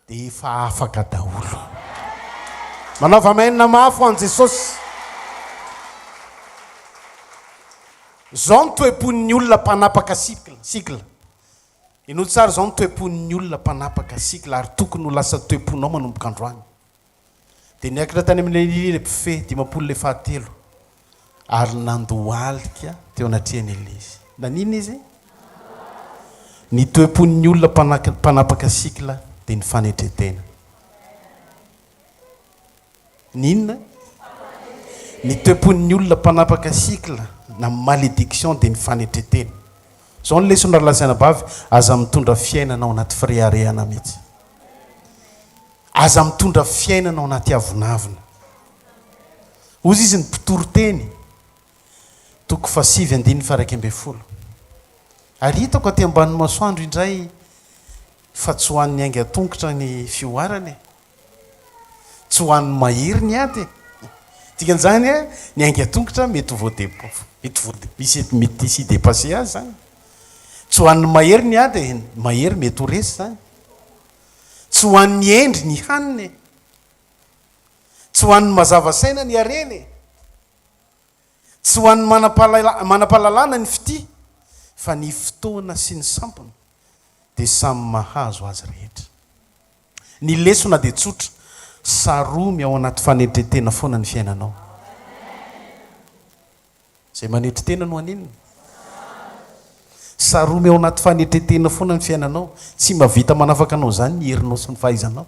dia efa afaka daholo. Manaova amen mafy ho an'i Jesosy. Izao ny toe-pon'ny olona mpanapaka cycle, cycle. Henoy tsara izao ny toe-pon'ny olona mpanapaka cycle ary tokony ho lasa toe-ponao manomboka androany. Dia niakatra tany amin'i Elia ilay mpifehy 50 ilay fahatelo ary nandohalika teo anatrehan'i Elia izy. Naninona izy? Ny toe-pon'ny olona mpanapaka cycle dia ny fanetren-tena. Ny inona? Ny toe-pon'ny olona mpanapaka cycle na malédiction dia ny fanetren-tena. Izao ny lesona rahalahy sy anabavy, aza mitondra fiainana ao anaty fireharehana mihitsy. Aza mitondra fiainana ao anaty avonavona. Hozy izy ny mpitoriteny, toko fahasivy andininy faha-11. Ary hitako aty ambanin'ny masoandro indray fa tsy ho an'ny haingan-tongotra ny fihoarana e. Tsy ho an'ny mahery ny ady e. Dikan'izany ny haingan-tongotra mety ho voade, mety voade, misy mety hisy hi-depasser azy izany. Tsy ho an'ny mahery ny ady e, ny mahery mety ho resy izany. Tsy ho an'ny hendry ny hanina e. Tsy ho an'ny mazava saina ny harena e. Tsy ho an'ny manam-pahalalana ny fitia, fa ny fotoana sy ny sampona. Dia samy mahazo azy rehetra. Ny lesona dia tsotra, saromy ao anaty fanetren-tena foana ny fiainanao. Izay manetry tena no haninona? Saromy ao anaty fanetren-tena foana ny fiainanao. Tsy mahavita manafaka anao izany ny herinao sy ny fahaizanao.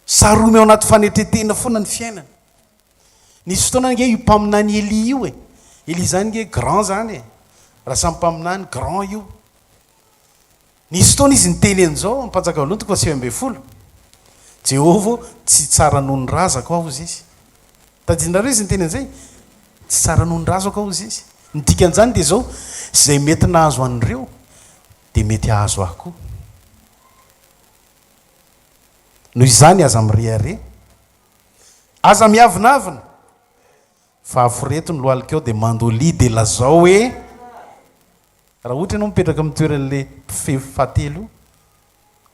Saromy ao anaty fanetren-tena foana ny fiainana. Nisy fotoana ange io mpaminany Elia io e. Elia izany ange grand izany e. Raha samy mpaminany, grand io. Nisy fotoana izy niteny an'izao, Mpanjaka voalohany toko faha 19. Jehovah ô, tsy tsara noho ny razako aho, hozy izy. Tadidinareo izy niteny an'izay? Tsy tsara noho ny razako aho, hozy izy. Ny dikan'izany dia izao, izay mety nahazo an'ireo, dia mety hahazo ahy koa. Noho izany aza mirehareha. Aza miavonavona. Fa aforeto ny lohalikao dia mandolia dia lazao hoe, Raha ohatra ianao mipetraka amin'ny toeran'ilay mpifehy fahatelo io,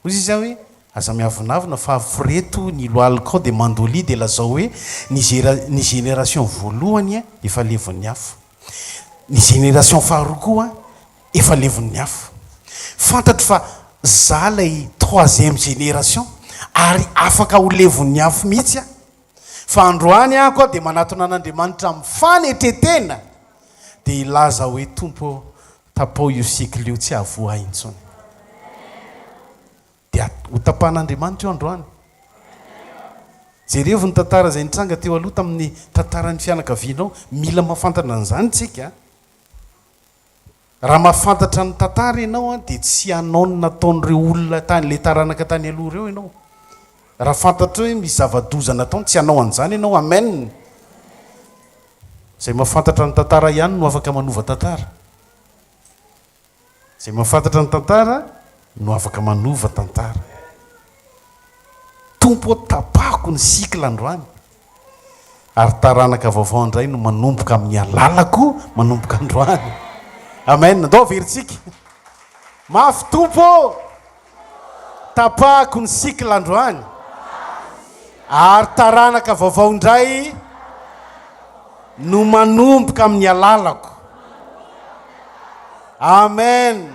hoy izy aho hoe, aza miavonavona fa aforeto ny lohalikao dia mandolia dia lazao hoe ny ny génération voalohany efa levon'ny afo. Ny génération faharoa koa efa levon'ny afo. Fantatro fa za ilay troisième génération ary afaka ho levon'ny afo mihitsy aho. Fa androany aho koa dia manatona an'Andriamanitra amin'ny fanetren-tena dia hilaza hoe, Tompo ô, tapaho io cycle io tsy hahavoa ahy intsony. Dia hotapahan'Andriamanitra io androany. Jerevo ny tantara izay nitranga teo aloha tamin'ny tantaran'ny fianakavianao. Mila mahafantatra an'izany isika. Raha mahafantatra ny tantara ianao dia tsy hanao ny nataon'ireo olona tany, ilay taranaka tany aloha ireo ianao. Raha fantatrao hoe misy zava-doza nataony, tsy hanao an'izany ianao. Amen. Izay mahafantatra ny tantara ihany no afaka manova tantara. Izay mahafantatra ny tantara no afaka manova tantara. Tompo ô tapahako ny cycle androany ary taranaka vaovao indray no manomboka amin'ny alalako manomboka androany. Amen. Ndao averintsika. Mafy Tompo ô! Tapahako ny cycle androany ary taranaka vaovao indray no manomboka amin'ny alalako. Amen.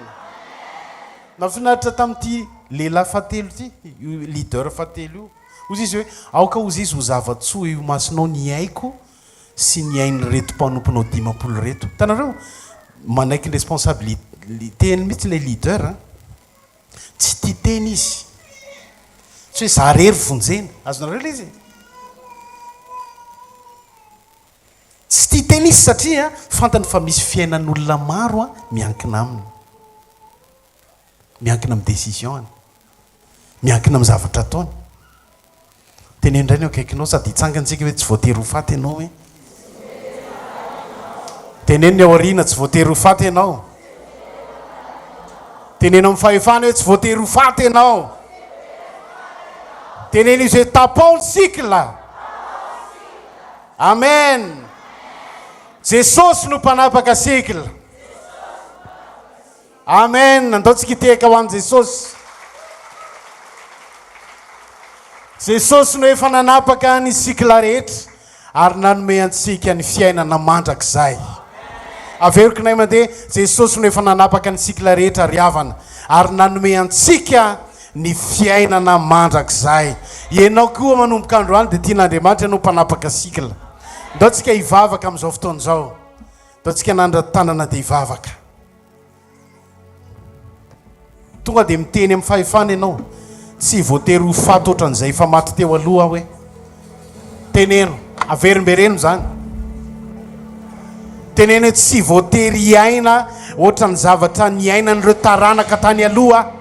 Nahafinaritra tamin'ity lehilahy fahatelo ity, io leader fahatelo io. Hozy izy hoe, aoka hozy izy ho zava-tsoa eo imasonao ny aiko sy ny ain'ireto mpanomponao 50 ireto. Hitanareo? Manaiky ny responsabilité-ny mihitsy ilay leader an. Tsy tia tena izy. Tsy hoe za rery vonjena. Azonareo ilay izy e? Tsy tia tena izy satria fantany fa misy fiainan'olona maro miankina aminy. Miankina amin'ny décision-ny. Miankina amin'ny zavatra ataony. Teneno indray ny eo akaikinao sady hitsangana isika hoe tsy voatery ho faty ianao hoe. Teneno ny ao aoriana tsy voatery ho faty ianao. Teneno amin'ny fahefana hoe tsy voatery ho faty ianao. Teneno izy hoe tapaho ny cycle. Amen. Jesosy no mpanapaka cycle. Amen! Andao tsika hitehaka ho an'i Jesosy. Jesosy no efa nanapaka ny cycle rehetra ary nanome antsika ny fiainana mandrakizay. Averiko indray mandeha, Jesosy no efa nanapaka ny cycle rehetra ry havana ary nanome antsika ny fiainana mandrakizay. Ianao koa manomboka androany dia tian'Andriamanitra ianao mpanapaka cycle. Andao tsika hivavaka amin'izao fotoana izao. Andao tsika hanandra-tanana dia hivavaka. Tonga dia miteny amin'ny fahefana ianao. Tsy voatery ho faty ohatran'izay efa maty teo aloha aho hoe. Teneno, averimbereno izany. Teneno hoe tsy voatery hiaina ohatran'ny zavatra niainan'ireo taranaka tany aloha aho.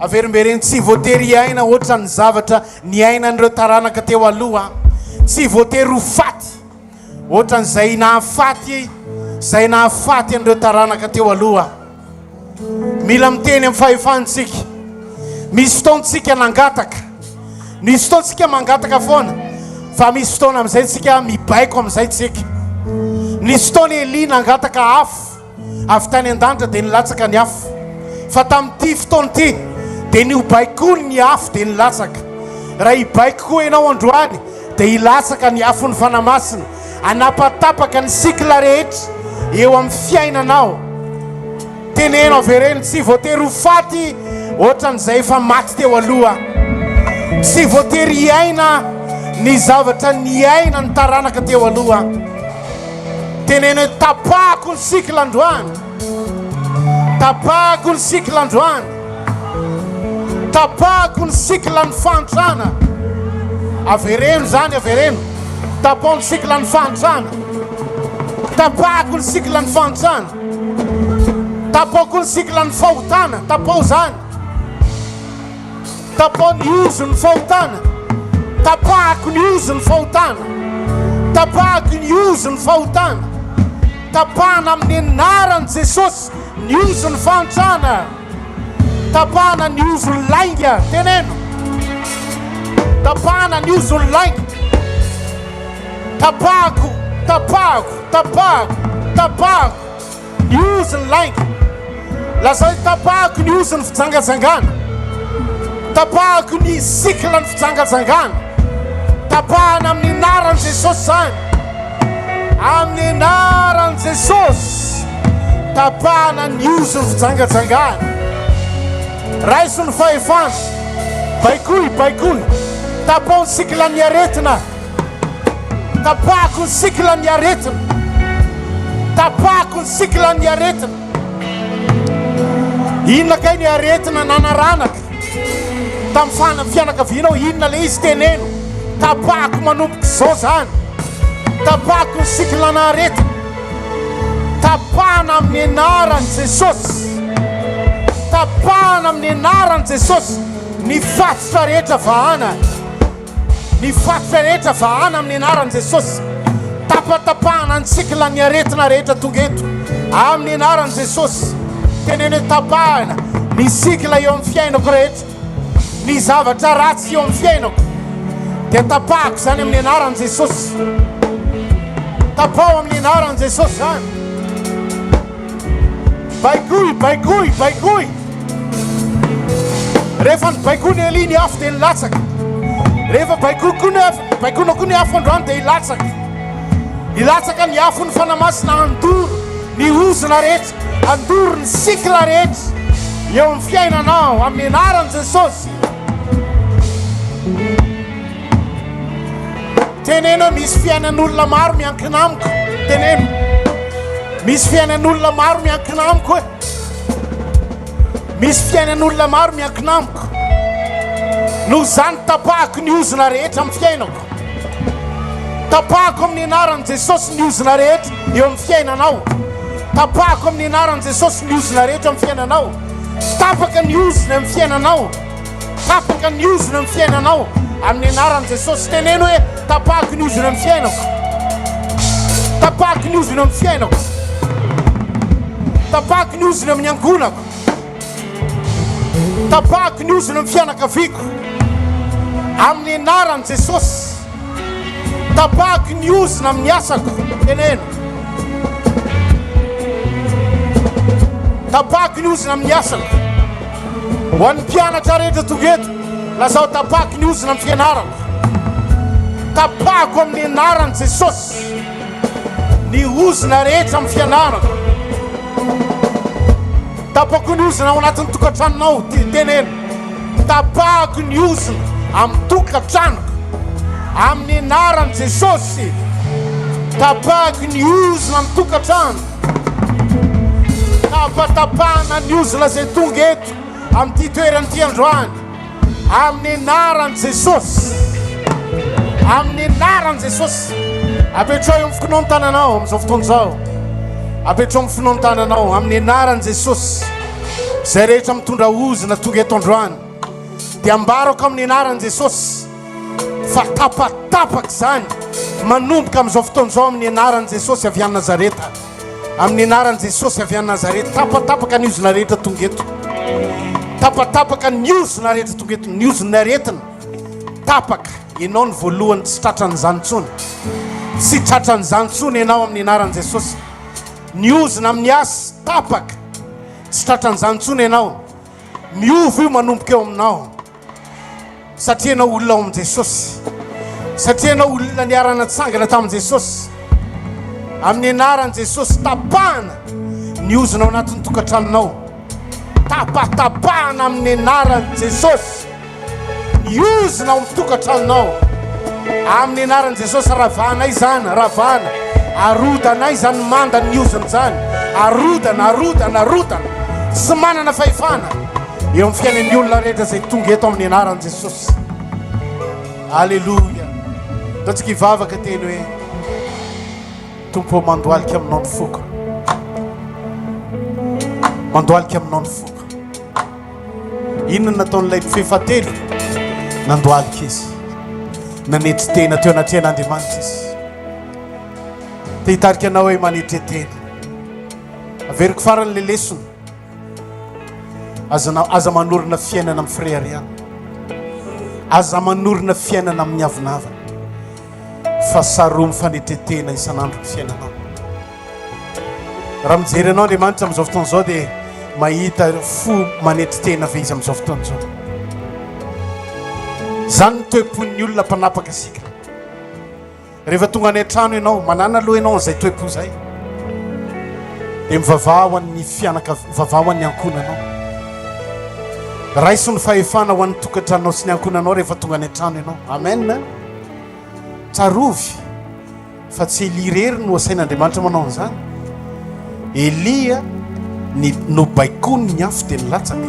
Averimbereno, tsy voatery hiaina ohatran'ny zavatra niainan'ireo taranaka teo aloha aho. Tsy voatery ho faty ohatran'izay nahafaty izay nahafaty an'ireo taranaka teo aloha aho. Mila miteny amin'ny fahefana isika. Misy fotoantsika nangataka. Misy fotoantsika mangataka foana. Fa misy fotoana amin'izay tsika mibaiko amin'izay tsika. Nisy fotoana Elia nangataka afo. Avy tany an-danitra dia nilatsaka ny afo. Fa tamin'ity fotoana ity dia nobaikoiny ny afo dia nilatsaka. Raha hibaiko koa ianao androany dia hilatsaka ny afon'ny Fanahy Masina hanapatapaka ny cycle rehetra eo amin'ny fiainanao. Teneno avereno, tsy voatery ho faty ohatran'izay efa maty teo aloha aho. Tsy voatery hiaina ny zavatra niaina ny taranaka teo aloha aho. Teneno hoe tapahako ny cycle androany. Tapahako ny cycle androany. Tapahako ny cycle ny fahantrana. Avereno izany, avereno. Tapaho ny cycle ny fahantrana. Tapahako ny cycle ny fahantrana. Tapaho koa ny cycle ny fahotana. Tapaho izany. Tapaho ny ozon'ny fahotana. Tapahako ny ozon'ny fahotana. Tapahako ny ozon'ny fahotana. Tapahana amin'ny anaran'i Jesosy ny ozon'ny fahantrana. Tapahana ny ozon'ny lainga. Teneno. Tapahana ny ozon'ny lainga. Tapahako, tapahako, tapahako, tapahako ny ozon'ny lainga. Lazao hoe tapahako ny ozon'ny fijangajangana. Tapahako ny cycle ny fijangajangana. Tapahana amin'ny anaran'i Jesosy izany. Amin'ny anaran'i Jesosy. Tapahana ny ozon'ny fijangajangana. Raiso ny fahefana. Baikoy, baikoy. Tapaho ny cycle ny aretina. Tapahako ny cycle ny aretina. Tapahako ny cycle ny aretina. Inona kay ny aretina nanaranaka tamin'ny fana fianakavianao? Inona le izy teneno? Tapahako manomboka izao zany. Tapahako ny cycle na aretina. Tapahana amin'ny anaran'i Jesosy. Tapahana amin'ny anaran'i Jesosy ny fatotra rehetra vahana. Ny fatotra rehetra vahana amin'ny anaran'i Jesosy. Tapatapahana ny cycle ny aretina rehetra tonga eto amin'ny anaran'i Jesosy. Teneno hoe tapahana ny cycle eo amin'ny fiainako rehetra. Ny zavatra ratsy eo amin'ny fiainako dia tapahako izany amin'ny anaran'i Jesosy. Tapaho amin'ny anaran'i Jesosy izany. Baikoy, baikoy, baikoy. Rehefa nibaikoina Elia ny afo dia nilatsaka. Rehefa baikoy koa ny afo, baikoina koa ny afo androany dia hilatsaka. Hilatsaka ny afon'ny Fanahy Masina handoro ny ozona rehetra, handoro ny cycle rehetra eo amin'ny fiainanao amin'ny anaran'i Jesosy. Teneno hoe misy fiainan'olona maro miankina amiko. Teneno. Misy fiainan'olona maro miankina amiko hoe. Misy fiainan'olona maro miankina amiko. Noho izany tapahako ny ozona rehetra amin'ny fiainako. Tapahako amin'ny anaran'i Jesosy ny ozona rehetra eo amin'ny fiainanao. Tapahako amin'ny anaran'i Jesosy ny ozona rehetra amin'ny fiainanao. Tapaka ny ozona amin'ny fiainanao. Tapaka ny ozona amin'ny fiainanao amin'ny anaran'i Jesosy. Teneno hoe tapahako ny ozona amin'ny fiainako. Tapahako ny ozona amin'ny fiainako. Tapahako ny ozona amin'ny angonako. Tapahako ny ozona amin'ny fianakaviako. Amin'ny anaran'i Jesosy. Tapahako ny ozona amin'ny asako. Teneno. Tapahako ny ozona amin'ny asako. Ho an'ny mpianatra rehetra tonga eto, lazao tapahako ny ozona amin'ny fianarako. Tapahako amin'ny anaran'i Jesosy ny ozona rehetra amin'ny fianarako. Tapako ny ozona ao anatin'ny tokantranonao, teneno. Tapahako ny ozona amin'ny tokantranoko. Amin'ny anaran'i Jesosy. Tapahako ny ozona amin'ny tokantrano. Tapatapahana ny ozona izay tonga eto amin'ity toerana ity androany. Amin'ny anaran'i Jesosy. Amin'ny anaran'i Jesosy. Apetraho eo amin'ny fonao ny tananao amin'izao fotoana izao. Apetraho amin'ny fonao ny tananao amin'ny anaran'i Jesosy. Izay rehetra mitondra ozona tonga eto androany dia ambarako amin'ny anaran'i Jesosy fa tapatapaka izany manomboka amin'izao fotoana izao amin'ny anaran'i Jesosy avy any Nazareta. Amin'ny anaran'i Jesosy avy any Nazareta, tapatapaka ny ozona rehetra tonga eto. Tapatapaka ny ozona rehetra tonga eto, ny ozona aretina. Tapaka, ianao ny voalohany tsy tratran'izany intsony. Tsy tratran'izany intsony ianao amin'ny anaran'i Jesosy. Ny ozona amin'ny asa, tapaka. Tsy tratran'izany intsony ianao. Miova io manomboka eo aminao. Satria ianao olona ao amin'i Jesosy. Satria ianao olona niara-natsangana tamin'i Jesosy. Amin'ny anaran'i Jesosy, tapahana. Ny ozona ao anatin'ny tokantranonao, tapatapahana amin'ny anaran'i Jesosy. Ny ozona ao amin'ny tokantranonao, amin'ny anaran'i Jesosy, ravana izany, ravana, arodana izany manda ny ozona izany, arodana, arodana, arodana, tsy manana fahefana eo amin'ny fiainan'ny olona rehetra izay tonga eto amin'ny anaran'i Jesosy. Aleloia. Ataontsika hivavaka teny hoe Tompo ô mandohalika aminao ny foko. Mandohalika aminao ny foko. Inona no nataon'ilay mpifehy fahatelo? Nandohalika izy. Nanetry tena teo anatrehan'Andriamanitra izy. Te hitarika anao hoe manetre tena. Averiko farany le lesona. Aza, aza manorina fiainana amin'ny fireharehana. Aza manorina fiainana amin'ny avonavana. Fa saromy fanetretena isan'andro ny fiainanao. Raha mijery anao Andriamanitra amin'izao fotoana izao dia mahita fo manetry tena ve izy amin'izao fotoana izao? Izany ny toe-pon'ny olona mpanapaka sikla. Rehefa tonga any an-trano ianao, manana aloha ianao an'izay toe-po izay. Dia mivavaha ho an'ny fianakav, mivavaha ho an'ny ankohonanao. Raiso ny fahefana ho an'ny tokantranonao sy ny ankohonanao rehefa tonga any an-trano ianao. Amen. Tsarovy fa tsy Elia irery no asain'Andriamanitra manao an'izany. Elia ny nobaikoany ny afo dia nilatsaka.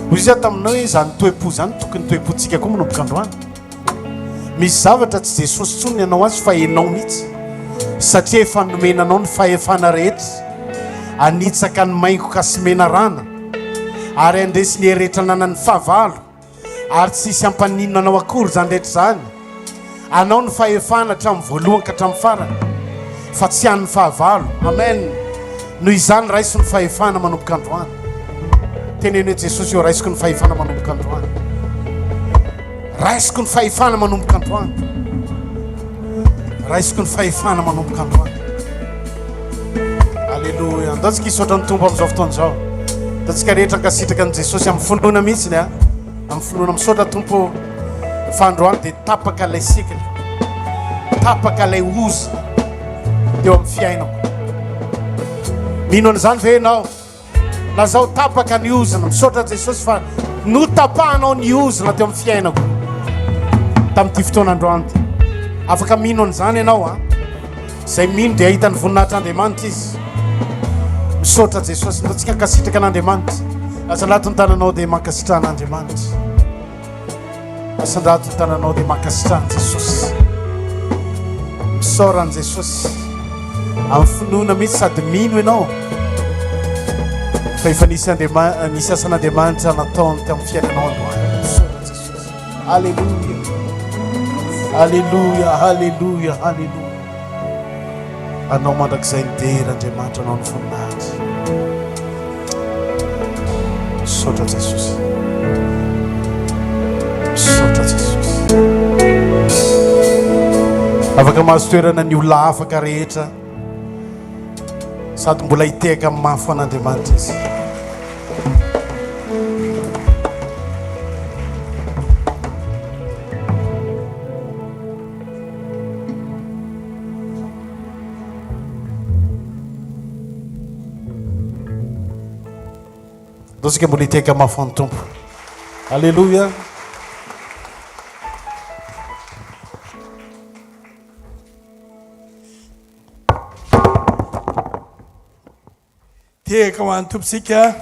Hoy izy aho taminao hoe izany toe-po izany tokony toe-pontsika koa manomboka androany. Misy zavatra tsy Jesosy intsony ny hanao azy fa enao mihitsy satria efa nomena anao ny fahefana rehetra hanitsaka ny maingoka sy menarana ary handresy ny hery rehetra ananan'ny fahavalo ary tsy hisy hampaninona anao akory izany rehetra izany. Anao ny fahefana hatramin'ny voalohany ka hatramin'ny farany fa tsy an'ny fahavalo. Amen. Noho izany raiso ny fahefana manomboka androany. Teneno hoe Jesosy eo raisiko ny fahefana manomboka androany. Raisiko ny fahefana manomboka androany. Raisiko ny fahefana manomboka androany. Aleloia. Andao tsika hisaotra ny Tompo amin'izao fotoana izao. Andao tsika rehetra ankasitraka an'i Jesosy amin'ny finoana mihitsy a. Amin'ny finoana misaotra Tompo fa androany dia tapaka ilay sikina. Tapaka ilay ozona teo amin'ny fiainako. Mino an'izany ve ianao? Lazao tapaka ny ozona. Misaotra Jesosy fa notapahanao ny ozona teo amin'ny fiainako tamin'ity fotoana androany ity. Afaka mino an'izany ianao a. Izay mino dia hahita ny voninahitr'Andriamanitra izy. Misaotra Jesosy. Ndao ankasitraka an'Andriamanitra. Asandrato ny tananao dia mankasitraha an'Andriamanitra. Asandrato ny tananao dia mankasitraha an'i Jesosy. Misaora an'i Jesosy. Amin'ny finoana mihitsy sady mino ianao fa efa nisy Andriamanitra, nisy asan'Andriamanitra nataony tamin'ny fiainanao androany. Misaotra Jesosy. Alléluia. Alléluia, alléluia, alléluia. Anao mandrakizay ny dera Andriamanitra anao ny voninahitra. Misaotra Jesosy. Misaotra Jesosy. Afaka mahazo toerana ny olona afaka rehetra sady mbola hitehaka amin'ny mafy an'Andriamanitra izy. Ndao tsika mbola hitehaka mafy an'ny Tompo. Alléluia. Tehaka ho an'ny Tompontsika.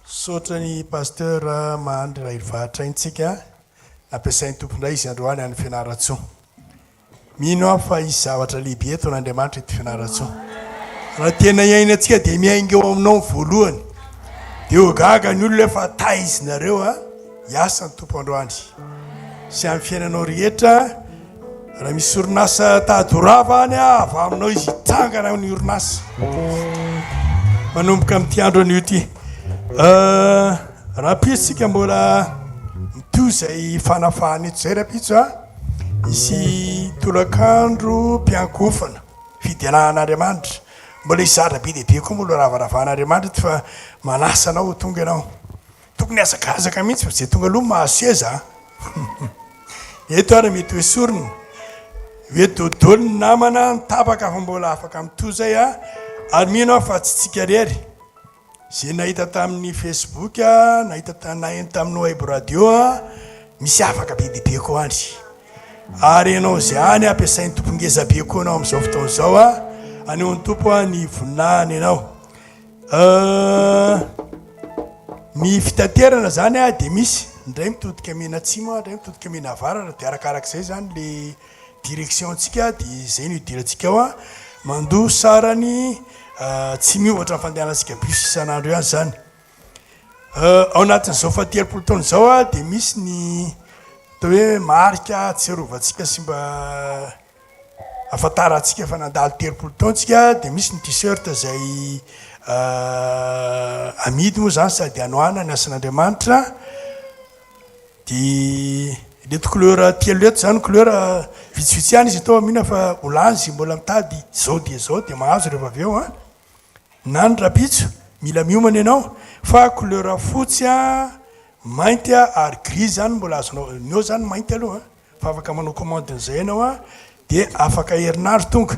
Misaotra ny Pasteur Mahandry Raherivahatrain tsika. Nampiasain'ny Tompo indray izy androany any Fianarantsoa. Mino aho fa hisy zavatra lehibe ataon'Andriamanitra eto Fianarantsoa. Raha tena iainantsika dia miainga eo aminao ny voalohany. Dia ho gaga ny olona hoe fa taiza nareo a? Hiasa ny Tompo androany. Sy amin'ny fiainanao rehetra. Raha misy orinasa tady ho rava any, avy aminao izy hitsangana ny orinasa. Manomboka amin'ity andro anio ity. Euh, rahampitso isika mbola mitohy izay fanafahana eto izay rahampitso a. Hisy tolakandro mpiankohofana, fiderana an'Andriamanitra. Mbola hisy zavatra be dia be koa mbola ho ravaravan'Andriamanitra eto fa manasa anao ho tonga ianao. Tokony hihazakazaka mihitsy fa izay tonga aloha mahazo seza a. Eto ary mety ho esorina. Hoe dodolo ny namana, ny tapaka fa mbola afaka mitohy zay a! Ary mino aho fa tsy tsika rery. Ze nahita tamin'ny facebook, nahita ta- naheno tamin'ny web radio a, misy afaka be dia be koa any. Ary ianao ze any ampiasain'ny Tompo ngeza be koa ianao amin'izao fotoana izao a, anehoan'ny Tompo a ny voninahiny ianao. Ny fitaterana zany a dia misy, indray mitodika mianatsimo, indray mitodika mianavaratra dia arakarak'izay zany le direction antsika dia izay no idirantsika ao a, mandoa sarany tsy miova ohatran'ny fandehanantsika bus isan'andro ihany zany. Ao anatin'izao fahatelopolo taona izao a dia misy ny atao hoe marika ahatsiarovantsika sy mba ahafantarantsika fa nandalo 30 taona tsika dia misy ny t-shirt izay amidy moa zany sady anohana ny asan'Andriamanitra. Dia ireto couleur telo ireto zany couleur vitsivitsy ihany izy atao mino aho fa ho lany izay mbola mitady izao dia izao dia mahazo rehefa avy eo an. Na ny rahampitso mila miomana ianao fa couleur fotsy an, mainty an ary gris zany mbola azonao, ny eo zany mainty aloha an, fa afaka manao commande an'izay ianao an, dia afaka herinandro tonga.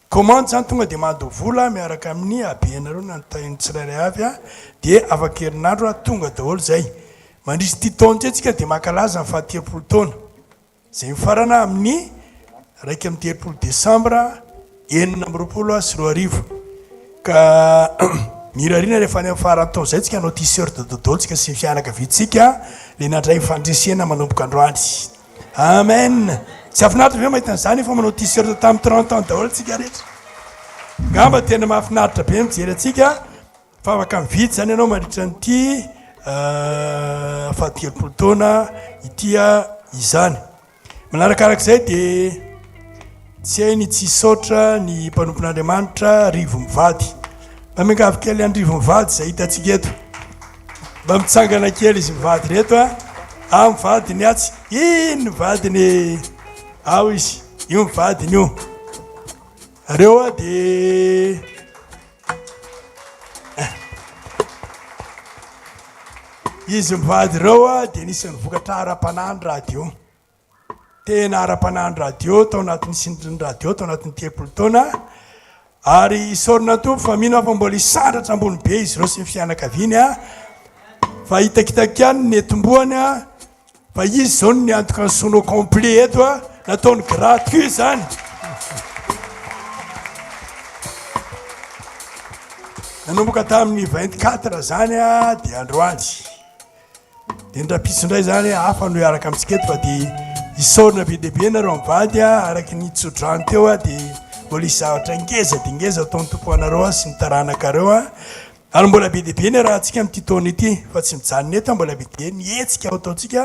Commande zany tonga dia mandoa vola miaraka amin'ny habenareo na ny tahin'ny tsirairay avy a, dia afaka herinandro a tonga daholo zay. Mandritra ity taona ity tsika dia mankalaza ny faha 30 taona, izay mifarana amin'ny 31 desambra 2026. Ka mirariana rehefa any amin'ny faran'ny taona izay tsika hanao t-shirt daholo tsika sy ny fianakaviantsika le nandray fandresena manomboka androany. Amen! Tsy hafinaritra ve mahita an'izany efa manao t-shirt tamin'ny 30 ans daholo tsika rehetra. Ngamba tena mahafinaritra be mijery antsika fa afaka mividy izany ianao mandritra an'ity euh, fahatelopolo taona ity izany. Manarakarak'izay dia tsy hay ny tsy hisaotra ny mpanompon'Andriamanitra Rivo mivady. Mba miangavy kely an'i Rivo mivady izay hitantsika eto. Mba mitsangana kely izy mivady ireto a. Ah mivadiny atsy. Iny ny vadiny. Ao izy. Io ny vadiny io. Areo a dia Izy mivady ireo a dia anisan'ny vokatra ara-panahy ny radio. Tena ara-panahy ny radio tao anatin'ny sindrin'ny radio tao anatin'ny 30 taona ary isaorana ny Tompo fa mino aho fa mbola hisandratra ambony be izy ireo sy ny fianakaviany a fa hitakitaky ihany ny etombohany a fa izy izao no niantoka ny sono complet eto a nataony gratuit izany nanomboka tamin'ny 24 zany a dia androany Dia ny rahampitso indray izany hafa no hiaraka amintsika eto fa dia isaorana be dia be nareo mivady a, araka ny tsodrano teo a dia mbola hisy zavatra ngeza dia ngeza ataon'ny Tompo anareo a sy ny taranakareo a. Ary mbola be dia be ny arahantsika amin'ity taona ity fa tsy mijanona eto mbola be dia ny hetsika ho ataontsika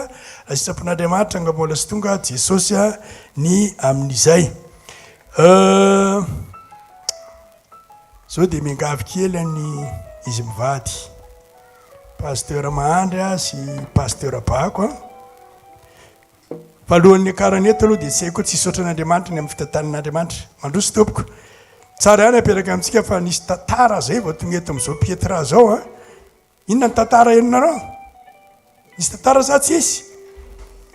raha sitrapon'Andriamanitra angamba mbola tsy tonga Jesosy a ny amin'izay. Euh, zao dia miangavy kely an'ny izy mivady. Pasteur Mahandry sy Pasteur Bako a. Fa alohan'ny niakarany eto aloha dia tsy haiko tsy hisaotra an'Andriamanitra ny amin'ny fitantanan'Andriamanitra. Mandroso tompoko. Tsara ihany aperaka amintsika fa nisy tantara zay vao tonga eto amin'izao Pietra zao a. Inona ny tantara henonareo? Nisy tantara sa tsisy?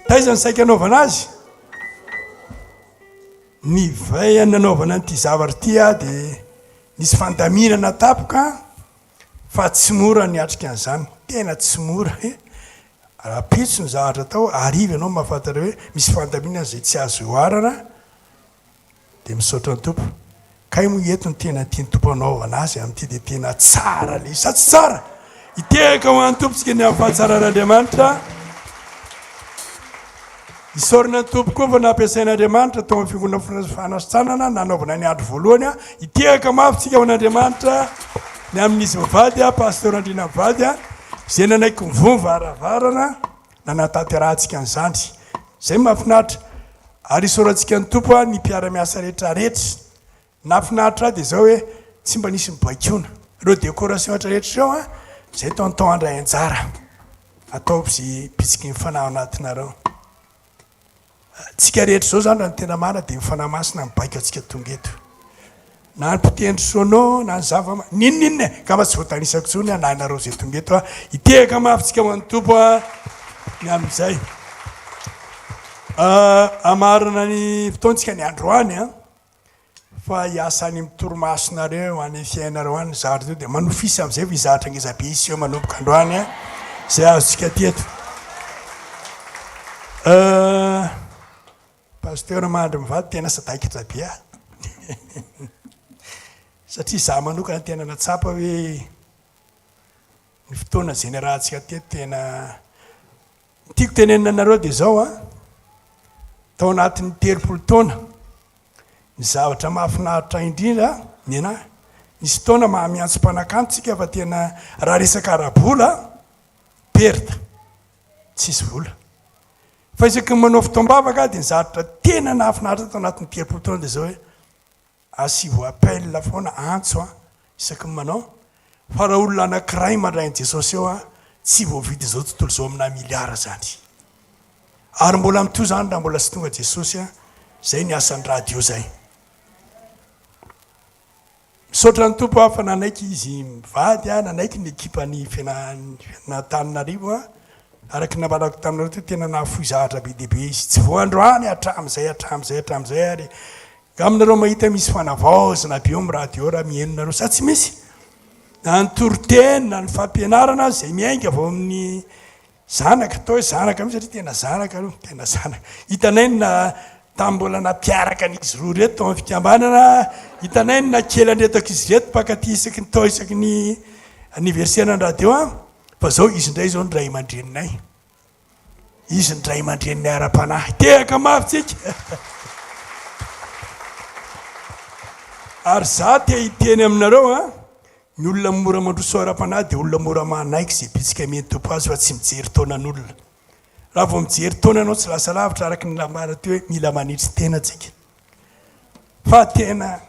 Taiza ny saika anaovana azy? Ny veille nanaovana an'ity zavatra ity a dia nisy fandaminana tapoka Fa tsy mora ny hiatrika an'izany, tena tsy mora e! Rahampitso ny zavatra atao, hariva ianao mahafantatra hoe misy fandaminana izay tsy azo ihoarana, dia misaotra ny Tompo. Kay moa eto no tena tian'ny Tompo hanaovana azy amin'ity dia tena tsara ilay izy, sa tsy tsara? Hitehaka ho an'ny Tompo tsika ny amin'ny fahatsaran'Andriamanitra. Isaorana ny Tompo koa fa nampiasain'Andriamanitra tao amin'ny fiangonana fanasitranana nanaovana ny andro voalohany. Hitehaka mafy tsika ho an'Andriamanitra ny amin'izy mivady, Pasteur Andriana mivady, izay nanaiky mivoha varavarana nanatanterahantsika an'izany. Izay mahafinaritra. Ary isaorantsika ny Tompo ny mpiara-miasa rehetra rehetra. Nahafinaritra ahy dia izao hoe tsy mba nisy nibaikoana. Ireo décoration rehetra rehetra ireo an, izay tonton handray anjara. Ataovy izay bitsiky ny fanahy ao anatinareo. Tsika rehetra izao izany raha ny tena marina dia ny fanahy masina mibaiko antsika tonga eto. Na ny mpitendry sono, na ny zava n'inon'inona e, angamba tsy voatanisako intsony na ianareo izay tonga eto an. Hitehaka mafy tsika ho an'ny Tompo an, ny amin'izay. Hamarana ny fotoantsika ny androany an, fa hiasa any amin'ny torimasonareo, any amin'ny fiainareo any ny zavatra io dia manofisa amin'izay fa hisy zavatra ngeza be hiseho manomboka androany an, izay azontsika teto. Pasteur Mandry mivady tena sadaikatra be aho satria izaho manokana tena natsapa hoe ny fotoana izay niarahantsika teto tena ny tiako tenenina anareo dia izao an, tao anatin'ny 30 taona ny zavatra mahafinaritra indrindra ny anahy, nisy fotoana maha miantso mpanakanto tsika fa tena raha resaka ara-bola perte, tsisy vola. Fa isaky ny manao fotoam-bavaka aho dia ny zavatra tena nahafinaritra ahy tao anatin'ny 30 taona dia izao hoe asivo appel foana, antso an, isaky ny manao, fa raha olona anankiray mandray an'i Jesosy eo an, tsy voavidin'izao tontolo izao amina milliard izany. Ary mbola mitohy izany raha mbola tsy tonga Jesosy an, izay ny asan'ny radio izay. Misaotra ny Tompo aho fa nanaiky izy mivady aho, nanaiky ny ekipan'ny Fianan'Antananarivo aho. Araka ny nambarako taminareo teo, tena nahafoy zavatra be dia be izy. Tsy vao androany, hatramin'izay, hatramin'izay, hatramin'izay ary angamba nareo mahita misy fanavaozana be eo amin'ny radio raha mihaino nareo, sa tsy misy? Na ny toriteny, na ny fampianarana izay miainga avy ao amin'ny Zanaka, atao hoe zanaka mihitsy satria tena zanaka aloha, tena zanaka. Hitanay ny na tamin'ny mbola nampiaraka an'izy roa ireto tao amin'ny fikambanana, hitanay ny nakely an'ireto ankizy ireto mpakaty isaky ny tao isaky ny anniversaire ny radio an, fa zao izy indray izao ny ray aman-dreninay. Izy ny ray aman-dreninay ara-panahy. Tehaka mafy tsika. Ary za te hiteny aminareo an, Ny olona mora mandroso ara-panahy dia olona mora manaiky izay bitsika amen'ny Tompo azy fa tsy mijery taonan'olona. Raha vao mijery taona ianao tsy lasa lavitra araka ny nambara teo hoe mila manetry tena tsika. Fa tena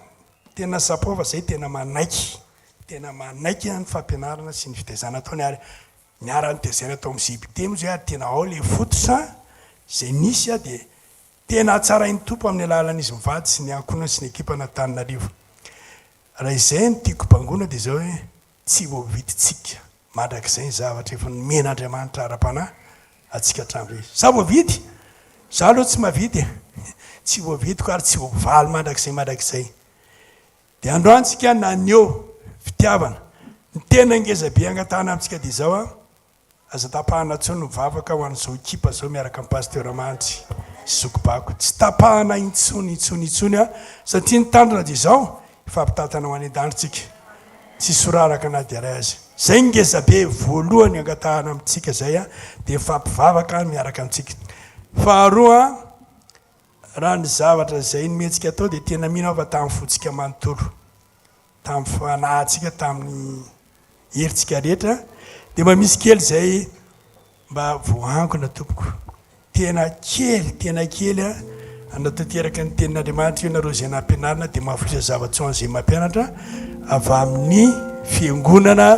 tena chapeau fa zay tena manaiky tena manaiky ny fampianarana sy ny fitaizana ataony ary niara-nitezaina tao amin'ny JPT moa zay ary tena ao le fototra izay nisy dia tena hatsarain'ny Tompo amin'ny alalan'izy mivady sy ny ankohonany sy ny ekipan'Antananarivo. Raha izay no tiako bangoina dia izao hoe tsy voavidintsika mandrakizay ny zavatra efa nomen'Andriamanitra ara-panahy antsika hatramin'izay. Sa voavidy? Za aloha tsy mahavidy e! Tsy voavidiko ary tsy voavaly mandrakizay mandrakizay. Dia androany tsika naneho fitiavana. Ny tena ngeza be angatahana amintsika dia izao an, Aza tapahana intsony ny vavaka ho an'izao ekipa zao miaraka amin'i Pasteur Mandry sy Zoky Bako. Tsy tapahana intsony intsony intsony an, satria ny tanjona dia izao, hifampitantana ho any an-danitra tsika. Tsy hisoraraka na dia iray aza. Izay ny ngezabe voalohany angatahana amintsika izay an, dia mifampivavaka miaraka amintsika. Faharoa an, raha ny zavatra izay nomentsika atao dia tena mino aho fa tamin'ny fontsika manontolo. tamin'ny fanahintsika, tamin'ny herintsika rehetra, dia mba misy kely izay mba voaangona tompoko. Tena kely, tena kely an, hanatanteraka ny tenin'Andriamanitra io nareo izay nampianarina dia mahafoisa zava-tsoa an'izay mampianatra avy amin'ny fiangonana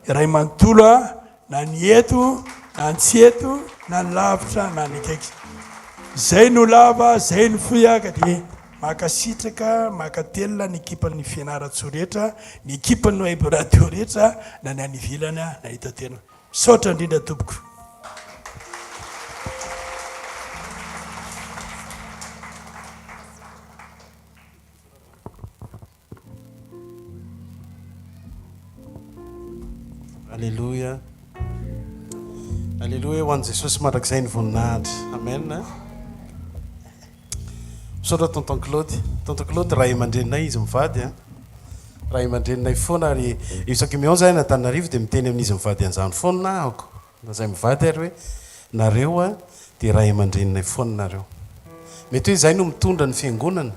iray manontolo an, na ny eto, na ny tsy eto, na ny lavitra, na ny akaiky. Izay no lava, izay no fohy an, ka dia Mankasitraka, mankatelina ny ekipan'ny Fianarantsoa rehetra, ny ekipan'ny Web Radio rehetra na ny any ivelany na eto an-toerana. Misaotra indrindra tompoko. Aleloia. Aleloia ho an'i Jesosy mandrakizay ny voninahitra. Amen. Misaotra tonton Claude. Tonton Claude ray aman-dreninay izy mivady an. Ray aman-dreninay foana ary isaky mihaona zahay any Antananarivo dia miteny amin'izy mivady an'izany foana ahako. Na zay mivady ary hoe nareo an dia ray aman-dreninay foana nareo. Mety hoe izahay no mitondra ny fiangonana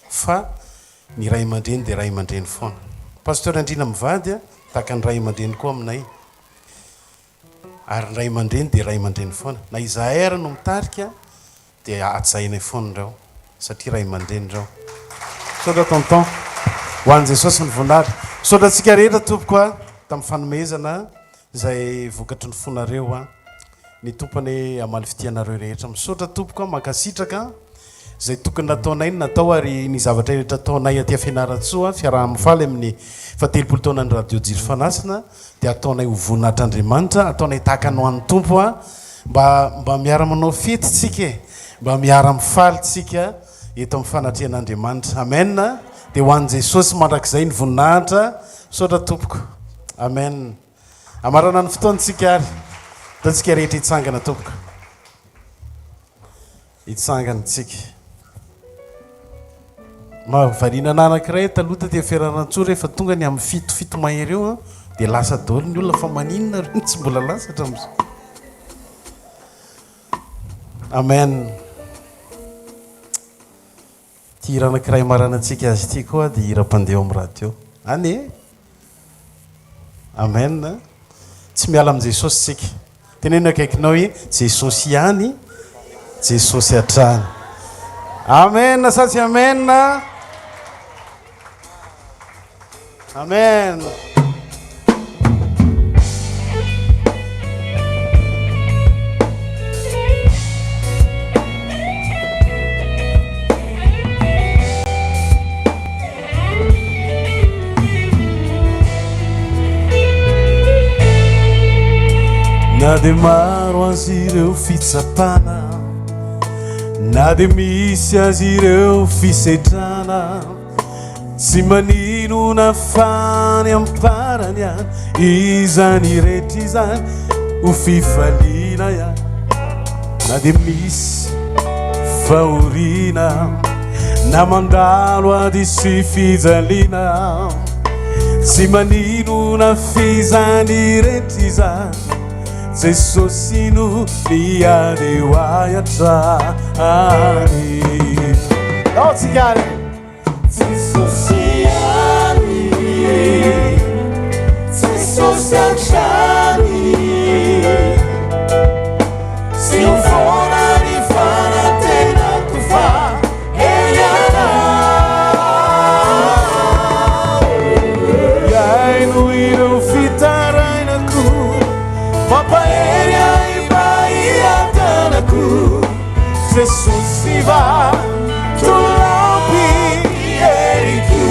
fa ny ray aman-dreny dia ray aman-dreny foana. Pasteur Andriana mivady a, tahaka ny ray aman-dreny koa aminay. Ary ny ray aman-dreny dia ray aman-dreny foana. Na izahay ary no mitarika dia hajainay foana ireo satria ray aman-dreny ireo. Misaotra tonton. Ho an'i Jesosy ny voninahitra. Misaotra antsika rehetra tompoko a, tamin'ny fanomezana izay vokatry ny fonareo a. Ny Tompo anie hamaly fitia anareo rehetra. Misaotra tompoko a, mankasitraka. Izay tokony nataonay no natao ary ny zavatra rehetra ataonay aty Fianarantsoa, fiaraha-mifaly amin'ny fahatelopolo taonan'ny Radio Jiro Fanasina dia ataonay ho voninahitr'Andriamanitra, ataonay tahaka ny ho an'ny Tompo a. Mba mba miara-manao fety tsika e. Mba miara-mifaly tsika eto amin'ny fanatrehan'Andriamanitra. Amen. Dia ho an'i Jesosy mandrakizay ny voninahitra. Misaotra tompoko. Amen. Hamarana ny fotoana tsika ary. Ndao tsika rehetra hitsangana tompoko. Hitsangana tsika. Mahavariana anankiray taloha taty Fianarantsoa rehefa tonga ny amin'ny fito fito mahery eo dia lasa daholo ny olona fa maninona reo no tsy mbola lasa hatramin'izao. Amen. Ity hira anankiray hamaranantsika azy ity koa dia hira mpandeha ao amin'ny radio. Any e? Amen. Tsy miala amin'i Jesosy isika. Teneno akaikinao hoe Jesosy ihany, Jesosy hatrany. Amen sa tsy amen? Amen. Na dia maro azy ireo fitsapana, na dia misy azy ireo fisedrana, Tsy maninona fa any am-parany any izany rehetra izany ho fifaliana ihany na dia misy fahoriana na mandalo ady sy fijaliana tsy maninona f'izany rehetra izany Jesosy no miady ho ahy hatrany. Ndao tsika ary. Jesosy ihany, Jesosy hatrany. Tsy ho foana ny fanantenako fa eo ianao. Hihaino ireo fitarainako, mampahery ahy mba hiadanako. Jesosy va tolampy heriko.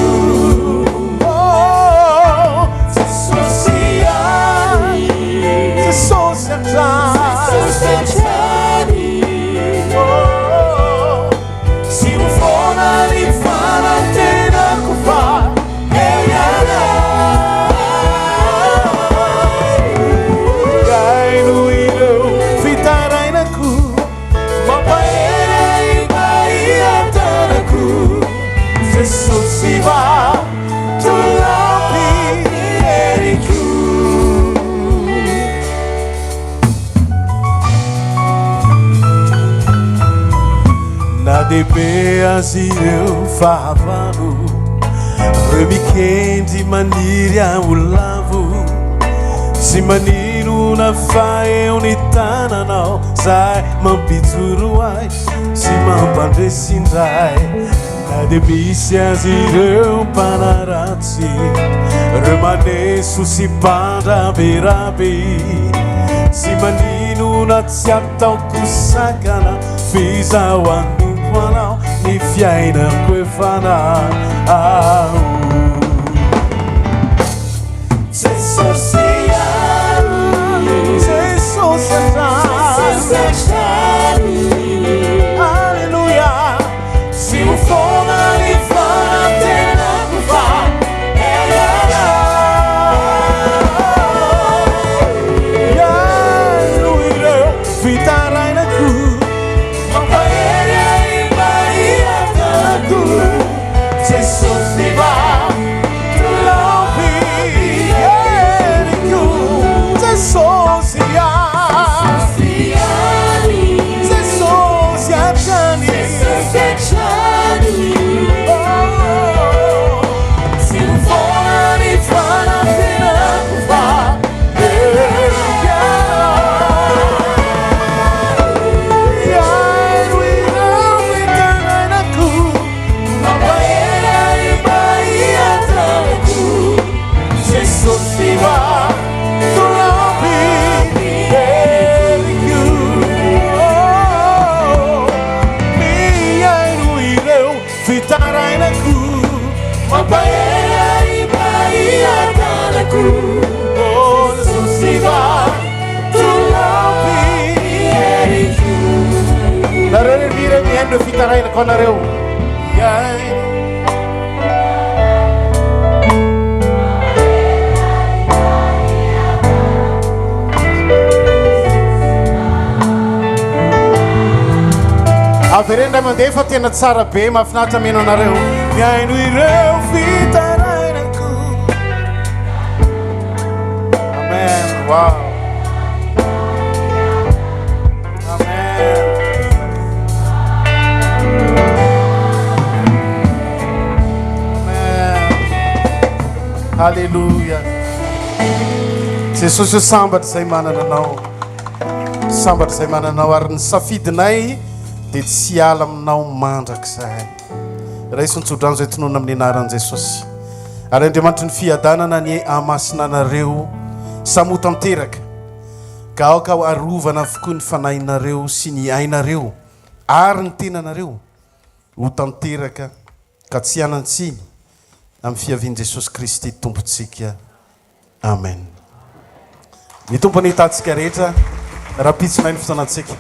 Oh, Jesosy ihany, Jesosy hatrany, Jesosy hatrany. Oh, tsy ho foana ny fanantenako fa eo ianao. Hihaino ireo fitarainako. Mampahery ahy mba hiadanako Jesosy va tolampy heriko. Na dia be azy ireo fahavalo, ireo mikendry maniry ahy ho lavo, tsy maninona fa eo ny tananao zay mampijoro ahy sy mampandresy indray na dia misy azy ireo mpanaratsy ireo maneso sy mpandrabiraby tsy maninona tsy ataoko sakana f'izaho hanompo anao ny fiainako efa aho Jesosy ihany, Jesosy hatrany, Aleloia, tsy ho foana ny fanantenako fa eo ianao. Hihaino ireo fitarainako, Mampahery ahy mba hiadanako, Jesosy va. Mihaino ireo fitarainako anareo. Mihaino. Avereno indray mandeha fa tena tsara be, mahafinaritra mihaino anareo. Mihaino ireo fitarainako. Amen. Wow. Amen. Amen. Alléluia. Jesosy o sambatra izay manana anao. Sambatra izay manana anao ary ny safidinay dia tsy hiala aminao mandrakizay. Raiso ny tsodrano izay tononina amin'ny anaran'i Jesosy. Ary Andriamanitry ny fiadanana anie hahamasina anareo samy ho tanteraka, ka aoka ho arovana avokoa ny fanahinareo sy ny ainareo ary ny tenanareo ho tanteraka ka tsy hanan-tsiny amin'ny fiavian'i Jesosy Kristy Tompontsika. Amen. Ny Tompo anie hitahy antsika rehetra rahampitso indray ny fotoanantsika.